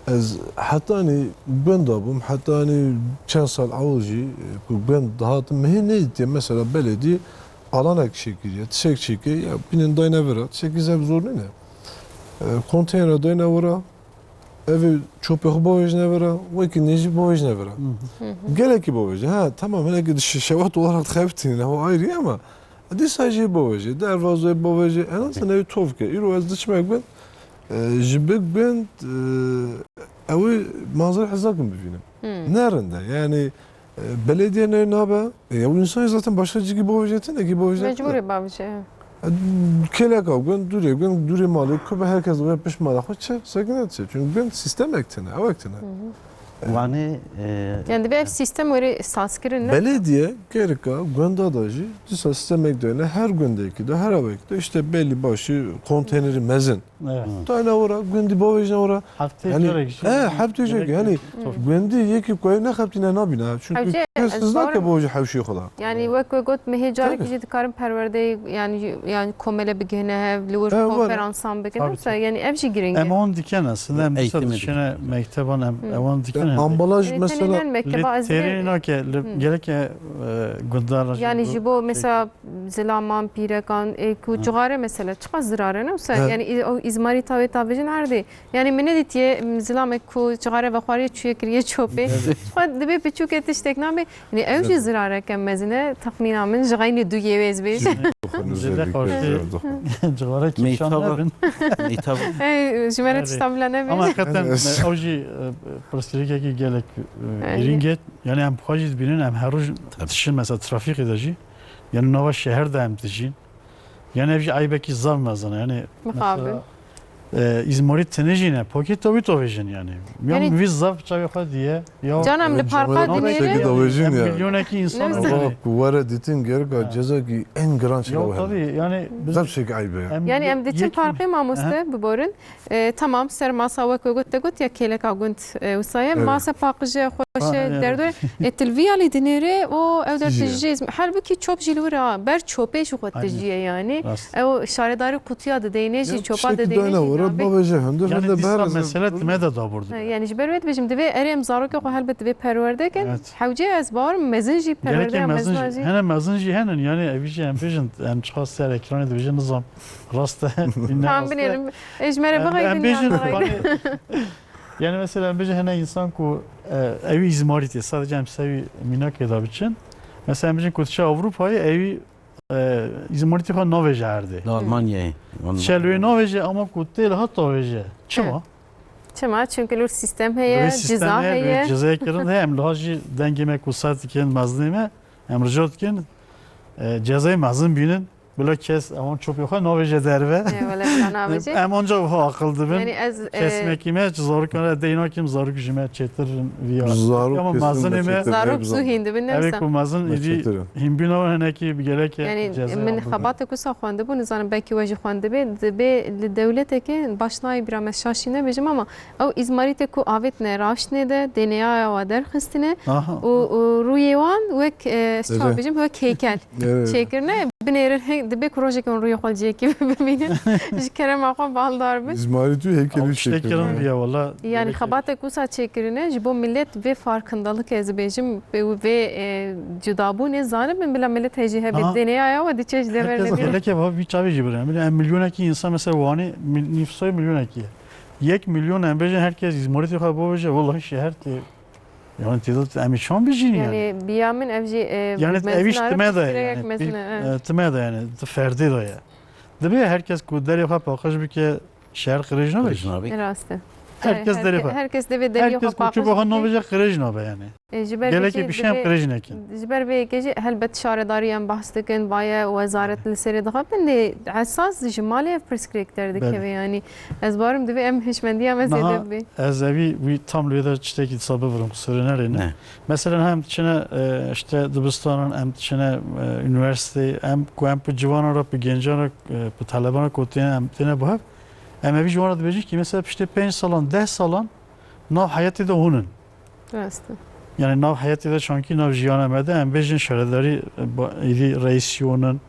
Ez hetanî gunda bûm, hetanî çend sal ewil jî, e, ku gund dihatim, mihê nedîtiye, mesela beledî alanek çêkiriye, tiştek çêkiriye, ya bînin dayne vira, tiştekî zevzorî ne. E, konteynera dayne vira, Evê çopê xwe bavêjine vira, wekî nêjî bavêjine vira. Gelekî bavêje. Ha, tamam, hinekî di şe-, şewat olarak xebitînin, ew ayrı ama dîsa jî bavêje, dervazê bavêje, en azından ew tov ke. Îro ez diçime gund, e, ji bi gund, e, ew ê manzara hezakin bibînim. Ne rind e. Yani, E, belediye ne nabe. E, ya bu insan zaten başka cigi bavêje, tenekî bavêje. Mecbur e bavêje. Kêleka gund, dûrê gund, dûrê malê, ku be herkes dibe pişt mala xwe çi, sekine çi. Çünkü gund sistemek tine, ewek tine. Wanê, e, Yani divê ev sistem were sazkirin ne? Belediye gereka gunda da jî dîsa sistemek dayne her gundekî de, her ewekî de işte belli başlı konteyneri mezin. Evet. Dayne ora, gundî bavêjine ora. Heftê Yani, carek jî he, heftê gerek carek yani, Gundî yekî ku ew nexebitîne nabîne. Çünkü Hewce, kes ez hizna bawerim ke bo jî hewşê xwe da. Yani wek we got, mehê carekî Tabii. jî dikarin perwerdeyê, yani, yani komele bigihine hev, li wir E, var. konferansan bikine. Tabii, Mesela, tabii. yani ev jî giring e. Em wan dikin aslında, em dîsa Eğitimi diçine mekteban, em, Hı. em wan dikin E, hem de. Ambalaj Yani mesela tenê ne mekteba Lê ez têrê bê- nake, li Hı. gerek e, e, gundar Yani ji bo mesela zilaman, pîrekan, e, ku Hı. cixare mesela, çiqas zirare ne? Wisa, He. yani, î-, o îzmarîta wê ta vêjin erdê. Yani, min nedîtiye, m, zilamek ku cixare vexwariye çûye kiriye çopê. Evet. Xwe dibê piçûke tiştek nabe. Yani, ev jî Evet. zirareke mezin e, texmîna min, ji xeynî du yê wê ez bêjim. Zêde Özellikle xweşî. zor. Cixare kîşan Meytaba, nebin. meytaba. Ey, ji me re Evet. tiştan bila nebin. Ama hakikaten, Evet. e, ew jî, e, pirsgirêkekî gelek, e, Evet. girîng e. Yani, em xwe jî dibînin, em her roj Tabii. dişin, mesela, trafîkê de jî. Yani, nava şehir de em dijîn. Yani, ev jî eybekî zaf mezin e. Yani, Mixabin. mesela, e, îzmarî tenê jî ne, pakêt tawî tavêjin yani. Ya Yani, vî zaf çavê xwe diye, ya Can em li Em parka camera dinêrin. çekê dawêjin Em ya. milyonekî insan Ne? hene. Bak, ku were dîtin gereka Ha. cezakî en giran Ya çila hene. tabii, yani biz Zaf çek eybe ya. em Yani em diçin yek parkê mamoste Aha. biborin. E, tamam, ser masa wek we got, te got ya kêleka gund, e, wisa ye. Evet. Masa paqije, xweşe, Ha, evet. derdore. E, tilviya lê dinêre û ew der Tijî ye. tijî. Halbuki çop jî li wir a, ber çopê jî xwe Aynen. tijî ye yani. Rast. Ew şaredarî qutiya dideyne jî, Ya, çopa tiştekî dideyne dayna jî were, nabê. bavêje hundir Yani hundir dîsa behre mesele zin. time de dabor Ha, dibe. yani ji ber wê dibêjim, divê erê em zarokê xwe helbet divê perwerde kin. Evet. Hewce ez bawerim mezin jî Gerek perwerde ya mezin mezin jî, jî. hene mezin jî henin yani ev jî em bêjin, em çiqas ser ekranê dibêjin nizam. Rast e, ne Tamam, rast e. binelim. E, ji me re Em, bixeydin em ya, bêjin, bixeydin. yani, yani mesela em bêjin hene insan ku, e, ew îzmarîtê, sadece em sewî mînakê de biçin. Mesela em bêjin ku diçe Avrupayê ew, e, îzmarîtê xwe navêje erdê. Li Almanyayê. Diçe li wê navêje ama ku tê li hat tavêje. Çima? Evet. Çima? Çünkü li wir sistem heye, Li wir sistem ciza heye, li wir heye. cezayê kirin heye. Em liha jî dengê me ku sar dikin, mezinê me, em rica dikin, e, cezayê mezin bînin. Bila kes ewan çopê xwe navêje derve. Ê, wele bila navêje. Em anca wiha aqil dibin. Yani ez, e, Kesimekî me ji zarokan re dey nakim, zarok ji me çêtir in viya. Zarok Ama kesin mezinê me me çêtir, Zarok hep zû zam- hîn dibin, ne Ev ê wisa? ku mezin Me êdî çêtir in. hîn bîna wan hinekî bi gelekê Yani cezayê min wan bidin. xebatek wisa xwendibû, nizanim belkî we jî xwendibê, dibê li dewletekê, baş nayê bîra me şaşî nebêjim ama ew îzmarîtê ku avêtine raştine de, D N A'ya wa derxistine Aha. û, û rûyê wan wek, e, ez çawa Ere. bêjim, wek heykel. Ere. çêkirine, binêrin, hê, dibê ku rojekê hûn rûyê xwe cihekî bibînin, ji kerema xwe baldar bin. Îzmarî tu heykelî Ew tiştekî çêkirine. rin diye wala. Yani Gerek xebatek wisa çêkirine, ji bo millet vê farkındalık ez bêjim, vê, vê, e, cudabûnê zanibin, bila millet hejî hebe Aha. D N A'ya we diçe ji dever Herkes nebîne. gelekê va vî çavê jî bire. Em, em milyonekî insan mesela Wanê mil-, nîfsoyê milyonekî ye. Yek milyon em bêjin herkes îzmarîtê xwe bavêje, welahi şehir tê Yani tê de em ê çawan bijîn yani. Yani biya min ev jî, e, Yani mezin ev iş are time de pirsgirêkek yani. mezin e, e. e, time de yani, di ferdê de ye. Dibe herkes ku derê xwe paqij bike, şehir qirêj nabe. Qirêj nabe. E, rast e. Herkes E, derê herke-, xwe. herkes divê derê Herkes xwe ku çû paqij biha bike. navêje qirêj nabe yani. E, ji ber Gelekê vê jî bişe em divê qirêj nekin. Ji ber vê yekê jî helbet şaredarî em behs dikin, vaye wezaret li serê dixebin, lê esas ji malê ev pirsgirêk derdikeve Belê. yani. Ez barim divê em hişmendiya me zêde Niha bibe. ez evî wî tam li wê de tiştekî disa bivirim, qusûrê nerêne. Ne. Mesela hem diçine, e, işte dibistanan, em diçine, e, üniversiteyê, em ku em bi ciwanan re, bi gencan re, e, bi teleban re ku têne, em têne bi hev, em evî ji wan re dibêjin ki mesela piştê pênc salan, deh salan nav heyetê de hûn in. Rast e. Yani nav heyetê de çankî nav jiyana me de em bêjin şaredarî, e, ba-, êdî reîsî hûn in.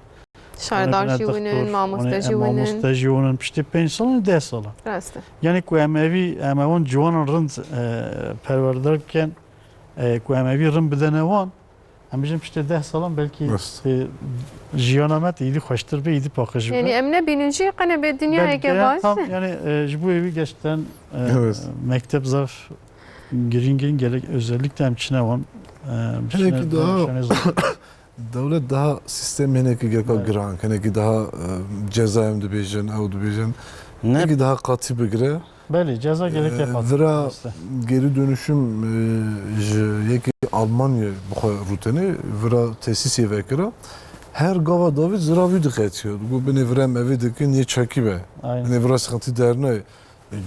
Şaredar Em jî bine winin, doktor, mamoste em jî winin. mamoste jî winin, piştî pênc salan, deh salan. Rast e. Yani ku em evî, em ewan ciwanan rind, e, perwerdar bikin, e, ku em evî rind bidene wan, em bêjin piştî deh salan belkî, Rast. e, jiyana me tê êdî xweştir be, êdî paqij be. Yani em nebînin jî qene be dinyayeke Belki baş. tam yani, e, ji bo evî gerçekten, e, Evet. mektep zaf girîng in, gerek özellikle em çine wan, e, em çine Hinekî daha şanê zor. Dewlet daha sistem hinekî gereka Evet. giran, hinekî daha, e, ceza em dibêjin, ew dibêjin. Ne? Hinekî daha qatî bigire. Belê, ceza gerek E, hep vira Rast e. geri dönüşüm, e, ji yekî Almanya bi xwe rûtenê, vira tesîsê vekira. Her gava davî zira wî diqetiyo. Digo binê vira em evê dikin yê çekî be. Aynen. Binê vira sıkıntı dernayê.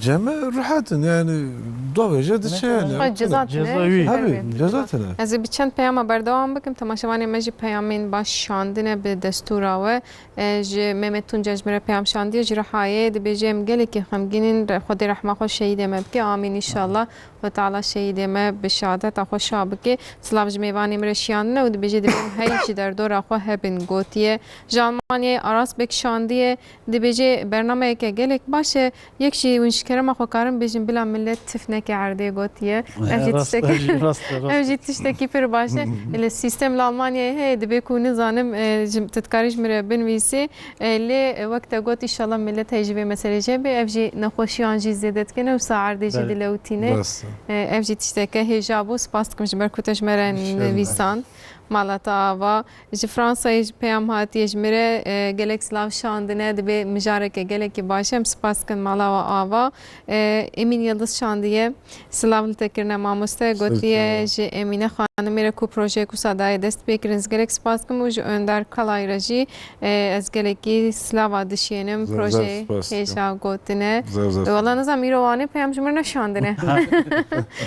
Cem e rehet in, yani davêje diçe yani. Ha, ceza tine. Ceza wî. Tabii, ceza tine. Ez ê bi çend peyama berdewam bikim. Temaşevanê me jî peyamên baş şandine bi destûra we. E, ji Mehmet Tunca ji min re peyam şandiye, ji Rihayê dibêje, em gelekî xemgîn in, re-, Xwedê rehma xwe şehîdê me bike. Amîn înşallah. Xwedê Teala şehîdê me bi şehadeta xwe şa bike. Silav ji mêvanê min re şiyandine û dibêje, divê em her yek ji derdora xwe hebin, gotiye. Ji Almanyayê Aras Bek şandiye, dibêje, bernameyeke gelek baş e. Yek jî hûn ji kerema xwe karin bêjin, bila millet tif neke erdê, gotiye. Ev jî tiştek-, ev jî tiştekî pir baş e. Li sîstem li Almanyayê heye, dibê ku nizanim, e, ji, tu dikarî ji min re binivîsî. E, lê, e, wek te got, înşallah millet heye ji vê meselê jê bê. Ev jî nexweşiyan jî zêde dikine û sa erdê jî dilewitîne. E, ev jî tişteke hêja bû. Spas dikim ji ber ku te ji me re nivîsand. Mala te ava. Ji Fransayê jî peyam hatiye ji min re, e, gelek silav şandine, dibê mijareke gelekî baş e. Em spas dikin mala we ava. E, Emîn Yildiz şandiye. Silav li te kirine mamoste. Gotiye ji Emîne Xanimê re ku projeyek wisa daye dest pê kirin, ez gelek spas dikim û ji Önder Kalay re jî, e, ez gelekî silava dişiyênim. Projeyê hêja gotine. Wala nizanim îro Wanê peyam ji min re neşandine.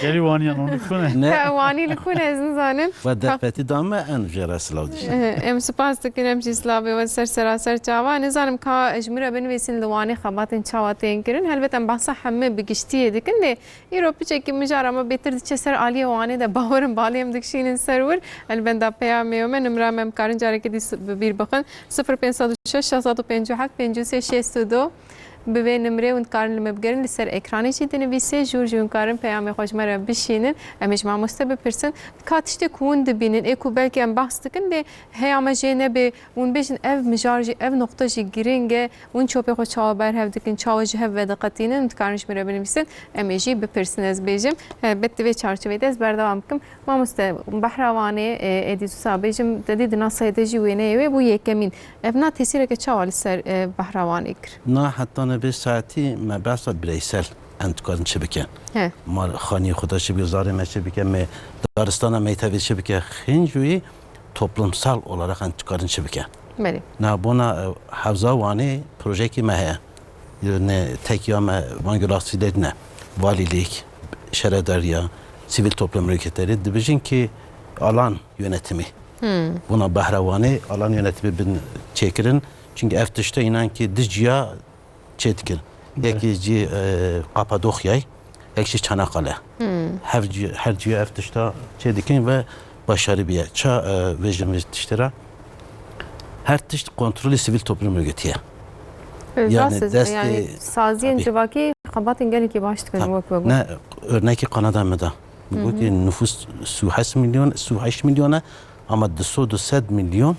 Gelî Waniyan hûn li ku ne? Ne. Ka Wanî li ku ne, ez nizanim. Ve derfetî da me, em jê re silav dişînin. Eh, em spas dikin, em jî silavê we ser seraser çava. Nizanim ka ji min re binivîsin li Wanê xebatên çawa tên kirin. Helbet em behsa hemû bi giştiyê dikin, lê îro piçekî mijara me bêtir diçe ser aliyê Wanê de, bawerim balê em dikişînin ser wir. Li benda peyamê me, nimra me em karin carekê dî bi bîr bixin. Sifir pênc sed û şeş, şeş sed û pêncî û heft, pêncî û sê, şêst û du. Bi vê nimrê hûn dikarin li me bigerin, li ser ekranê jî dinivîsê, jûr jî hûn karin peyamê xwe ji me re bişînin. Em ê ji mamoste bipirsin. Ka tiştê ku hûn dibînin, ê ku belkî em behs dikin, lê heya me jê nebê, hûn bêjin, ev mijar jî, ev noqte jî giring e, hûn çopê xwe çawa berhev dikin, çawa ji hev vediqetînin, hûn dikarin ji min re binivîsin, em ê jî bipirsin, ez bêjim. Helbet di vê çarçoveyê de ez berdewam bikim. Mamoste, behra Wanê, e, êdî wisa bêjim, te dî di nasayê de jî wêneyê wê bû yekemîn. Ev na tesîreke çawa li ser, e, behra Wanê kir? Na heta ne vê saetî me behsa bireysel em dikarin çi bikin. He. Ma xaniyê xwe de çi bike, zarê me çi bike, me daristana meytevê çi bike, xêncûyî toplumsal olarak em dikarin çi bikin. Belê. Na bona, e, Hewza Wanê projeyekî me heye. Ne tek ya me, van gulastî lê ne. Valîlik, şaredariya, sivîl toplum hareketleri dibêjin ki alan yönetimi. Hmm. Buna behra Wanê alan yönetimi bin çêkirin. Çünkü ev tişte înan ki du ciya çê dikin. Belê. Yekî cî, e, Kapadokyayê, yek jî Çanakkale. Hmm. Her cî, her ciya ev tişta çê dikin ve başarı bîye. Ça, e, vêjin vê tiştê re. Her tişt kontrolê sivîl toplum örgütü ye. E, yani rast e, destê yani saziyên civakî xebatên gelekî baş dikin wek we got. Ne, örnekî Kanada me da. Hı hı. Gotiye nüfus sî û heşt milyon, sî û heşt milyon e, ama du sed, du sed milyon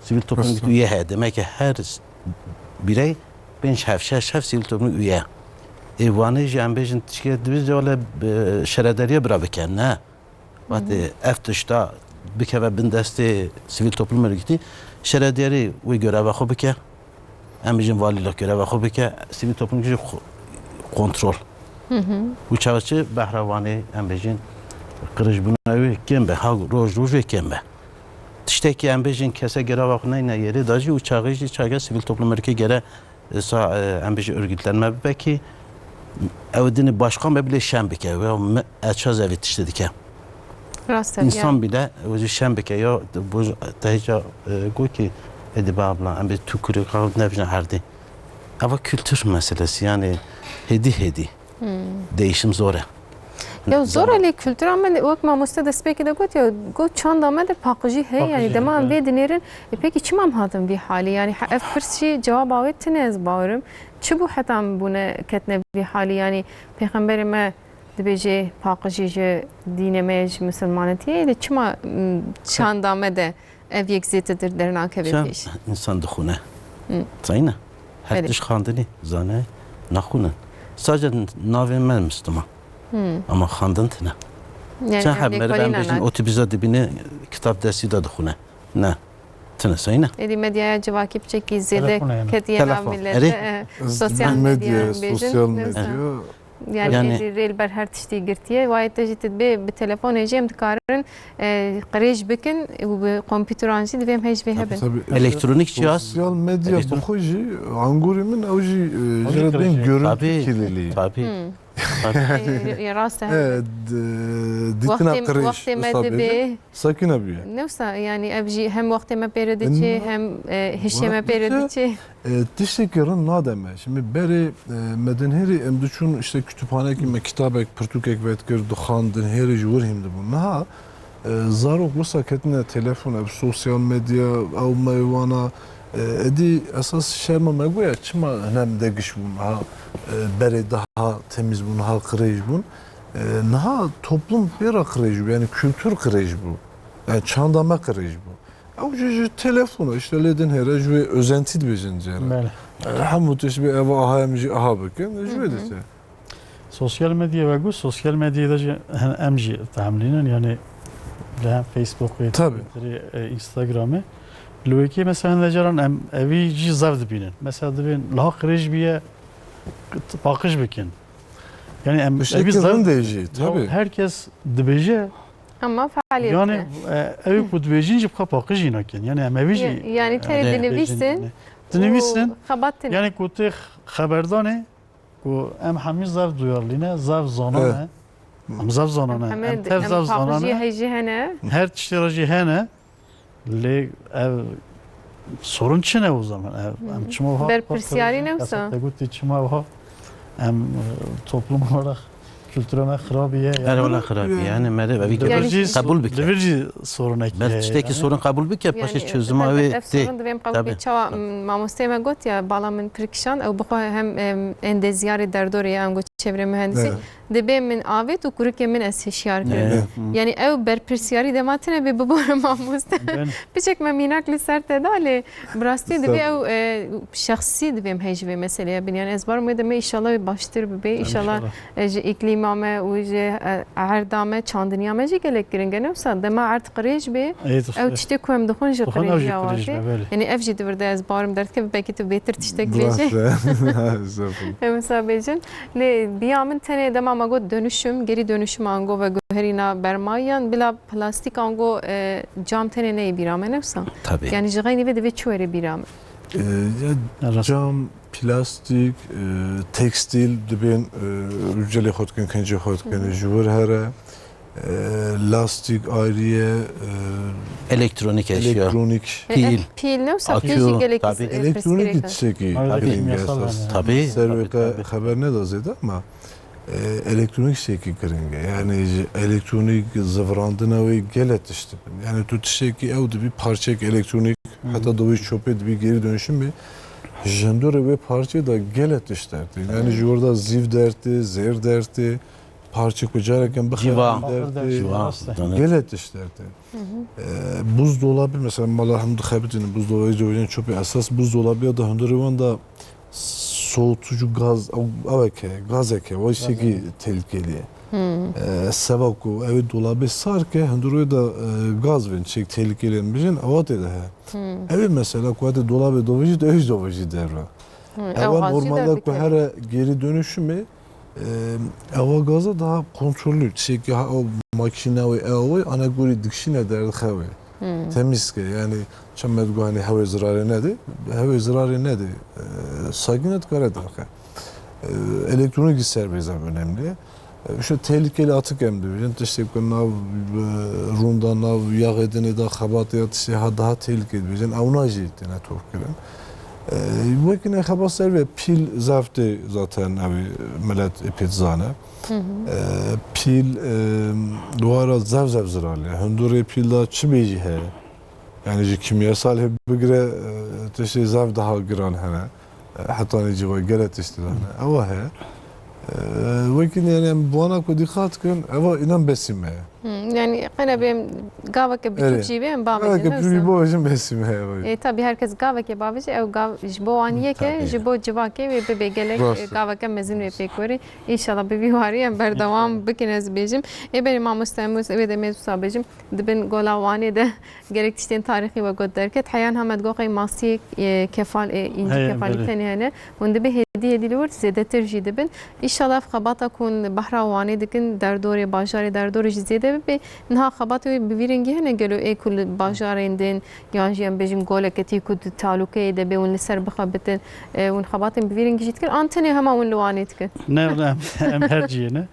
sivîl toplum örgütü üye heye. Demek ki her s-, birey pênc heft, şeş heft sivîl toplum üye. Ê Wanê jî em bêjin tişkê divê wele, e, şaredariya bira bike. Ne. Wextê ev tişta bikeve bin destê sivîl toplum örgütî, şaredarî wê göreva xwe bike. Em bêjin valîlik göreva xwe bike, sivîl toplum jî xwe-, kontrol. Hı hı. Û çawa çi behra Wanê em bêjin qirij bûna wê kêm be, ha roj roj wê kêm be. Tiştekî em bêjin kese göreva xwe neyne yerê da jî û çaxê jî çaxê sivîl toplum örgütî gere Êsa, e, em bêjin örgütlenme bibe ki ew dinê başkan be bile şen bike. Veya me, e, çaz evê tiştê dike. Rast e, însan bile wezî şen bike. Ya bu te hêca, e, got ki Edibe abla, em bê tu kurê xwe nebijin erdê. Eva kültür meselesi, yani hêdî hêdî. Hmm. Değişim zor e. Ya zor e, lê kultura me wek mamoste destpêkê de got ya, got çanda me de paqijî heye, yani dema em vê dinêrin, e, pekî çima em hatin vî halî? Yani he-, ev pirs jî cewaba wê tune ez bawerim. Çi bû heta em bûne ketine vî halî? Yani pêxemberê me dibêje paqijî ji dînê me ye, ji misilmanetiyê ye, lê çima, m, çanda me de ev yek zêdetir dernakeve pêş? Însan dixwine. Hı. Zayne. Her tişt xandinî, zane, naxwinin. Sadece navê me Müslüman. Hı. Ama xandin tine. Yani çend heb meriv em bêjin otobüsa dibîne kitap destî de dixwine. Ne. Tine sayne. Êdî medyaya civakî piçekî zêde ketiye nav millet. Erê. E, sosyal medya, sosyal medya. Yani, Yani- êdî rê li ber her tiştî girtiye. Wayê te jî tu dibê bi telefonê jî em dikarin, e, qirêj bikin û bi kompûteran jî divê em hej vê Tabii, hebin. Tabii. Elektronik cihaz. Sosyal medya Elektron- bi xwe jî, angorî min ew jî, e, Ew jî jere qirêj bên e. Görüntü Tabii, kirliliği. Tabii. Hmm. Tabii. E, e, rast e. E, d-, dîtina Wextê, qirêj wextê me wisa dibe. Bêje. Sakîne bûye. Ne wisa, yani ev jî hem wextê me pê re diçe, E, hem, e, hişê me pê re diçe. E, tiştekî rind nade me. Şimdi berê, e, me dinêrî em diçûn işte kütüphanekî me kitabek, pirtûkek vedikir, dixwand, dinêrî ji wir hîn dibûn. Niha, e, zarok wisa ketine telefon, ev sosyal medya, ew meywana, e, êdî esas şerma me goya çima hine em de giş bûn, ha, e, berê daha temiz bûn, ha qirêj bûn. E, niha toplum pê re qirêj bû, yani kültür qirêj bû. Yani çanda me qirêj bû. Ew jî ji telefona, işte lê dinêre ji wê özenti dibêjin cara. Belê. E, hemû tişt bê eva aha em jî aha bikin, ji wê Hı hı. diçe. Sosyal medya ve got, sosyal medyayê de jî hem em jî tehemlînin, yani li hem Facebookê, Tabii. Twitterê, e, Instagramê. Li wekî mesela hinde caran em evî jî zaf dibînin. Mesela dibên liha qirêj bûye, paqij bikin. Yani em Tiştekî evî zaf rindê jî, ya tabii. Herkes dibêje. Ama faaliyet Yani, e, ew ku dibêjin jî bi xwe paqij jî nakin. Yani em evî jî, Ya-, yani e, tenê Evet. dinivîsin Dinivîsin. û xebat tune. Yani ku tê xeberdanê ku em hemî zaf duyarlî ne, zaf zanan Evet. ne. Em zaf zanan ne. Em Em tev em zaf zanan paqijî ne. hejî hene. Her tiştê re jî hene. Lê ev sorun çi ne o zaman? Ev, em çima wiha Berpirsiyarî ne wisa? Te gotî çima wiha em, e, toplum olarak kültüre me xirabiye. Her wala xirabiye. Yani mere evi Yani- Li vir jî qebul bike. Li vir jî sorunekî Ber heye tiştekî yani. sorun qebul bike, paşê Yani, çözüma elbet wê ev tê. sorun divêm qebul Tabii. bike. Çawa, m, mamosteyê me got ya, bala min pir kişand, ew bixwe hem, em, êndê ziyarê derdorê ye, ango çevrê mühendisî. Evet. Dibê min avêt û kurikê min ez hişyar kirim. Evet. Hı. Yani ew berpirsiyarî dema tine bê bibore mamoste. Ben- Piçek me mînak li ser te da lê bi rastî divê Estağfurullah. ew, e, şexsî divêm hej vê meseleye bin. Yani ez barim wê demê inşallah wê baştir bibe. Em Inşallah, inşallah. e, ji îklîma me û ji, e, erda me, çandiniya me jî gelek giring e. Ne wisa dema erd qirêj bê, Ê, tu- ew tiştê ku em dixwin ji Dixwin ew jî qirêjiya qirêj wate. be, belê. Yani ev jî di vir de ez barim derdikeve belkî tu bêtir tiştek bêjî. Estağfurullah. Em wisa bêjin. Lê biya min tenê dema me got dönüşüm, geri dönüşüm ango veguherîna bermayiyan, bila plastik ango, e, cam tenê neyê bîra me, ne wisa? Tabii. Yani ji xeynî vê divê çi were bîra me? E, ya Ya rast. cam, plastik, e, tekstîl dibên, e, rûcelê xwe dikin, kincê xwe dikin, Hı hı. ji wir here. E, lastik ayrı ye, e, Elektronik eşya. elektronik. E, e, Pil, pil ne wisa? Pil akü, jî gelek tabii. e, Elektronik pirsgirêk e. tiştekî Ayrı girîng e kimyasal esas. yani. Tabii, Ser tabii, wê te tabii. xeber neda zêde ama, e, elektronik tiştekî girîng e. Yani ji elektronik zivirandina wê gelek tişt dibin. Yani tu tiştekî ew dibî parçeyek elektronik, Hı hı. heta di wê çöpê dibî geri dönüşüm bê. Ji hundirê wê parçeyê de gelek tişt dertê. Yani Hı. ji wir de zîv dertê, zêr dertê, parçe ku carekin bixerin Cîva. dertê. Cîva. Rast e. Gelek tişt dertê. Hı hı. Ee, buzdolabı mesela mala hemû dixebitînin, buzdolabı jî dibêjin çöpê esas buzdolabı ya da hundirê wan da soğutucu gaz, ew, ewek e, gazek e, wayşekî Gazek. tehlikeli ye. Hı. Ee, seva ku ew ê dolabê sar ke, hundirê da, e, gaz bên, çek tehlikeli in bijin, ewa tê de he. Hı. Ew ê mesela ku hate dolabê dovijî de, ew jî dovijî derve. Hı, Ewa ew gaz jî normalde ku derbikeve. here geri dönüşümê, e, ewa gaza daha kontrollü. Çek ha o makine ve ewa ve ana gorî dikşine derdixewe. Hmm. Temiz ke, yani çend me digo, hani hewê zirarê nede, hewê zirarê nede, e, sakîne dikare derxe. E, elektronik ser bêze önemli. E, işte tehlikeli atık em dibêjin, tiştê ku nav, e, rûnda nav yaxê dinê da xebatê ya tiştê ha daha tehlikeli dibêjin, ewna jî têne topkirin. E, wekî ne xebat ser ve pîl zaf tê zaten ew ê millet ê pê dizane. Hı hı. E, pîl, e, dwara zaf zaf zirarê. Hundirê pîl da çi bêjî heye. Yani ji kimyasal hê bigire, e, tiştê zaf daha giran hene. E, hetanî civa gelek tişt hene. Ewa heye. E, wekî yani em bi wana ku dîqat kin, ewa înan besî me ye. Hmm, yani qene bê gaveke biçûk Erê. jî bê em bavêjin. Gaveke ne biçûk wisa? Bavêjin besî me. Ê, tabii herkes gaveke bavêje, ew gav ji bo wan yek e, Tabii. ji bo civakê wê bibe gelek, Rast. e, gaveke mezin wê pêk werî. Înşallah bi vî warî em berdewam İnşallah. bikin ez bêjim. Ê berê mamoste em wê demê wisa bêjim. Di bin gola Wanê de gelek tiştên tarîxî we got derket. Heyan Hamed Goxey masiyê, e, kefal, e, încî Heye, kefalî belê. tenê hene. Hûn dibe hêdî hêdî li wir zêdetir jî dibin. Îşallah ev xebata ku hûn behra Wanê dikin, derdorê bajarê derdorê jî zêde bibe. Niha xebatê wê bi vî rengî hene gelo ê ku li bajarên din yan jî em bêjin goleke tê ku di talûkeyê de bê hûn li ser bixebitin, e, hûn xebatên bi vî rengî jî dikin. An tenê hema hûn li Wanê dikin? Ne, ne, em, em her ciyê ne.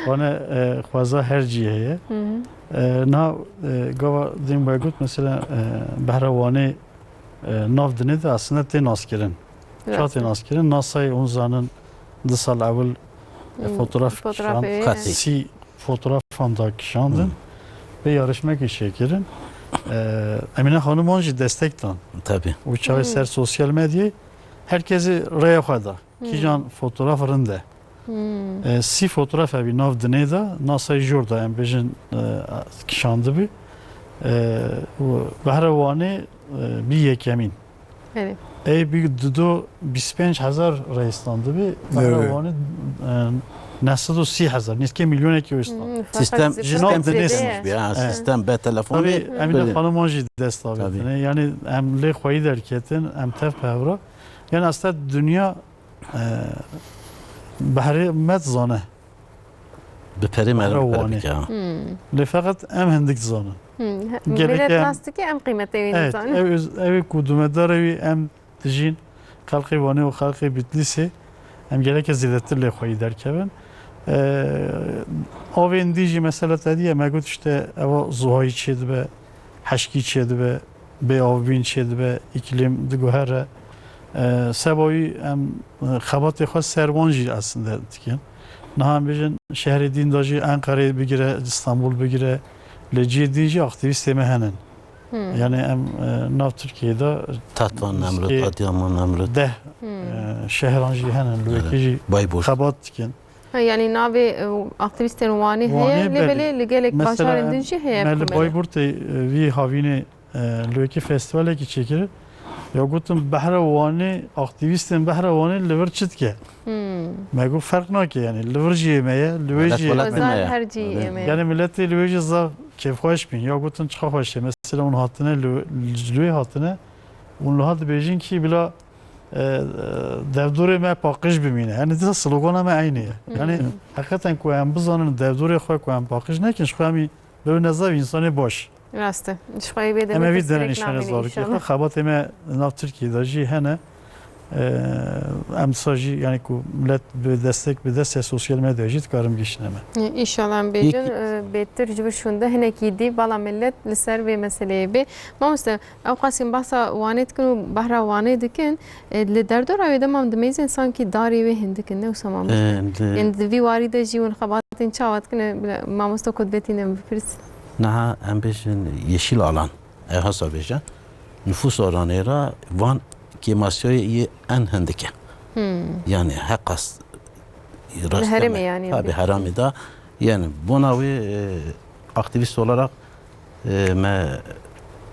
Wane, e, xweza her ciyê heye. Hı hı. E, niha, e, gava din we got, mesela, e, behra Wanê, e, nav dinê de aslında tê naskirin. Rast. Ça tê naskirin? Nasayê hûn zanin du sal ewil, e, Hmm, fotoğraf fotoğraf kişand. Evi, Katî. evet. Sî fotoğrafan da kişandin. Hmm. Ve yarışmekî çêkirin. E, Emine Hanım wan jî destek dan. Tabii. Û çaxê Hmm. ser sosyal medyayê herkesî rêya xwe da. Hmm. Kîjan fotoğraf rind e. Hmm. E, sî fotoğraf evî nav dinê de, nasayê jor da em bêjin, e, kişandibî. E, û behra Wanê, e, bî yekemîn. Belê. Ey bî dido bîst pênc hezar rey standibî, behra Evet. Wanê, e, neh sed û sî hezar, nîskê milyonekî wê stand. Hmm, Sistem, fakat sistem Ji nav dinê zêde ye. simiş bir, ha, Evet. sistem be telefon Tabii, be. Emine Belê. Hanım wan jî dest Tabii. avêtine. Yani em lê xweyî derketin, em tev pevra. Yani aslında dünya E, behrê me dizane. Bi perê me Behra re bi perê Wanê. bike, ha. Hmm. Lê feqet em hindik dizanin. Hmm. He, Gerek millet em nas dike em qîmetê wî Evet, nizanin. ew öz-, ew ê ku dumedarê wî em dijîn, xelqê Wanê û xelqê Bitlîsê, em gereke zêdetir lê xweyî derkevin. E, avên dî jî mesela te dî ye, me got işte eva zuhayî çêdibe, heşkî çêdibe, bê avbîn çêdibe, îklîm diguhere. E, seba wî em, e, xebatê xwe ser wan jî aslinde dikin. Niha em bêjin şehrê dîn de jî Enqereyê bigire, Stenbul bigire, lê cihê dîn jî aktîvîstê me hene. Hmm. Yani em, e, nav Tirkiyeyê de Tatvan Nemrut, nizkê Adıyaman Nemrut. deh, Hmm. e, şehran jî hene, li wê Evet. kê jî Bayburt. xebat dikin. Ha, yani navê, e, aktîvîstên Wanê heye, Wanê lê belê. belê li gelek Mesela bajarên din jî heye me li Komelê. Bayburtê, e, vî havînê, e, li wekî festîvalekî çêkir. Ya gotin, behra Wanê, aktîvîstên behra Wanê li vir çi dike? Hmm. Me got, ferq nake yani. Li vir jî yê me ye, li wê Welat jî yê. welat Wezar me ye. her cî Tabii. yê me ye. Yani milletê li wê jî zaf kêfxweş bîn. Ya gotin, çiqa xweş e. Mesela hûn hatine, li, li wê hatine, hûn li hat dibêjin ki bila, e, e, derdorê me paqij bimîne. Yani dîsa slogana me eynî ye. Yani Hmm. heqîqeten ku em bizanin derdorê xwe ku em paqij nekin, ji xwe em ê bibine zaf însanê baş. Rast e. Ji xwe yê bê Em demê evî dene pirsgirêk nîşanê nabîne zarokê xwe. înşallah. Xebatê me nav Tirkiyê de jî hene. E, em dîsa jî yani ku millet bi destek, bi destê sosyal medyayê jî dikarin bigihîşine me. Înşallah em bêjin, Peki. e, bêtir ji vir şûnde hinekî dî bala millet li ser vê meseleyê bê. Mamoste, Ew qasî em behsa Wanê dikin û behra Wanê dikin. E, li derdora wê de mam dimeyzên sankî darê wê hindik in, ne wisa mamoste? E, di- Ên di vî warî de jî hûn xebatên çawa dikin? E, bila mamoste Kutbetî ne bipirs. Niha em bêjin yeşil alan. Ev hasa bêje. Nüfus oranê re van kêmasiyayê yê en hindik e. Hmm. Yani heqas Li herêmê yani. Tabii herêmê de. Yani bona wê, e, aktivist olarak, e, me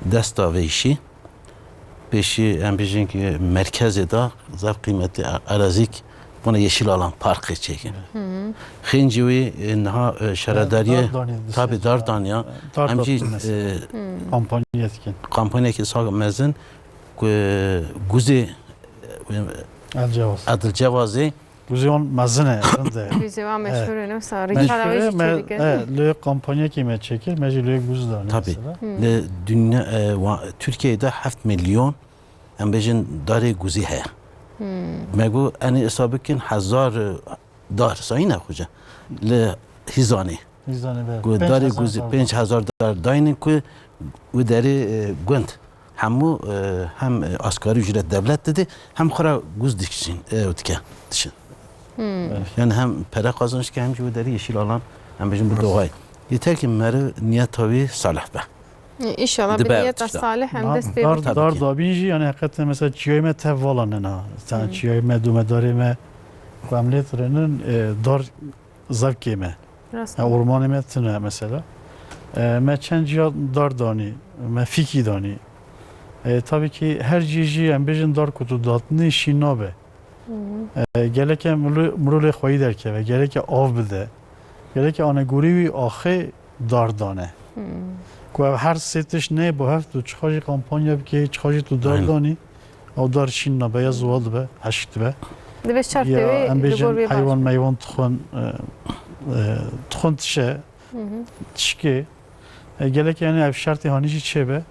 dest da vê işî. Pêşî em bêjin ki merkezê de zaf qîmetî e-, erazîk, buna yeşil alan parkê çêkin. Hı hı. Xêncî wî, e, niha, e, şaredariyê, Dar danî, tabi dar daniya. Dar Em jî, danî mesela. e, Hı. Kampanya etkin. Kampanyayekî sağ mezin ku, e, guzê, e, Elcevaz. Edilcevazê Guzê wan mezin e, rind e. Guzê wan meşhur e, ne wisa Meşhur rîçara wê e, jî me, çêdike. e, lê kampanyekê me çêkir, me jî lê guz danî Tabii. mesela. Hmm. Li dünya, e, wa-, Türkiye'de heft milyon, em bêjin darê guzî heye. Hmm. Me got, enê hesab bikin, hezar, e, dar, sayî ne xuce. Li Hîzanê. Hîzanê be. Got, Pênc darê hezar guzî dar. Pênc hezar dar daynin ku û derê, e, gund. Hemû, e, hem, e, asgari ücret devlet dide, hem xwe re guz dikişîn, e, dike, dişin. Hmm. Yani hem pere kazanç ke hem jî wê derî yeşil alan, em bêjin bi doğayê. Yeter ki meriv niyeta wî salih be. Înşallah bi niyeta salih em dest pê bikin. Dar, dar dabîn jî, yani heqeten mesela çiyayê me tev vala nena. Sen çiyayê me, domedarê me, ku em lê tirinin, e, dar zaf kêm e. Rast. Ya ormanê me tune mesela. E, me çend ciya dar danî, me fîkî danî. E, tabii ki her cî jî em bêjin dar ku tu datinî şîn nabe. E, geleke mirû-, mirûlê xweyî derkeve, geleke av bide, geleke anegorî wî axê dar dane. Ku ev her sê tişt neyê bo hev tu çiqa jî kampanya bikê, çiqa jî tu dar Aynen. danî, ew dar şîn nabe ya ziwa dibe, heşk dibe. Divê şertê Ya wê em li gor bêjin wê baş heywan be. meywan tixwin, e, e, tixwin tişe, tişkê. E, gelek yani ev şertê hanî jî çêbe.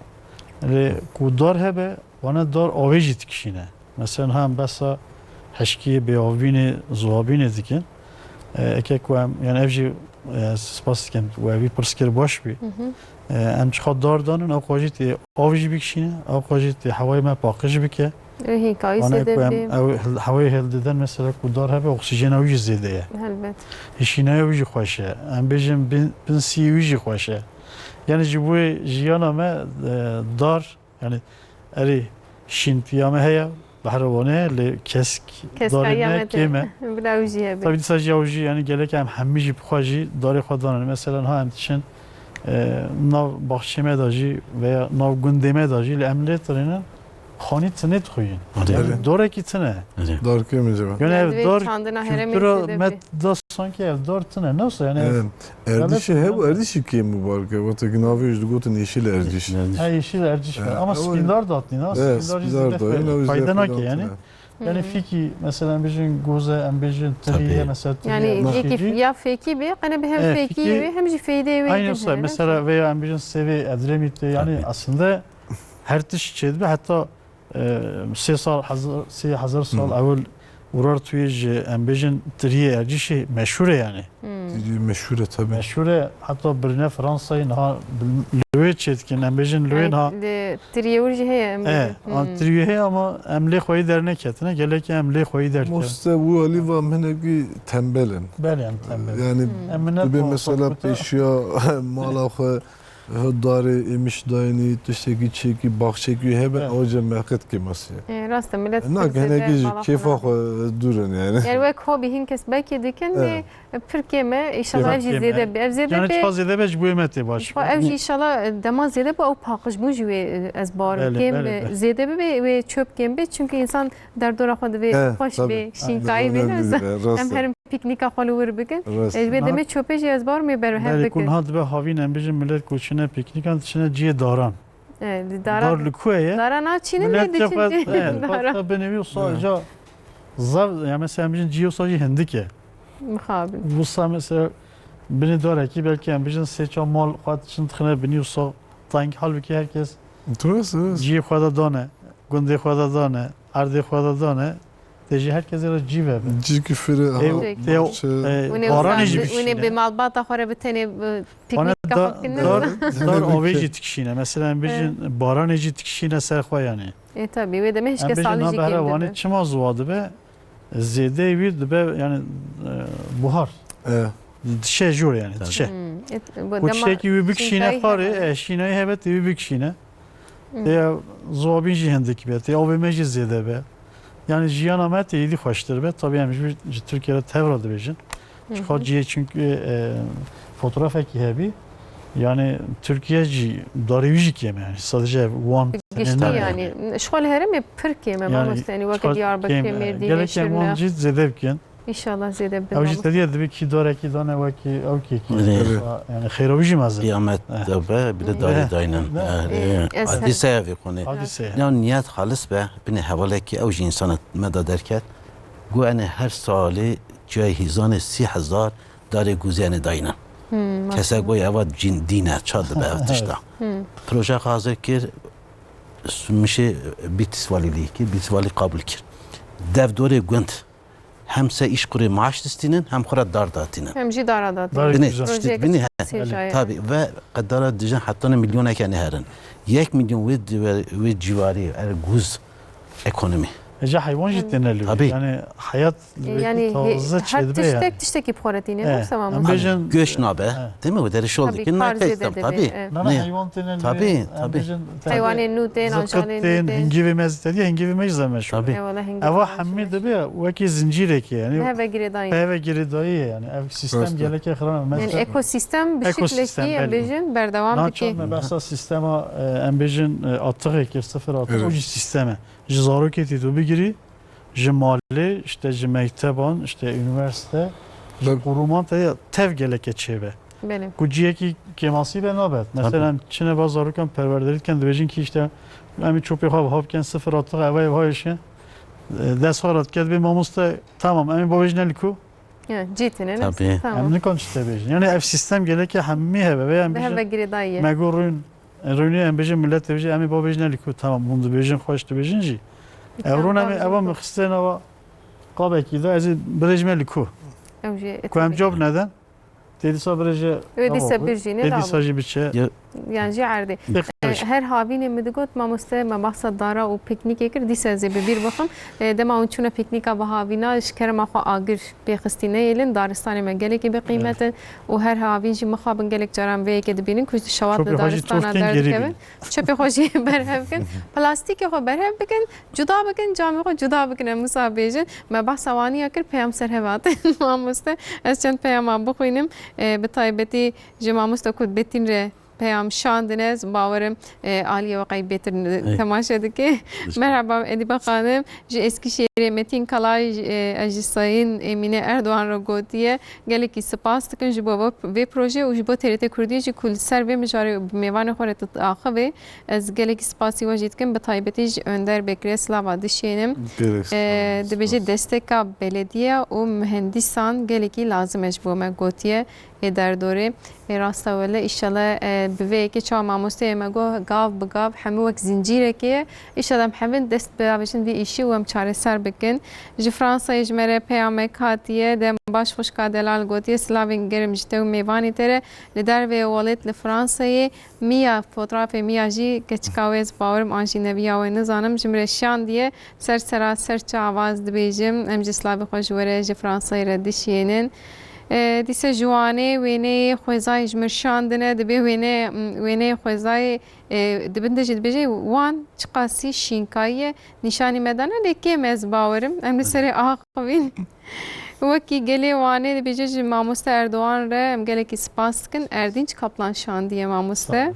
Lê ku dar hebe, wana dar avê jî dikişîne. Mesela ha em besa heşkiyê bêavbînê, ziwabînê dikin. E, eke ku em, yani ev jî, e, spas dikim, we vî pirs kir baş bî. E, em çiqa dar danin, ew xwe jî tê av jî bikişîne, ew xwe jî tê hewayê me paqij bike. Ê, hînkayî Wana zêde ku em bê. ew hil-, hewayê hildiden mesela ku dar hebe, oksijena wî jî zêde ye. Helbet. Hişînaya wî jî xweş e. Em bêjin bin, bin sî wî jî xweş e. Yani ji bo jiyana me, e, dar, yani erê şîntiya me heye, behrewane heye, lê kesk Keska darê ya me me tê. kêm e. Bila ew jî hebe. Tabii dîsa jî ew jî, yani gelek em hemî jî bi xwe jî darê xwe danin. Mesela ha em diçin, e, nav baxçê me de jî veya nav gundê me de jî, lê em lê tirênin, xanî tinê dixuyîn. Erê. Yani Erê. dorekî tine. Erê. Dar kêm e cevap. Yani Yani ev divê dar çandina herêmê kültüra zêde me bê. da sanki ev dar tine. Nasıl yani ev Evet. Erdîşî Galet hev, mi? erdîşî kêm û barke. Wextekî navê ji digotin yeşil erdîş. Erdîş. Ha, yeşil erdîş. Ha, Ama ew spîndar datîn, ha, Evet, spîndar jî spîndar zêde da, fe-, ew zêde fayda nake yani. tine. Yani Hmm. fîkî, mesela em bêjin goze, em bêjin Tabii. tirîye, mesela Yani tirîye, yekî yeşilî. ya fêkî bê, qene bi hem E, fêkî fîkî wê, hem jî fêdeyê wê Aynı din olsa, hene, mesela ne? veya em bêjin sevê, edremîtê, yani Tabii. aslında her tişt çêdibe, hatta, e, sê sal, hezar, sê hezar sal Hmm. ewil Urartuê ji, em bêjin, tiriyê erdîşê meşhur e yani. Hmm. Tiriyê meşhur e tabii. Meşhur e, hatta birine Fransayê niha li wê çêdikin, em bêjin li wê Ay, niha. li tiriyê wir jî heye, em E, bêjin. an Hmm. tiriyê heye ama em lê xweyî derneketine, gelekî em lê xweyî derkevin. Moste û alî va hinekî tembel in. Belê em tembel. Yani Hmm. Em minet tu bê wan mesela sohbete. pêşiya mala xwe, darê êmiş dayînî, tiştekî çêkî, baxçekî hebe, Evet. ew cemeqet kêmasî ye. E, rast e, millet Na, pir zêde hinekî ji mala kêfa xwe xwe dûr in yani. Yani wek hobî hin kes belkî dikin, Evet. lê pir kêm e, inşallah Kêm ev jî e. zêde be. Ev zêde Yani be. çiqa zêde be ji bo me tê baş. Xwe ev jî inşallah, e, dema zêde be, ew paqij bû jî wê, e, ez barim. Belê, Kêm belê, be, belê. zêde bibe, wê çöp kêm be. Çünkü insan derdora xwe divê Evet, xweş tabii. be, şînkayî be. Önemli Ne bir zaten. Rast Em e. herin pîknîka xwe li wir bikin. Rast. E, ji vê Na- demê çöpê jî ez barim wê berhev Belê ku bikin. niha dibe havîn em bêjin millet ku çine pîknîkan, çine cihê daran. E, di dara, Dar li ku ye? dara naçînin Millet lê diçin xwe, cihê e, dara. xwe binêvî wisa Evet. ca zav, ya mesela em bêjin cihê wisa jî hindik e. Mixabin. Wisa mesela binê darekî belkî em bêjin sê çar mal xwe diçin dixine binî wisa teng. Halbukî herkes Rast, rast. cihê xwe de dane, gundê xwe de dane, erdê xwe de dane. Tê jî her kesê re cî vebe. Cî kifir e, ha, Ew, tê ew, baxçe. e, Hûn ê baranê wisa jî bi, hûn ê bikişîne. bi malbata xwe re bi tenê, e, Wana pîknîka dar, xwe bikînin. dar, Dar dar avê bike. jî dikişîne. Mesela em bêjin, Evet. baranê jî dikişîne ser xwe yani. E, tabii, wê demê Em hişke bêjin salî na jî behre kêm Wanê dibe. çima ziwa dibe? Zêdeyê wî dibe yani, e, buhar. E. Dişe jor yani, Tabii. dişe. Hmm, e, bu Ku dema tiştekî wî bikişîne şînkayî xarê, hebe. e, şînayî hebe tê wî bikişîne. Hı. Tê ziwabîn jî hindik be, tê avê me jî zêde be. Yani jiyana me tê êdî xweştir be. Tabii em ji, ji Tirkiye re tevra dibêjin. Hı Çiqa hı. cihê çünkü, e, fotoğrafekî hebî. Yani Tirkiye jî darê wî jî kêm e yani. Sadece ev Wan Giştî tenê ne yani. yani. Ji xwe li herêmê pir kêm e, Yani mamoste, yani weke çiqa Diyarbekirê, kêm e. Mêrdînê, Gerek em Wan Şirnex. jî zêde bikin. Înşallah zêde bibe Ew jî mamoste. tediye dibe kî darekî dane wekî ew kêkî. Erê. Yani xêra wî jî mezin. Qiyamet Eh. de be, bile Eh. darê daynen. Eh. Eh, ez Hadîse ya vê konê. Hadîse. Ya niyet xalis be, binê hevalekî ew jî insana me da derket. Gu ene her salê ciyayê hîzanê sî hezar darê guzê ene daynen. Hmm, Kese maşallah. goy eva cin dîne, ça dibe ev tişta. Hmm. Proje hazir kir, mişê bîtîs valîlî kir, bîtîs valî qabûl kir. Dev dorê gund. Hem se îşkurê maaş distînin, hem xwe re dar datînin. Hem jî dara datînin. Dar Binê, güzel. tiştê Projeyeke binê, he. sêjayê. Tabii, ve qedara dijen hetane milyoneke ne herin. Yek milyon wê diwe-, wê ciwarî, er guz ekonomî. Hêja heywan jî têne li wê. Tabî. Yani heyat li wê taze çêdibe yani. Her tiştek tiştekî bi xwe re tîne, wisa mamoste? Em bêjin, göç nabe. Değil mi? Wê derişol dikin, kar zêde dibe. Tabî. Na, na, heywan têne li wê. Tabî, tabî. Heywanên nû tên, ajalên nû tên. Hingîvê me zî te diye, hingîvê me jî zehmet şû. Tabî. Eva hemî dibe wekî zincîrekê yani. Bi hev ve girêdayî. Bi hev ve girêdayî yani. Ev sîstem gelekê xirab e. Yani ekosîstem bi şiklekî em bêjin berdewam dike. Naçar me behsa sîstema, e, em bêjin, e, atixê kir, sifir atix. O jî sîstem e. Ji zarokê tê tu bigirî, ji malê, işte ji mekteban, işte unîversîte, ji quruman te tev geleke çêbe. Belê. Ku ciyekî kêmasî be nabe. Mesela em çine ba zarokan perwerderî dikin, dibêjin ki işte em ê çopê xwe biha bikin, sifir atix, eva ê biha êşe. E, dest xwe re dike, dibê mamoste, tamam, em ê bavêjine li ku? Ya, cî tine ne? Tamam. Em nikan çi te bêjin. Yani ev sîstem geleke hemî hebe ve em bêjin. Bi hev ve girêdayî ye. Me got rûn, rûnê em bêjin, millet dibêje, em ê bavêjine li ku? Tamam, hûn dibêjin, xweş dibêjin jî. Ev rûn em ê, eva min xistê nava qabekî de, ez ê birêjime li ku? Ew jî. Ku em cevap neden? Tê dîsa birêje. Wê dîsa birjîne. Tê dîsa jî biçe. Yan jî erdê. E, her havînê min digot, mamoste, me behsa dara û pîknîkê kir, dîsa ez ê bi bîr bixim. E, dema hûn çûne pîknîka bi havîna, ji kerema xwe agir pê xistî neyêlin, daristanê me gelekî bi qîmet in û her havîn jî mixabin gelek caran vê yekê dibînin, ku ji şewat li daristana derdikevin. Çöpê xwe jî berhev bikin. Plastîkê xwe berhev bikin. Cuda bikin, camê xwe cuda bikin, em wisa bêjin. Me behsa waniya kir, peyam ser hev hatin, mamoste. Ez çend peyama bixwînim. E, bi taybetî ji mamoste Kutbetîn re peyam şandine. Ez bawerim, e, aliyê we qey bêtir temaşe dike. Merhaba Edîbe Xanim. Ji Eskişehirê Metin Kalay, e, ez ji Sayın Emine Erdoğan re gotiye. Gelekî spas dikim ji bo vê, vê proje û ji bo T R T Kurdî jî ku li ser vê mijarê bi mêvanê xwe re tu diaxivê. Ez gelekî spasî we jî dikim, bi taybetî ji Önder Bekirê silava dişênim. Gelek spas. Ee, dibêje desteka belediye û mühendîsan gelekî lazim e ji bo me, gotiye ê derdorê. Ê rasta wele, îşallah, e, bi vê yekê çawa mamosteyê me got, gav bi gav hemû wek zincîrekê ye. Îşallah em hemû dest bi avêjin vî îşî û em çareser bikin. Ji Fransayê ji me re peyamek hatiye, dem baş xwişka delal, gotiye, silavên germ ji te û mêvanê te re. Li derveyê welêt li Fransayê. Mîya, fotrafê Mîya jî keçika wê, ez bawerim an jî neviya wê nizanim, ji min re şandiye. Ser sera ser çava ez dibêjim, em jî silavê xwe ji we re ji Fransayê re dişiyênin. E, dîse ji Wanê wêneyê xwezayê ji min şandine, dibê wêne-, wêneyê xwezayê, e, di bin de jî dibêje, Wan çiqasî şînkayî ye, nîşanî me dane, lê kêm e, ez bawerim. Em li serê axivîn. Wekî gelê Wanê dibêje, ji mamoste Erdoğan re em gelekî spas dikin. Erdînç Kaplan şandiye mamoste. Sağ ol.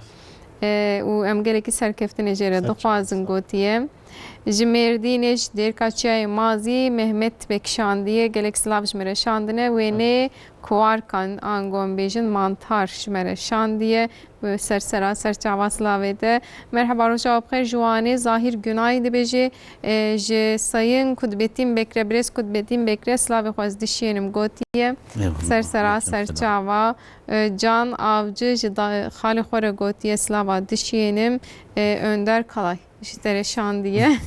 E, û em gelekî serkeftinê jê re dixwazin, gotiye. Ji Mêrdînê, ji Dêrka Çiyayê Mazî Mehmet Bek şandiye. Gelek silav ji me re şandine. Wênê Kuarkan, ango em bêjin mantar ji me re şandiye. Ser sera ser çava silavê te. Merheba, roja we bi xêr. Ji Wanê Zahîr Günay dibêje, e, ji Sayın Kutbettin Bekre, birêz Kutbettin Bekre silavê xwe ez dişiyênim, gotiye. Eyvallah. Ser sera ser çava. E, Can Avcı ji da-, xalê xwe re gotiye, silava dişiyênim. E, Önder Kalay ji te re şandiye.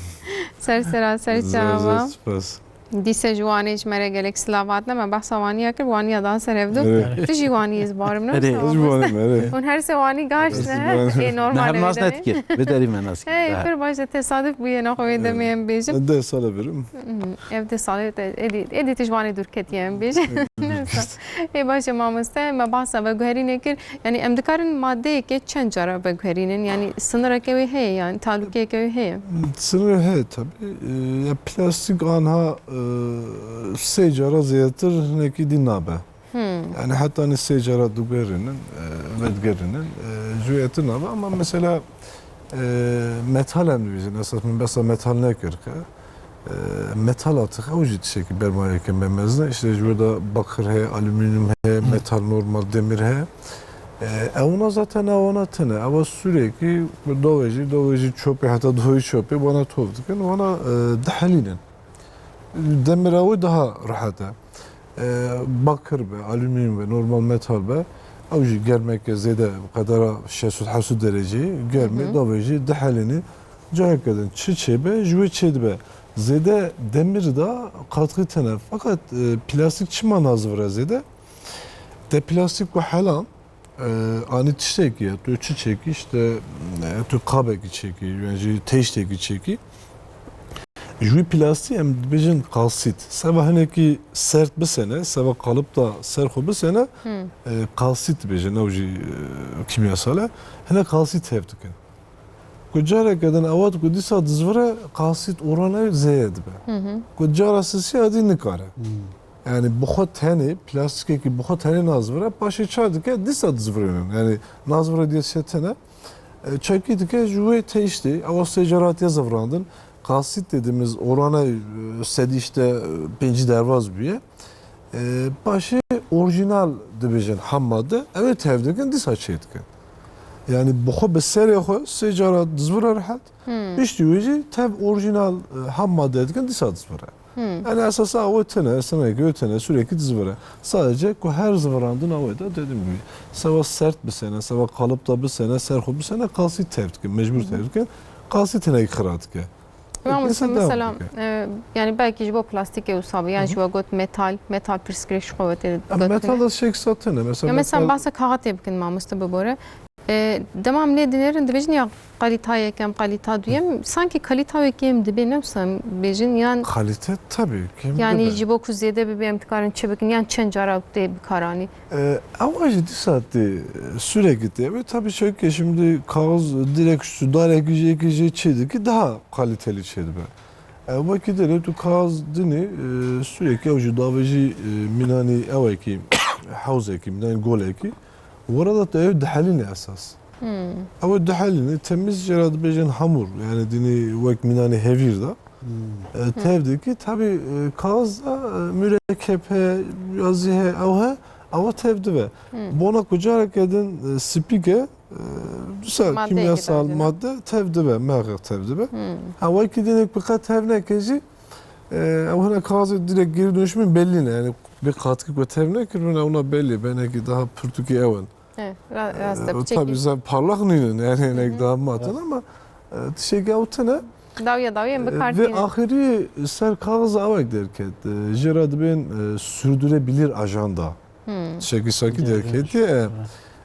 Ser sera ser çava. Zor, zor spas. Dîse ji Wanê ji me re gelek silav hatine. Me behsa Waniya kir, Waniya daha ser hevdu. Evet. Tu jî Wanî yî, ez barim, ne? Erê. Ez ji Wanê me, erê. Hûn her sê Wanî gaş ne? Ê, normal. Ne, her nas ne dikir. Bi derî me nas kir. Hey, pir baş e, tesadüf bûye, naxwe wê demê em bêjin. Deh sal e birim. Hmm, ev deh sal e, êdî, êdî tu ji Wanê dûr ketiye, em bêjin. Ê, baş e, mamoste, me behsa veguherînê kir. Yani em dikarin madeyeke çend cara veguherînin? Yani sınıreke wê heye, yani talûkeyeke wê heye? Sınırı heye tabii. E, ya plastik anha, e, sê cara zêdetir hinekî dî nabe. Hmm. Yani heta ne sê cara dugerînin, e, vedigerînin, e, ji wê etir nabe. Ama mesela, e, metal em dibêjin. Esas min behsa metal nekir ke. E, metal atix, ew jî tiştekî bermayeke me mezin e. İşte ji wir de bakir heye, alüminyum heye, metal normal, demir heye. E, ewna zaten ewana tine. Ewa sürekli dovejî, dovejî çöpê, heta dovejî çöpê wana tov dikin, wana, e, dihelînin. Demir ew daha rahat e. E, bakir be, alüminyum be, normal metal be, ew jî germeke zêde, qedera şeş sed heft sed dereceyê germê, dovejî dihelînî. Caheke din çi çêbe, ji wê çêdibe. Zêde demir de katkı tene. Fakat, e, plastik çima nazivire zêde? Te plastik ku helan, e, anî tiştekî ye, tu çi çêkî, işte, e, tu qabekî çêkî, yan jî têştekî çêkî. Ji wî plastî em dibêjin kalsît. Seba hinekî sert bisene, seba qalib da ser xwe bisene, e, kalsît dibêjin, ew jî, e, kîmyasal e. Hinek kalsît hev dikin. Ku careke din ewa ku dîsa dizvire, kalsît orana zêde dibe. Ku cara sisiya dî nikare. Yani bi xwe tenê, plastîkekî bi xwe tenê nazvire, paşê ça dike, dîsa dizvire. Yani nazvire diye sê tene. E, çekî dike ji wê teyştê, ewa sê cara hatiye zivirandin. Kalsît dediğimiz orana, e, sedî işte, e, pêncî derbaz bûye. E, paşê orjinal dibêjin ham madde, ew ê tev dikin, dîsa çê dikin. Yani bi xwe bi serê xwe sê cara dizvire rehet. Piştî wê jî tev orjinal, e, ham madde dikin, dîsa dizvire. Yani esasa ew tine, esneke ew tine, sürekli dizvire. Sadece ku her zivirandin ew de, dediğim gibi, seba sert bisene, seba kalıpta bisene, ser xwe bisene, kalsît tev dikin, mecbur tev dikin. Kalsît hinek xira dike. Mamoste, mesela, e, yani belkî ji bo plastîkê wisa be, yan ji we got metal, metal pirsgirêk ji xwe tê gotin. Metal da şek satine, mesela. Ya mesela metal bahsa kaxetê bikin, mamoste, bibore. E, dema em lê dinêrin, dibêjin ya kalîta yekem, kalîta duyem, sanki kalîta wê kêm dibe, ne wisa em bêjin, yan Kalîte tabii kêm yani dibe. Ji bo ku zêde bibe, em dikarin çi bikin, yan çend cara tê bikaranî? E, ewa jî dîsa tê, e, sürekli tê. Ve tabii şey ki şimdi kağız direkt şu darek jê ki jê çê dike daha kaliteli çê dibe. E, wekî derê tu kaz dinî, e, sûrekî ew jî davêjî, e, mînanî ewekî, hewzekî, mînanî golekî, were de te ew dihelîne esas. Ew ê dihelîne, temiz jê re dibêjin hamur, yani dinî wek mînanî hevîr de. E, tev dikî, tabi, e, kaz de, e, mürekkep he, yazî he, ew he, ew tev dibe. Bona ku careke din, e, spîk e, Dîsa kîmyasal madde tev dibe, mereq tev dibe. Ha, wekî dinek bi qet tev neke jî, e, ew hinek kaxezê direkt geri dönüşümün belli ne. Yani bir katkı ku tev nekiribin, ewna belli, benekî daha pirtûkî ew in. Evet, ra-, rast e, E, tabii piçekî. Zaten parlak nînin, yani hinek daha mat in ama, e, tiştekî ew tine. Dawiya dawiya em E, bi kar ve tînin. Axirî ser kaxez awek derket. E, jê re dibên, e, sürdürebilir ajanda. Tiştekî sakî derketiye.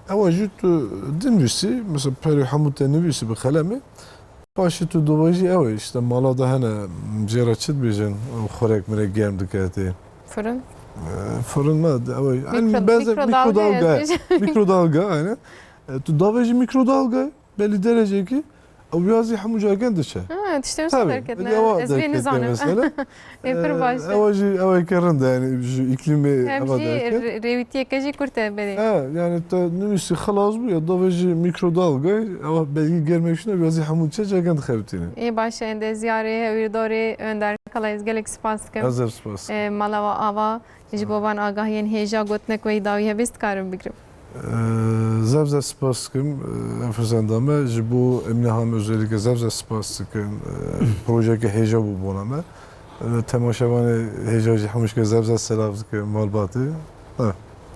Ewa jî tu dinivîsî, mesela perê hemû te nivîsî bi xelemê. Paşê tu dibêjî ew ê, işte mala de hene, jê re çi dibêjin, xurek mirek germ diketê. Fırın? E, fırın ne? Ew ê, yani mikrodalga, mikrodalga, aynen. E, tu davêjî mikrodalga, belî derecekî, ew ya zî hemû careken diçe. Ha, tiştê wisa derketine. Ez vê nizanim. Ê, pir baş e. Ewa jî, ewa ki rind e, yani ji îklîmê. Hem jî re-, rêwîtiyeke jî kurt e berê. E, yani te nivîsî xelas bû ya, davêjî mikrodalga, ewa belgî germekşine, ya zî hemû diçe careken dixebitîne. Ê baş e, endeziyarê, hewîrdorê, Önder Kala, ez gelek spas dikim. Ez ev spas dikim. E, mala we ava, ji bo van agahiyên hêja gotinek weyî dawî hebe, ez dikarim bigrim. Ee, Zef zef spas dikim, e, ev firsenda me ji bo Emine Hanım özellikle zef zef spas dikim. E, projeke hêja bû bona me. E, temaşevanê hêja jî hemû ji ke zef zef selav dikim, malbatê. Ha.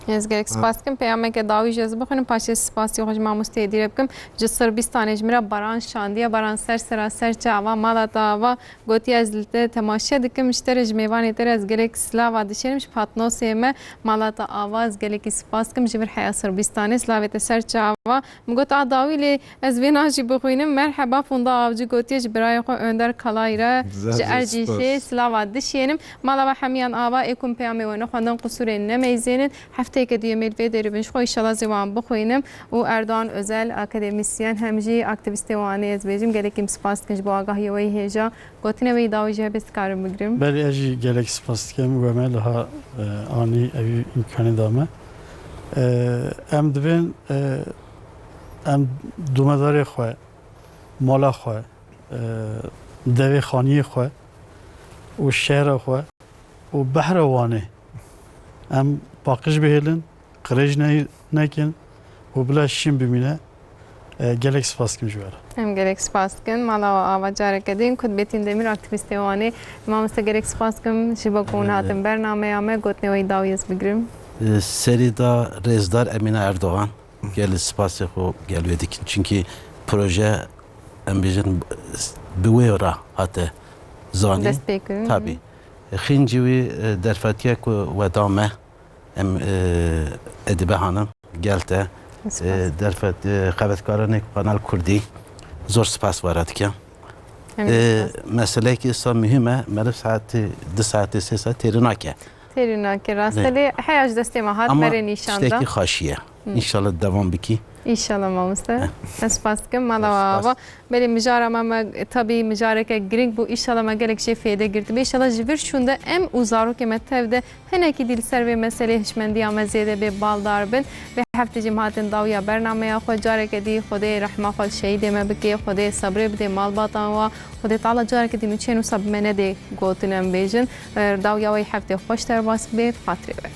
Ez gelek spas dikim. Peyameke dawî jî ez bixwînim, paşê spasî xwe ji mamosteyê dîre bikim. Ji Sirbistanê ji min re Baran şandiye. Baran ser sera ser çava, mala te ava. Gotiye, ez li te temaşe dikim, ji te re, ji mêvanê te re ez gelek silava dişêrim, ji Patnosê me, mala te ava, ez gelekî spas dikim, ji vir heya Sirbistanê, silavê te ser çava. Min got, a dawî lê ez vêna jî bixwînim. Merheba Funda Avcı gotiye, ji birayê xwe Önder Kalay re, ji Ercîşê silava dişênim. Mala we hemiyan ava, ê ku min peyamê we nexwendin, qusûrê nemeyzênin. Hefteyeke duyê mêl vê derê bin, ji xwe înşallah zê wan bixwînim. Û Erdoğan Özel, akademisyen, hem jî aktivîstê Wanê, ez bêjim, gelekî min spas dikin ji bo agahiyê we yê hêja. Gotinê wê dawî jî hebe, ez dikarim bigrim. Belê, ez jî gelek spas dikim, we me liha, e, anî, evî îmkanî da me. E, em divên, e, em domedarê xwe, mala xwe, e, devê xaniyê xwe û şehra xwe û behra Wanê em paqij bihêlin, qirêj ne-, nekin û bila şîn bimîne. E, gelek spas dikim ji we re. Em gelek spas dikin. Mala we ava, careke din. Kutbettin Demir, aktivîstê Wanê. Mamoste, gelek spas dikim ji bo ku hûn hatin bernameya me. Gotinê we yî dawî ez bigrim. E, serî da rêzdar Emîne Erdogan. Gelî spasê xwe gel wê dikin. Çimkî proje, em bêjin, bi wê re hate zanîn. Dest pê kirin. Tabî. Xîncî wî, e, derfetiye ku we da me, em, e, Edibe Hanım, gel te, e, derfet, e, xebatkaranê Kanal Kurdî, zor spas we re dikim. Em Ee, dixwazin. Meseleyekî êsa muhîm e, meriv saetê, du saetê, sê saet têrî nake. Têrî nake, rast e. Lê heya ji destê me hat, Ama me rê nîşan da. Tiştekî xaşî ye. Hı. Înşallah devam bikî. Înşallah mamoste. Heh. Ez spas dikim. Mala Spas. Ava. Belê mijara me, me tabî mijareke girîng bû. Înşallah me gelek jê fêde girtibê. Înşallah ji vir şûnde em û zarokê me tev de hinekî dî li ser vê meselê hişmendiya me zêde bê, baldar bin. Vê heftê jî me hatin dawiya bernameya xwe. Careke dî Xwedê rehma xwe li şehîdê me bike, Xwedê sebrê bide malbatan wa. Xwedê Teala careke dî nûçeyên wisa bi me nedê gotin em bêjin. Dawiya we yê heftê xweş derbas bê, bi xatirê we.